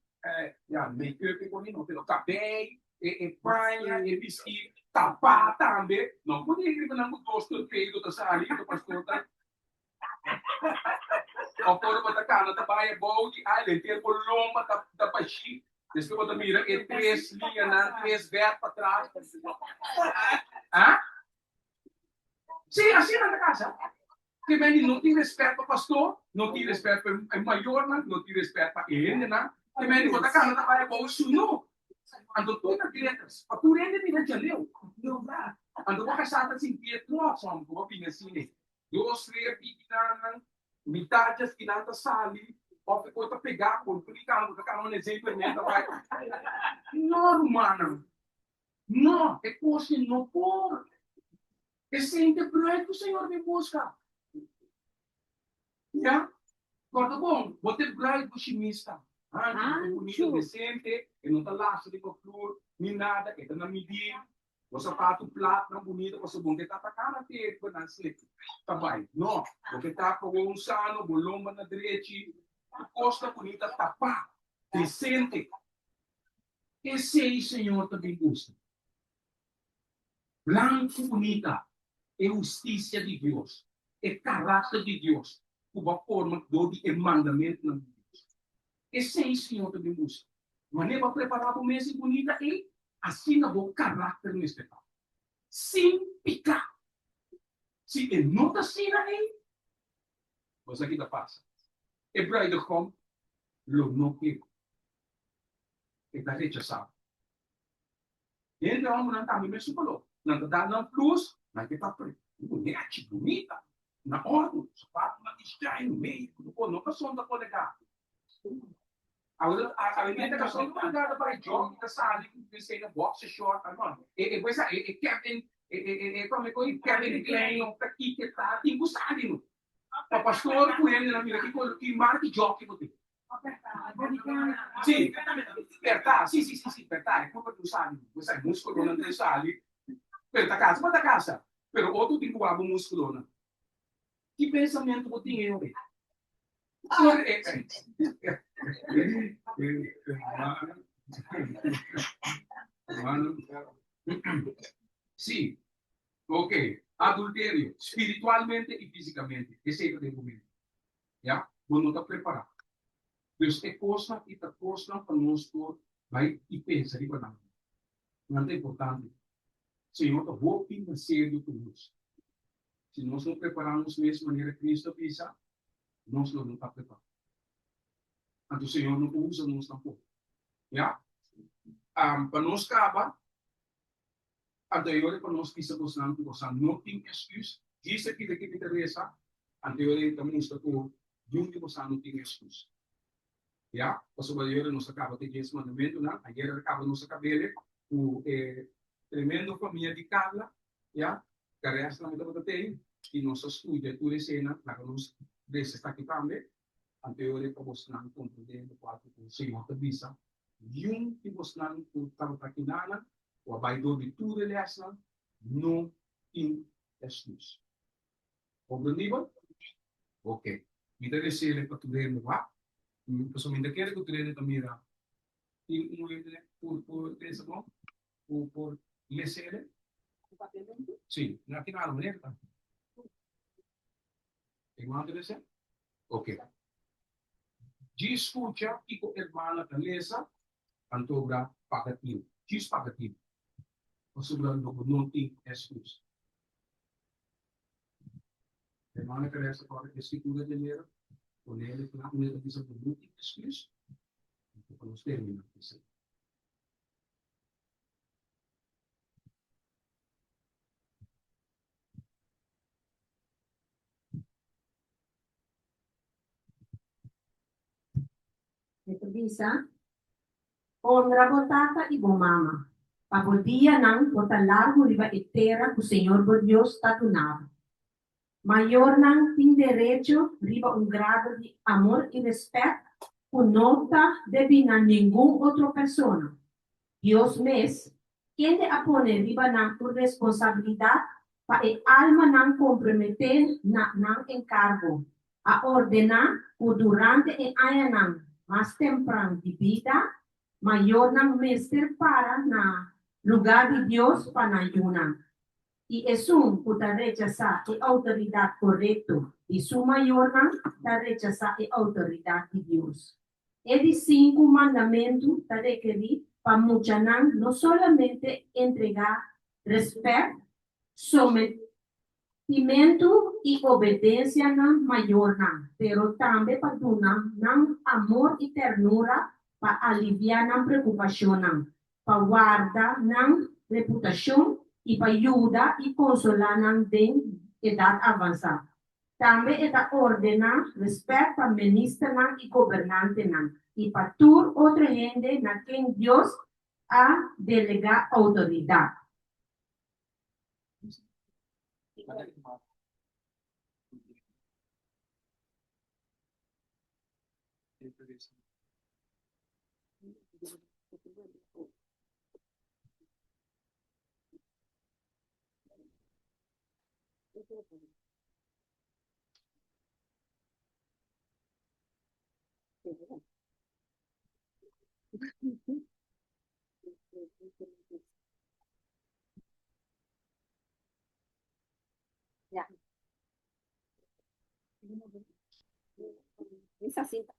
ya, make-up e kos ei no, pero kabei, e paña, e bistí, tapá tambe. No por yega riba nan ku dos torpedo ta sali, ku pastor ta. Òf ora bo ta kana ta bai abou di aire henter bo lomba ta ta bashí. Despues bo ta mira e tres liñanan, tres bèt patras. Ah? Sí, asina nan ta kasa. Te men di no tin respet pa pastor, no tin respet pa e mayornan, no tin respet pa e hendenan. Te men di bo ta kana ta bai abou sunú. Anto tur ta glitters, pa tur hende mira djaleu. Anto bo kasá ta sintié trots hòmber ku bo a bini asina. Dos tres pikinan, mitad dje skinan ta sali, òf e kos ta pegá ku bo no kana, bo ta kana un ezempel men ta bai. No rumannan, no, e kos ei no por. Esei ta e bruid ku Señor bin buska. Ya, kòrda bon, bo ta e bruid ku shimista. Hanchu, bunita, desente, e no ta lastra riba flur ni nada, e ta na midí. Bo sapatu platnan bunita pasobra bo no ke ta ataká na te ku nan slip ta bai. No, bo ke ta pa un sano, bo lomba na drechi, tur kos ta bunita tapá, desente. Esei Señor ta bin buska. Blanku bunita, e hustisia di Dios, e karakter di Dios ku bo a forma dor di e mandamentunan di Dios. Esei Señor ta bin buska. Manera bo a prepará bo mes i bunita ei, asina bo karakter mester ta. Sin piká. Si e no ta asina ei, bo sa ki ta pasa. E bruidegom lo no kere. E ta rechasá bo. Hende hombernan tambe mesun koló. Nan ta dal nan flus, nan ke ta pre. Nechi, bunita, na òrdu, sapatunan di shine, mei, ku no kason ta kolegá. Awor, awendia ta kason ta kolegá ta bai jòk, ta sali ku esei na boxer short, no. E e bo sa, e e Kevin, e e e e kome ku Kevin Klein of ta kiko ta, tin ku sali no. Pa pastor ku hendenan mira kiko ki marki jòk bo tin. Sí, pertá, sí, sí, sí, sí, pertá, e kurpa tin sali, bo sa e múskulonan tin sali, pero ta kasa bo ta kasa, pero otro tin ku wak bo múskulonan. Ki pensamentu bo tin ei? Tur e Sí, ok, adulterio, spiritualmente i físikamente, esei ta den bo mente. Ya, bo no ta prepará. Dus e kosnan i ta kosnan pa nos por bai i pensa riba nan. Nan ta importante. Señor ta hopi na serio ku nos. Si nos no prepará nos mes manera Cristo a bisa, nos lo no ta prepará. Anto Señor no por usa nos tampoco. Ya? Pa nos kaba, Anto e ora pa nos bisa bosnan ku bosan no tin esküs, djis aki ta ke mi ta resa, anto e ora ei ta mustra ku niun di bosan no tin esküs. Ya, pasobra e ora nos a kaba ku e dies mandamentunan, ayer a kaba nos a kabele ku e tremendo famia di Carla, ya, Gares tambe tabata tei, i nos a studia tur eseinan, laga nos resa esaki tambe, anto e ora ei pa bosnan komprendé lokual ku Señor ta bisa Niun di bosnan ku tabata kinanan ku a bai dor di tur e lèsnan no tin èskús. Komprendibel? Oke. Mi ta desele pa tur hende wak, pasobra mi ta kere ku tur hende ta mira tin un hende ku por lesa bon, ku por lesele. Sí, na kinanan manera ta. Hermano ta lesa? Oke. Djis skucha kiko hermana ta lesa, anto bra paga tinu. Djis paga tinu. Pasobra lo bo no tin eskus. Hermana ta lesa ora e skritura dje lera, ponele kla unda e ta bisa bo no tin eskus, anto pa nos termina esei. E ta bisa, Honra bo tata i bo mama, pa bo dianan por ta largu riba e tera ku señor bo Dios ta duna bo. Mayornan tin derecho riba un grado di amor i rèspèt ku no ta debí na ningun otro persona. Dios mes, kende a pone riba nan un responsabilidat pa e almanan komprometé na nan enkargo, a ordená ku durante e añanan mas tempran di bida, mayornan mester para na lugá di Dios pa nan yunan. I esun ku ta rechasá e outoridat korekto di su mayornan ta rechasá e outoridat di Dios. E di sinku mandamentu ta rekerí pa muchanan no solamente entregá rèspèt, sometimentu i obedensia na mayornan, pero tambe pa duna nan amor i ternura pa aliviá nan preokupashonnan, pa warda nan reputashon i pa yuda i konsolá nan den edat avansá. Tambe e ta ordená rèspèt pa ministernan i gobernantenan i pa tur otro hende na ken Dios a delegá outoridat. Ya. Bisa sinta.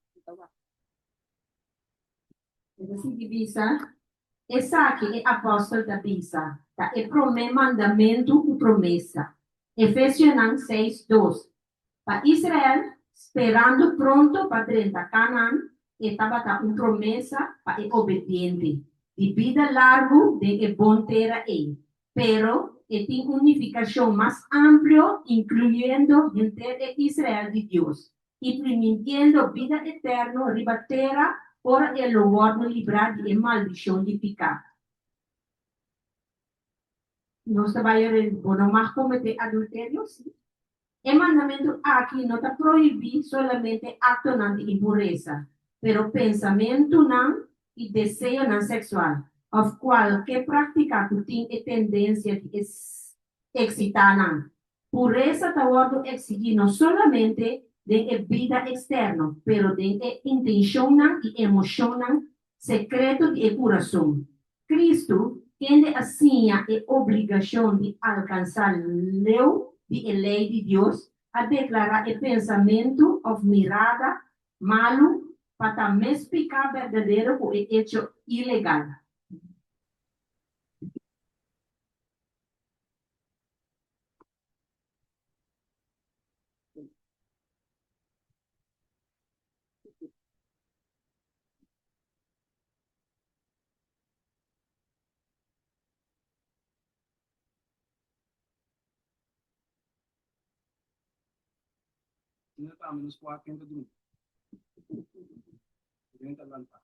E ta sigui bisa, Esaki e apòstel ta bisa, ta e promé mandamentu ku promesa. Efesionan seis, dos. Pa Israel, sperando pronto pa drenta Kanaan, e tabata un promesa pa e obediente, di bida largu den e bon tera ei. Pero, e tin un nifikashon mas amplio, inkluyendo henter e Israel di Dios, i primintiendo bida eterno riba tera ora e lo wòrdu librá di e maldishon di piká. Nos ta bai ora bo no mag kometé adulterio? Sí. E mandamentu aki no ta prohibí solamente aktonan di impuresa, pero pensamentunan i deseonan seksual, òf kualke práktika ku tin e tendensia di eksitá nan. Puresa ta wòrdu eksigí no solamente den e bida eksterno, pero den e intenshonnan i emoshonnan sekreto di e kurason. Kristu, kende a siña e obligashon di alkansá leu di e lei di Dios, a deklará e pensamentu òf mirada malu pa ta mes piká berdadero ku e echo ilegal. Asina tambe nos por ken ta drumi. Ken ta lanta.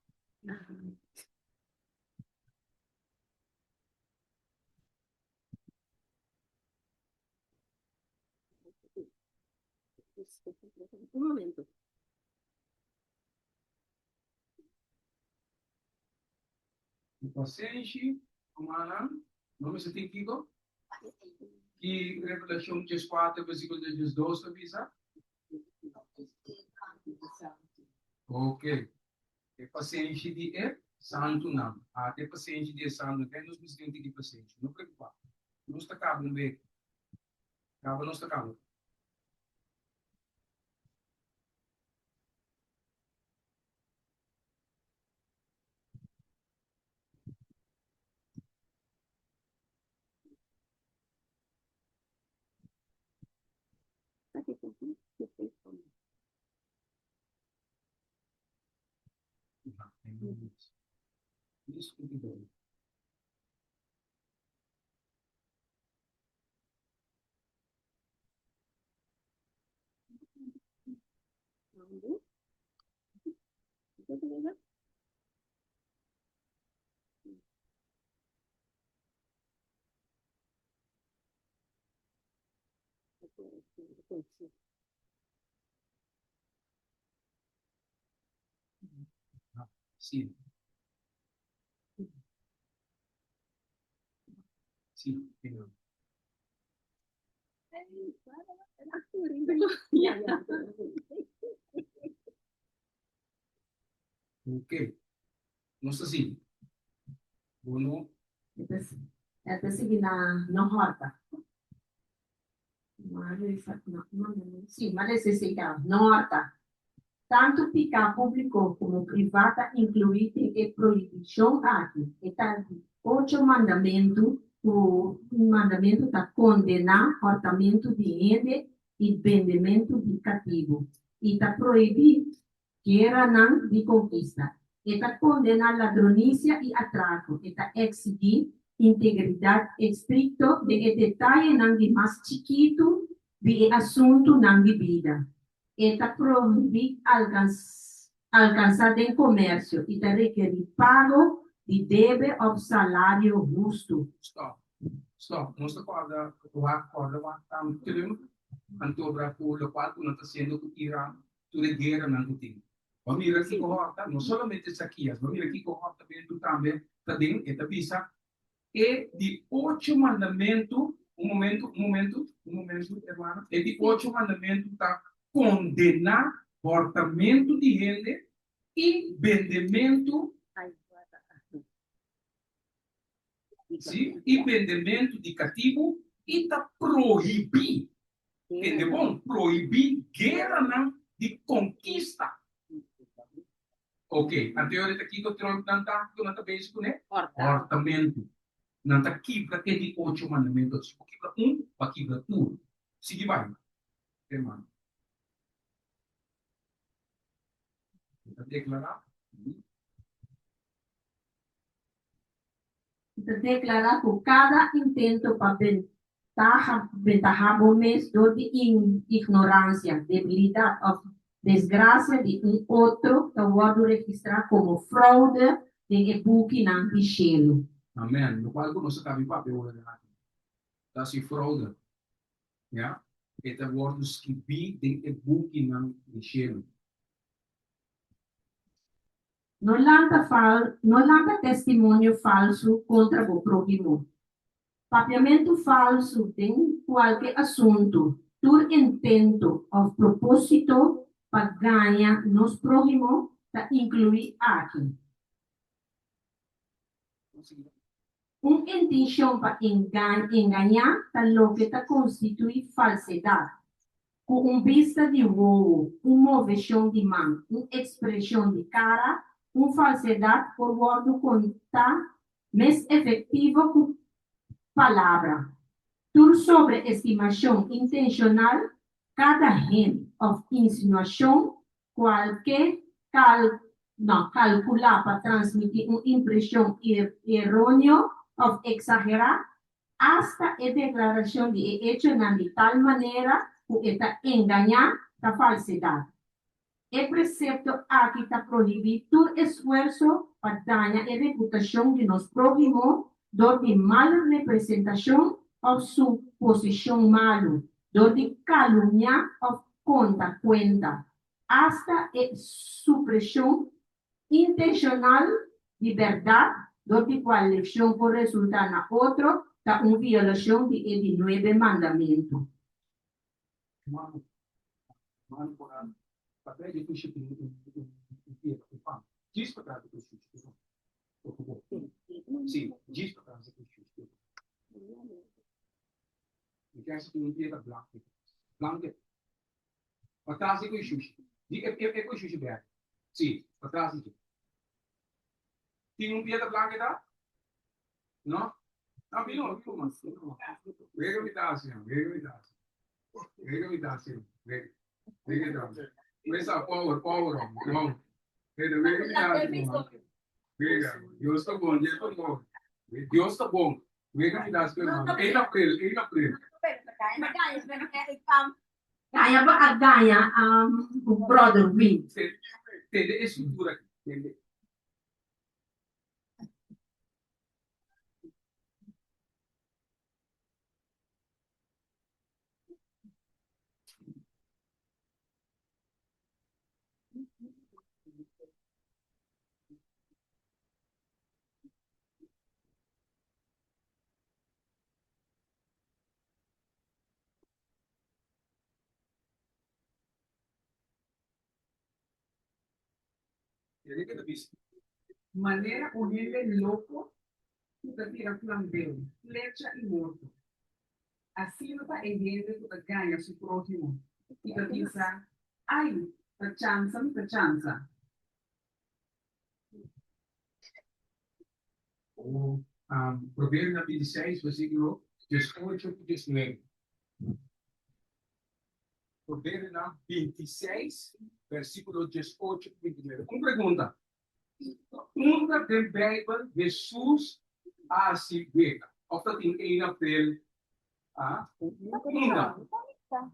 Un momento. Ku pasenshi, rumannan, no mester tin kiko? Ki Revelashon 14 versíkulo 12 ta bisa? Ok. E pasenshi di e santunan. Ata e pasenshi di e santunan. Kende nos mester tin un tiki pasenshi? No preokupá. Nos ta kaba un bek. Kaba nos ta kaba. Sí. Sí, Ok. Nos ta sigui. Bo no. E ta sigui na no hòrta. Sí, m'a lesa esei kaba. No horta. Tantu piká públiko komo privá ta inkluí den e prohibishon aki. E ta di ocho mandamentu ku mandamentu ta kondená hòrtamentu di hende i bendementu di katibu, i ta prohibí gueranan di konkista. E ta kondená ladronisia i atrako. E ta eksigí integridat estrikto den e detayenan di mas chikitu di e asuntunan di bida. E ta prohibí alkansá den komersio i ta rekerí pago di debe òf salario hustu. Stòp. Stòp. Nos ta kòrda wak kòrda wak Trump antobra ku lokual ku nan ta hasiendo ku Iran tur e gueranan ku tin. Bo a mira kiko hòrta, no solamente Zakias, bo a mira kiko hòrtamentu tambe ta den. E ta bisa e di ocho mandamentu, un momentu, un momentu, un momentu, hermana, e di ocho mandamentu ta kondená hòrtamentu di hende i bendementu, sí, i bendementu di katibu i ta prohibí, tende bon, prohibí gueranan di konkista. Ok, anto ahorita kiko Trump nan ta ku nan ta bezig kuné? Hòrtamentu. Nan ta kibra e di ocho mandamentu. Si bo kibra un, bo a kibra tur. Sigui bai, hermano. E ta deklará. E ta deklará ku kada intento pa bentaha bentahá bo mes dor di ignoransia, debilidat òf desgrasia di un otro ta wòrdu registrá komo froude den e bukinan di shelu. Amen. Lokual ku nos a kabi papia ora den aki ta si froude, ya, e ta wòrdu skibí den e bukinan di shelu. No lanta fal, no lanta testimonio falsu kontra bo próhimo. Papiamentu falsu den kualke asuntu, tur intento òf propósito pa gaña nos próhimo ta inkluí aki. Un intenshon pa engañá ta loke ta konstituí falsedat. Ku un bista di wowo, un moveshon di man, un ekspreshon di kara, un falsedat por wòrdu kontá mes efektivo ku palabra. Tur sobreestimashon intenshonal, kada hint òf insinuashon Kualke kal no kalkulá pa transmití un impreshon eróneo òf eksagerá, asta e deklarashon di e echonan di tal manera ku e ta engañá, ta falsedat. E presepto aki ta prohibí tur esfuerso pa daña e reputashon di nos próhimo dor di mal representashon òf suposishon malu, dor di kalumniá òf konta kuenta, asta e supreshon intenshonal di bèrdat dor di kual lekshon por resultá na otro ta un violashon di e di nuebe mandamentu. Tin un piedra blanco ta? No? No, mi no, mi no. Wega mi ta haci, wega mi ta haci. Wega mi ta haci. Wega. Wega ta haci. Wesa power, power, hombre. Wega, wega mi ta haci. Wega. Dios ta bon, Dios ta bon. Dios ta bon. Wega mi ta haci, hermano. 1 april, 1 april. Gaña bo a gaña um, brother Win. Tende e estructura aki. Tende. Manera un hende loko ku ta tira flambeu, flecha i morto. Asina ta e hende ku ta gaña su próhimo i ta bisa, Ai, ta chansa mi ta chansa. O Proverbionan 26, versíkulo 18 ku 19. Proverbionan 26, versíkulo 18 ku 29. Un pregunta. Unda den Bijbel Hesus a hasi wega? Of ta tin ein aprel? Ah, unda?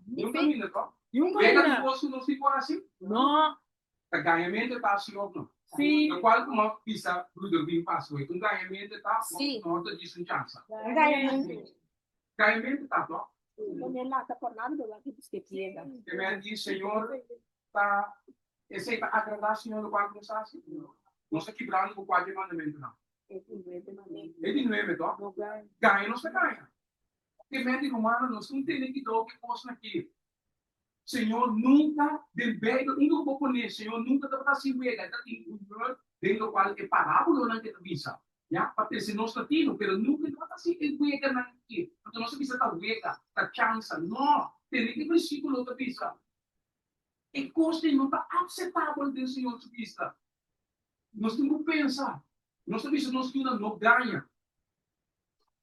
Niun kaminda to? Wega di kos ku nos tin por hasi? No. Ta gañamento ta hasi of no? Si. Lokual ku no bisa bruder bin pas wega. Un gañamento ta Si. no ta djis un chansa. Gañamento. Gañamento ta to? Te Te men di Señor ta esei ta agradá Señor lokual ku nos ta hasi? Nos ta kibrando ku kua di e mandamentunan? E di nuebe to? Gaña nos ta gaña. Te men di rumannan nos tin tene kidou ku e kosnan aki. Señor nunka den Beibel unda ku bo pone Señor nunka tabata hasi wega e ta tin un rol den lokual e parábolonan ke ta bisa ya pa trese nos na tino pero nunka e tabata hasi e weganan aki anto nos ta bisa ta wega ta chansa no tene ke versíkulo ta bisa e kos ei no ta akseptabel den Señor su bista nos tin ku pensa nos ta bisa nos yunan no gaña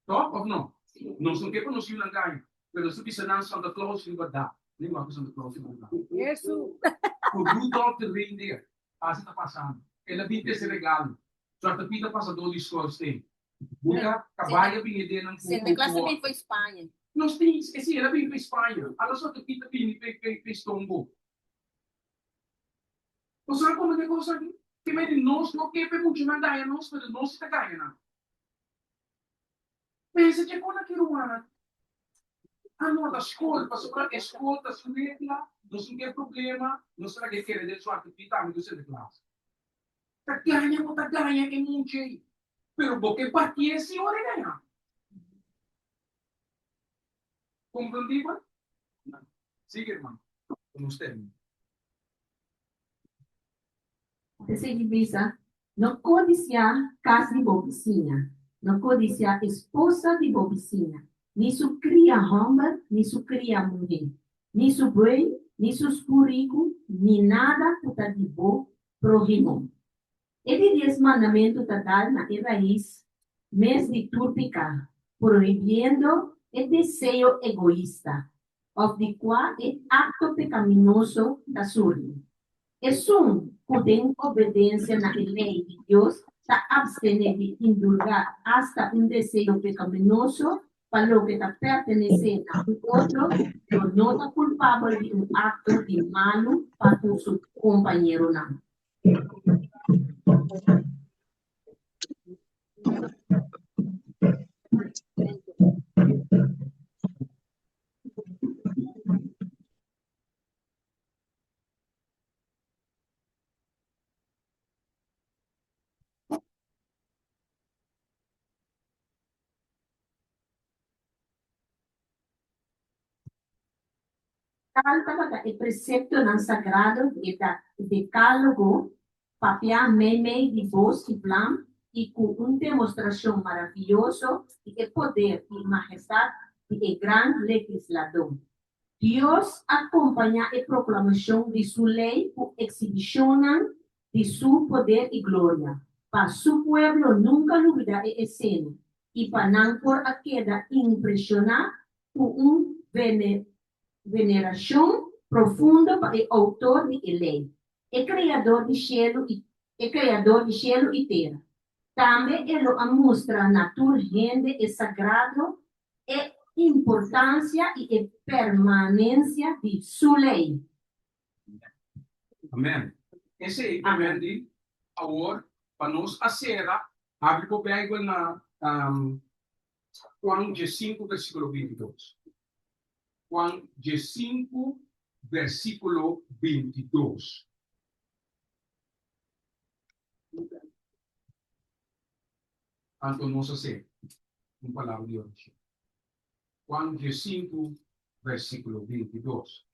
Tòg òf no? Nos no ke pa nos yunan gaña, pero nos ta bisa nan Santa Claus riba dak. Nen wak ku Santa Claus riba dak. Ku Rudolph the reindeer. Asi ta pasando. El a bin trese regalo. Zwarte Piet a pasa dor di schoorsteen. Buta kabai a bini den nan ku Santa Claus a bin for Spaña. Nos tin, e si, el a bin for Spaña. Ala Zwarte Piet a bini pe stongo. Bo sa komo ta e kos aki? Ke mei di nos no ke pa e muchanan gaña nos, pero nos si ta gaña nan. Pensa dje kon aki rumannan a nota skol pasobra e skol ta su regla, nos no ke problema, nos ta laga e kere den suerte pi tambe ku Sinterklaas. Ta gaña bo ta gaña e mucha ei, pero bo ke batié si ora e gaña. Komprendí bo? Sigui hermano, ku nos termina. Ta sigui bisa, No kodisiá kas di bo bisiña, no kodisiá esposa di bo bisiña, ni su kria hòmber ni su kria muhé, ni su buey, ni su spuriku, ni nada ku ta di bo próhimo. E di dies mandamentu ta dal na e rais mes di tur piká, prohibiendo e deseo egoista, òf di kua e akto pekaminoso ta surgi. Esun ku den obedensia na e lei di Dios ta abstené di indulgá asta un deseo pekaminoso pa loke ta pertenesé na un otro, lo no ta kulpabel di un akto di malu pa ku su kompañeronan. Tal tabata e preseptonan sagrado di e Dekálogo, papiá meimei di bos i vlam i ku un demostrashon maravioso di e poder i mahestat di e Gran Legisladó. Dios a kompañá e proklamashon di su lei ku eksibishonnan di su poder i gloria, pa su pueblo nunka lubidá e esena i pa nan por a keda impreshoná ku un venerashon profundo pa e Outor di e Lei, e Kreador di shelu i e Kreador di shelu i tera. Tambe e lo a mustra na tur hende e sagrado, e importansia i e permanensia di Su lei. Amen. Esei ta men di awor pa nos a sera. Habri bo Bijbel na Juan diesinku versíkulo 22. Juan 15 versíkulo 22. Anto nos a sera un palabra di orashon. Juan 15 versíkulo 22.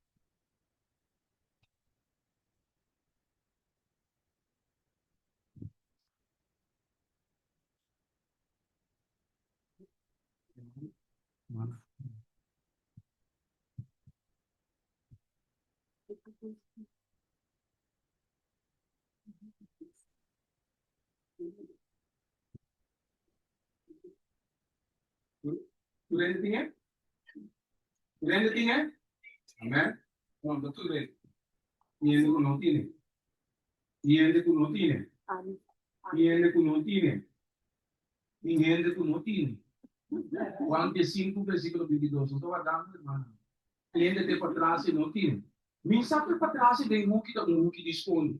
Tur hende tin e? Tur hende tin e? Amen. No, no tur hende. Tin hende ku no tine. Tin hende ku no tine. Tin hende ku no tine. Tin hende ku no tine. Juan 15 versíkulo 22. No ta wardando, hermano. Tin hende te patras i no tine. Mi sa ku e patras den huki ta un huki di skonde.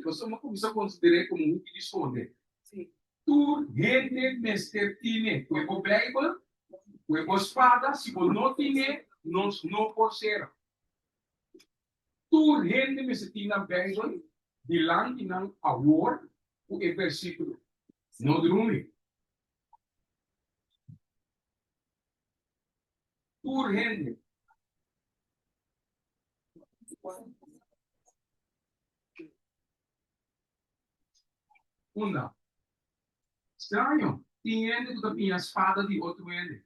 Pasobra mi a kuminsá konsider'é komo un huki di skonde. Tur hende mester tine ku e bo Beibel, ku e bo spada, si bo no tine, nos no por sera. Tur hende mester tin nan Beibel dilanti nan awor ku e versíkulo. No drumi. Tur hende. Unda? Straño, tin hende ku ta piña spada di otro hende.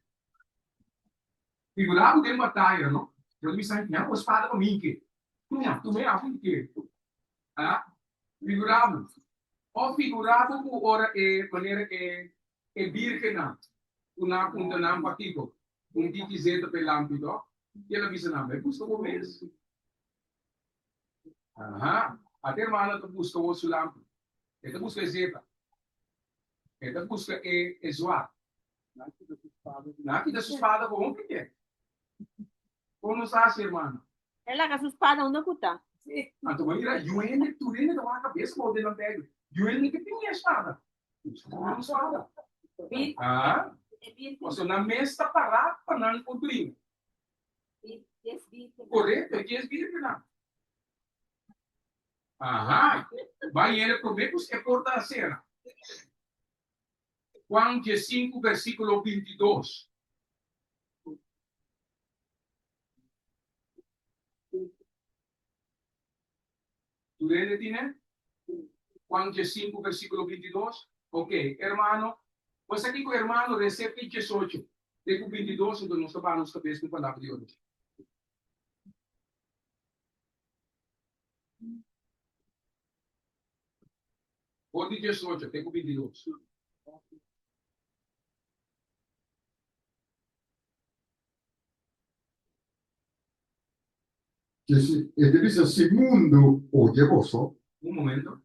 Figurá bo den bataya, no? Yo ta bisa, Ña bo spada pa mi ke? Tuma, tuma e afu di ke. Ah, figurá bo. Of figurá bo ku ora e manera e e bírgennan ku nan a puntra nan pakiko un tiki zeta pa e lampi to, i el a bisa nan, Bai buska bo mes. Aha, ata hermano ta buska bo su lampi. E ta buska e zeta. E ta buska e e zwart. Nan kita su spada ku hopi ke. Kon nos hasi, hermano? E laga su spada unda ku ta. Anto bo mira, yu hende, tur hende ta wak kabes bou den nan Bijbel. Yu hende ke tin e spada. Su spada. Ah, pasobra nan mes ta pará pa nan por bringa. Korekto, e dies bírgennan. Aha, bai hende promé ku e porta a sera. Juan 15 versíkulo 22. Tur hende tine? Juan 15 versíkulo 22. Ok, hermano, bo sa kiko hermano resepti 18 te ku 22 enton nos ta baha nos kabes ku palabra di orashon. For di 18 te ku 22. E ta bisa, Si mundu odia boso. Un momento.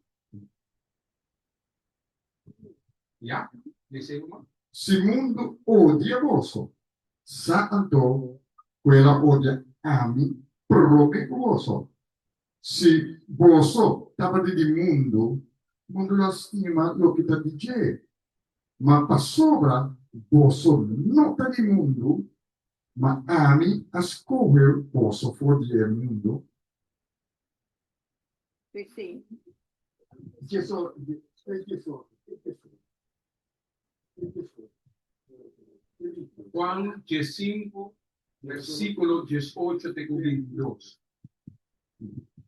Ya, lesa ruman. Si mundu odia boso, sa anto ku el a odia ami promé ku boso. Si boso tabata di mundu, mundu lo a stima loke ta di dje. Ma pasobra boso no ta di mundu, Ma ami a skohe boso for di e mundu. Juan 15, versíkulo 18 te ku 22.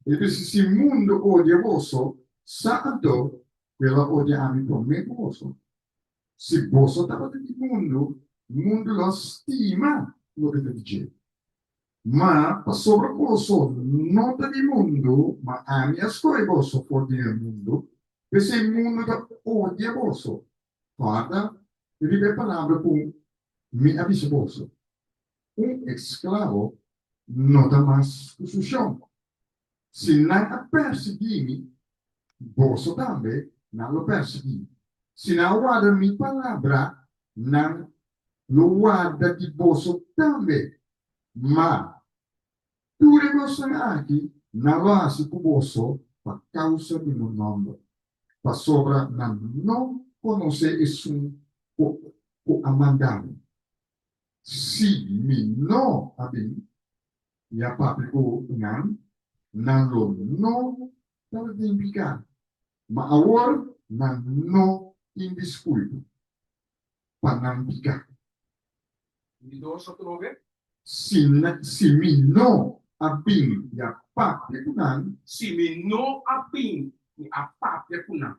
E bisa, Si mundu odia boso, sa anto ku el a odia ami promé ku boso. Si boso tabata di mundu, mundu lo a stima loke ta di dje. Ma pasobra boso no ta di mundu, ma ami a skohe boso for di e mundu, p'esei mundu ta odia boso. Kòrda riba e palabra ku mi a bisa boso, Un esklabo no ta mas ku su shon. Si nan a persiguí mi, boso tambe nan lo persiguí. Si nan a warda mi palabra, nan lo warda di boso tambe. Ma tur e kosnan aki nan lo hasi ku boso pa kousa di mi nòmber, pasobra nan no konosé esun ku a manda mi. Si mi no a bin, i a papia ku nan, nan lo no tabatin piká, ma awor nan no tin diskulpa pa nan piká. Di dos atrobe. Si si mi no a bin i a papia ku nan. Si mi no a bin i a papia ku nan.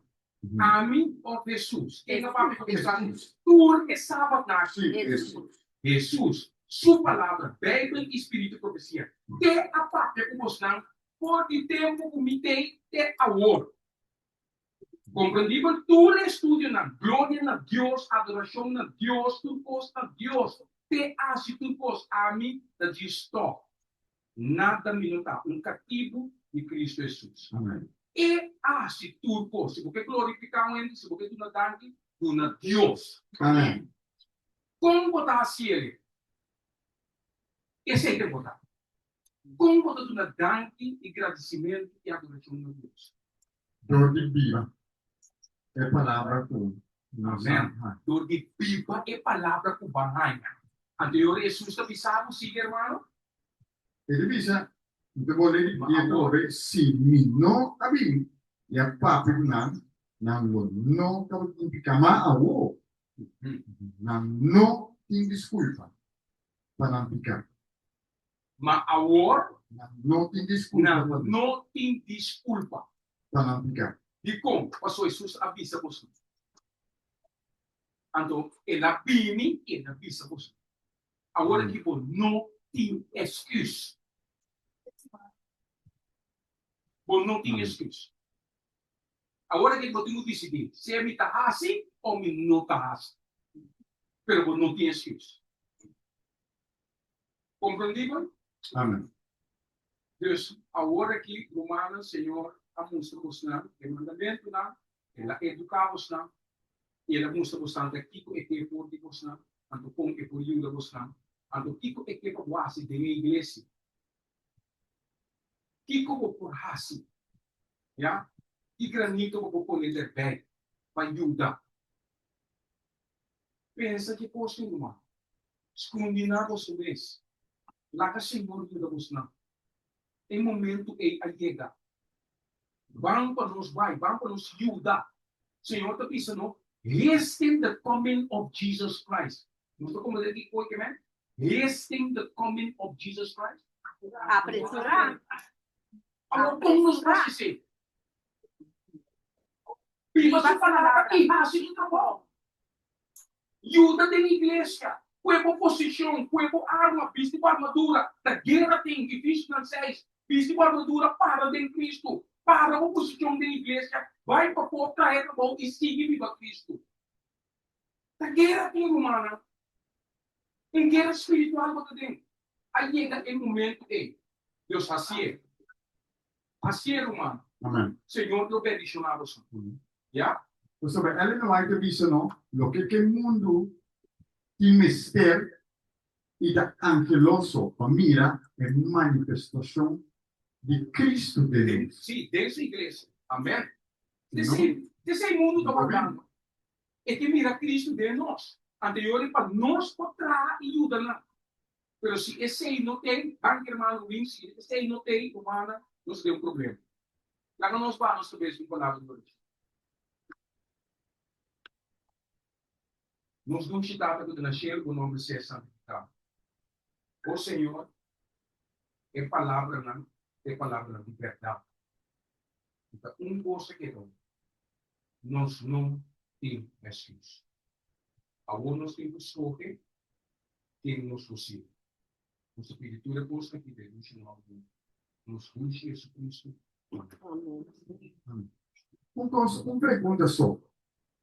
Ami òf Hesus? Ken a papia ku Hesus tur e sabatnan aki? Sí, Hesus. Hesus. Su Palabra, Beibel i spiritu profesia, te a papia ku bosnan for di tempu ku mi tei te awor. Komprendibel tur e estudionan, gloria na Dios, adorashon na Dios, tur kos na Dios, te hasi tur kos, ami ta djis stòp. Nada mi no ta, un katibu di Kristu Hesus. E a hasi tur kos. Si bo ke glorifiká un hende, si bo ke duna danki, duna Dios. Kon bo ta hasi el? Esei ta importá. Kon bo ta duna danki i gradisimentu i adorashon na Dios? Dor di biba e palabra ku nos a Amèn. haña. Dor di biba e palabra ku bo a haña. Anto e ora Hesus ta bisa bo, Sigui, hermano. E ta bisa, Mi ta bolbe Ma di awor. atrobe, si mi no a bin i a papia ku nan, nan lo no tabatin piká. Ma awor, nan no tin diskulpa pa nan piká. Ma awor. Nan no tin diskulpa Nan pa. no tin diskulpa. Pa nan piká. Dikon? Pasobra Hesus a bisa boso. Anto el a bini i el a bisa boso. Awor aki bo no tin esküs. Bo no tin esküs. Awor aki bo tin ku disidí, sea mi ta hasi o mi no ta hasi. Pero bo no tin esküs. Komprendibel? Amen. Dus, awor aki, rumannan, Señor a mustra bosnan e mandamentunan, El a eduká bosnan, i El a mustra bosnan ta kiko E ke for di bosnan, anto kon E por yuda bosnan, anto kiko E ke pa bo hasi den e iglesia. Kiko bo por hasi? Ya? Ki granito bo por pone derbei pa yuda? Pensa ki kos tin ruman. Skundi na boso mes. Laga Señor yuda bosnan. E momentu ei a yega. Ban pa nos bai, ban pa nos yuda. Señor ta bisa no, Hasten the coming of Jesus Christ. Nos ta komprende kiko e ke men? Hasten the coming of Jesus Christ. Apresurá. Awor kon nos por hasi esei? Biba su palabra i hasi su trabou. Yuda den iglesia. Kue bo posishon, kue bo arma, bisti bo armadura. Ta guera tin, Efesionan seis. Bisti bo armadura, para den Kristu. Para bo posishon den iglesia, bai pafó, traha e trabou i sigui biba Kristu. Ta guera tin, rumannan. Un guera spiritual bo ta den. A yega e momento ei. Dios hasié. Hasié, ruman. Amen. Señor lo bendishoná boso. Ya. Pasobra Ellen White a bisa no, loke ke mundu tin mester i ta angeloso pa mira e manifestashon di Kristu den nos. Sí, den su iglesia. Amen. T'esei mundu ta wardando. E ke mira Kristu den nos. Anterior e pa nos por traha i yuda nan. Pero si esei no t'ei, danki hermano Win, si esei no t'ei, humana, nos den un problema. Laga nos baha nos kabes un palabra di orashon. Nos dushi Tata ku ta na shelu, bo nomber sea santifiká. O Señor, e palabranan ta e palabranan di bèrdat. I ta un kos a keda un, nos no tin èsküs. Awor nos tin ku skohe ken nos lo sirbi. Nos ta pidi tur e kosnan aki den dushi nòmber di nos dushi Jesucristo. Amen. Un kos, un pregunta so,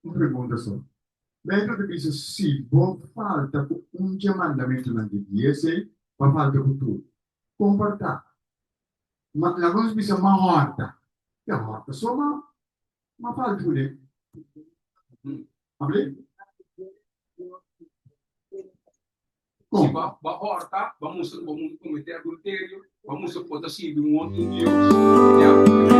un pregunta so. Beibel ta bisa si bo falta ku un dje mandamentunan di dies ei, bo a falta ku tur. Kon por ta? Ma laga nos bisa ma hòrta. Ke hòrta so ma ma falta kuné. Abri? Si bo a hòrta, bo a mustra ku bo mundu kometé adulterio, bo a mustra ku bo ta sirbi un otro dios. Ya.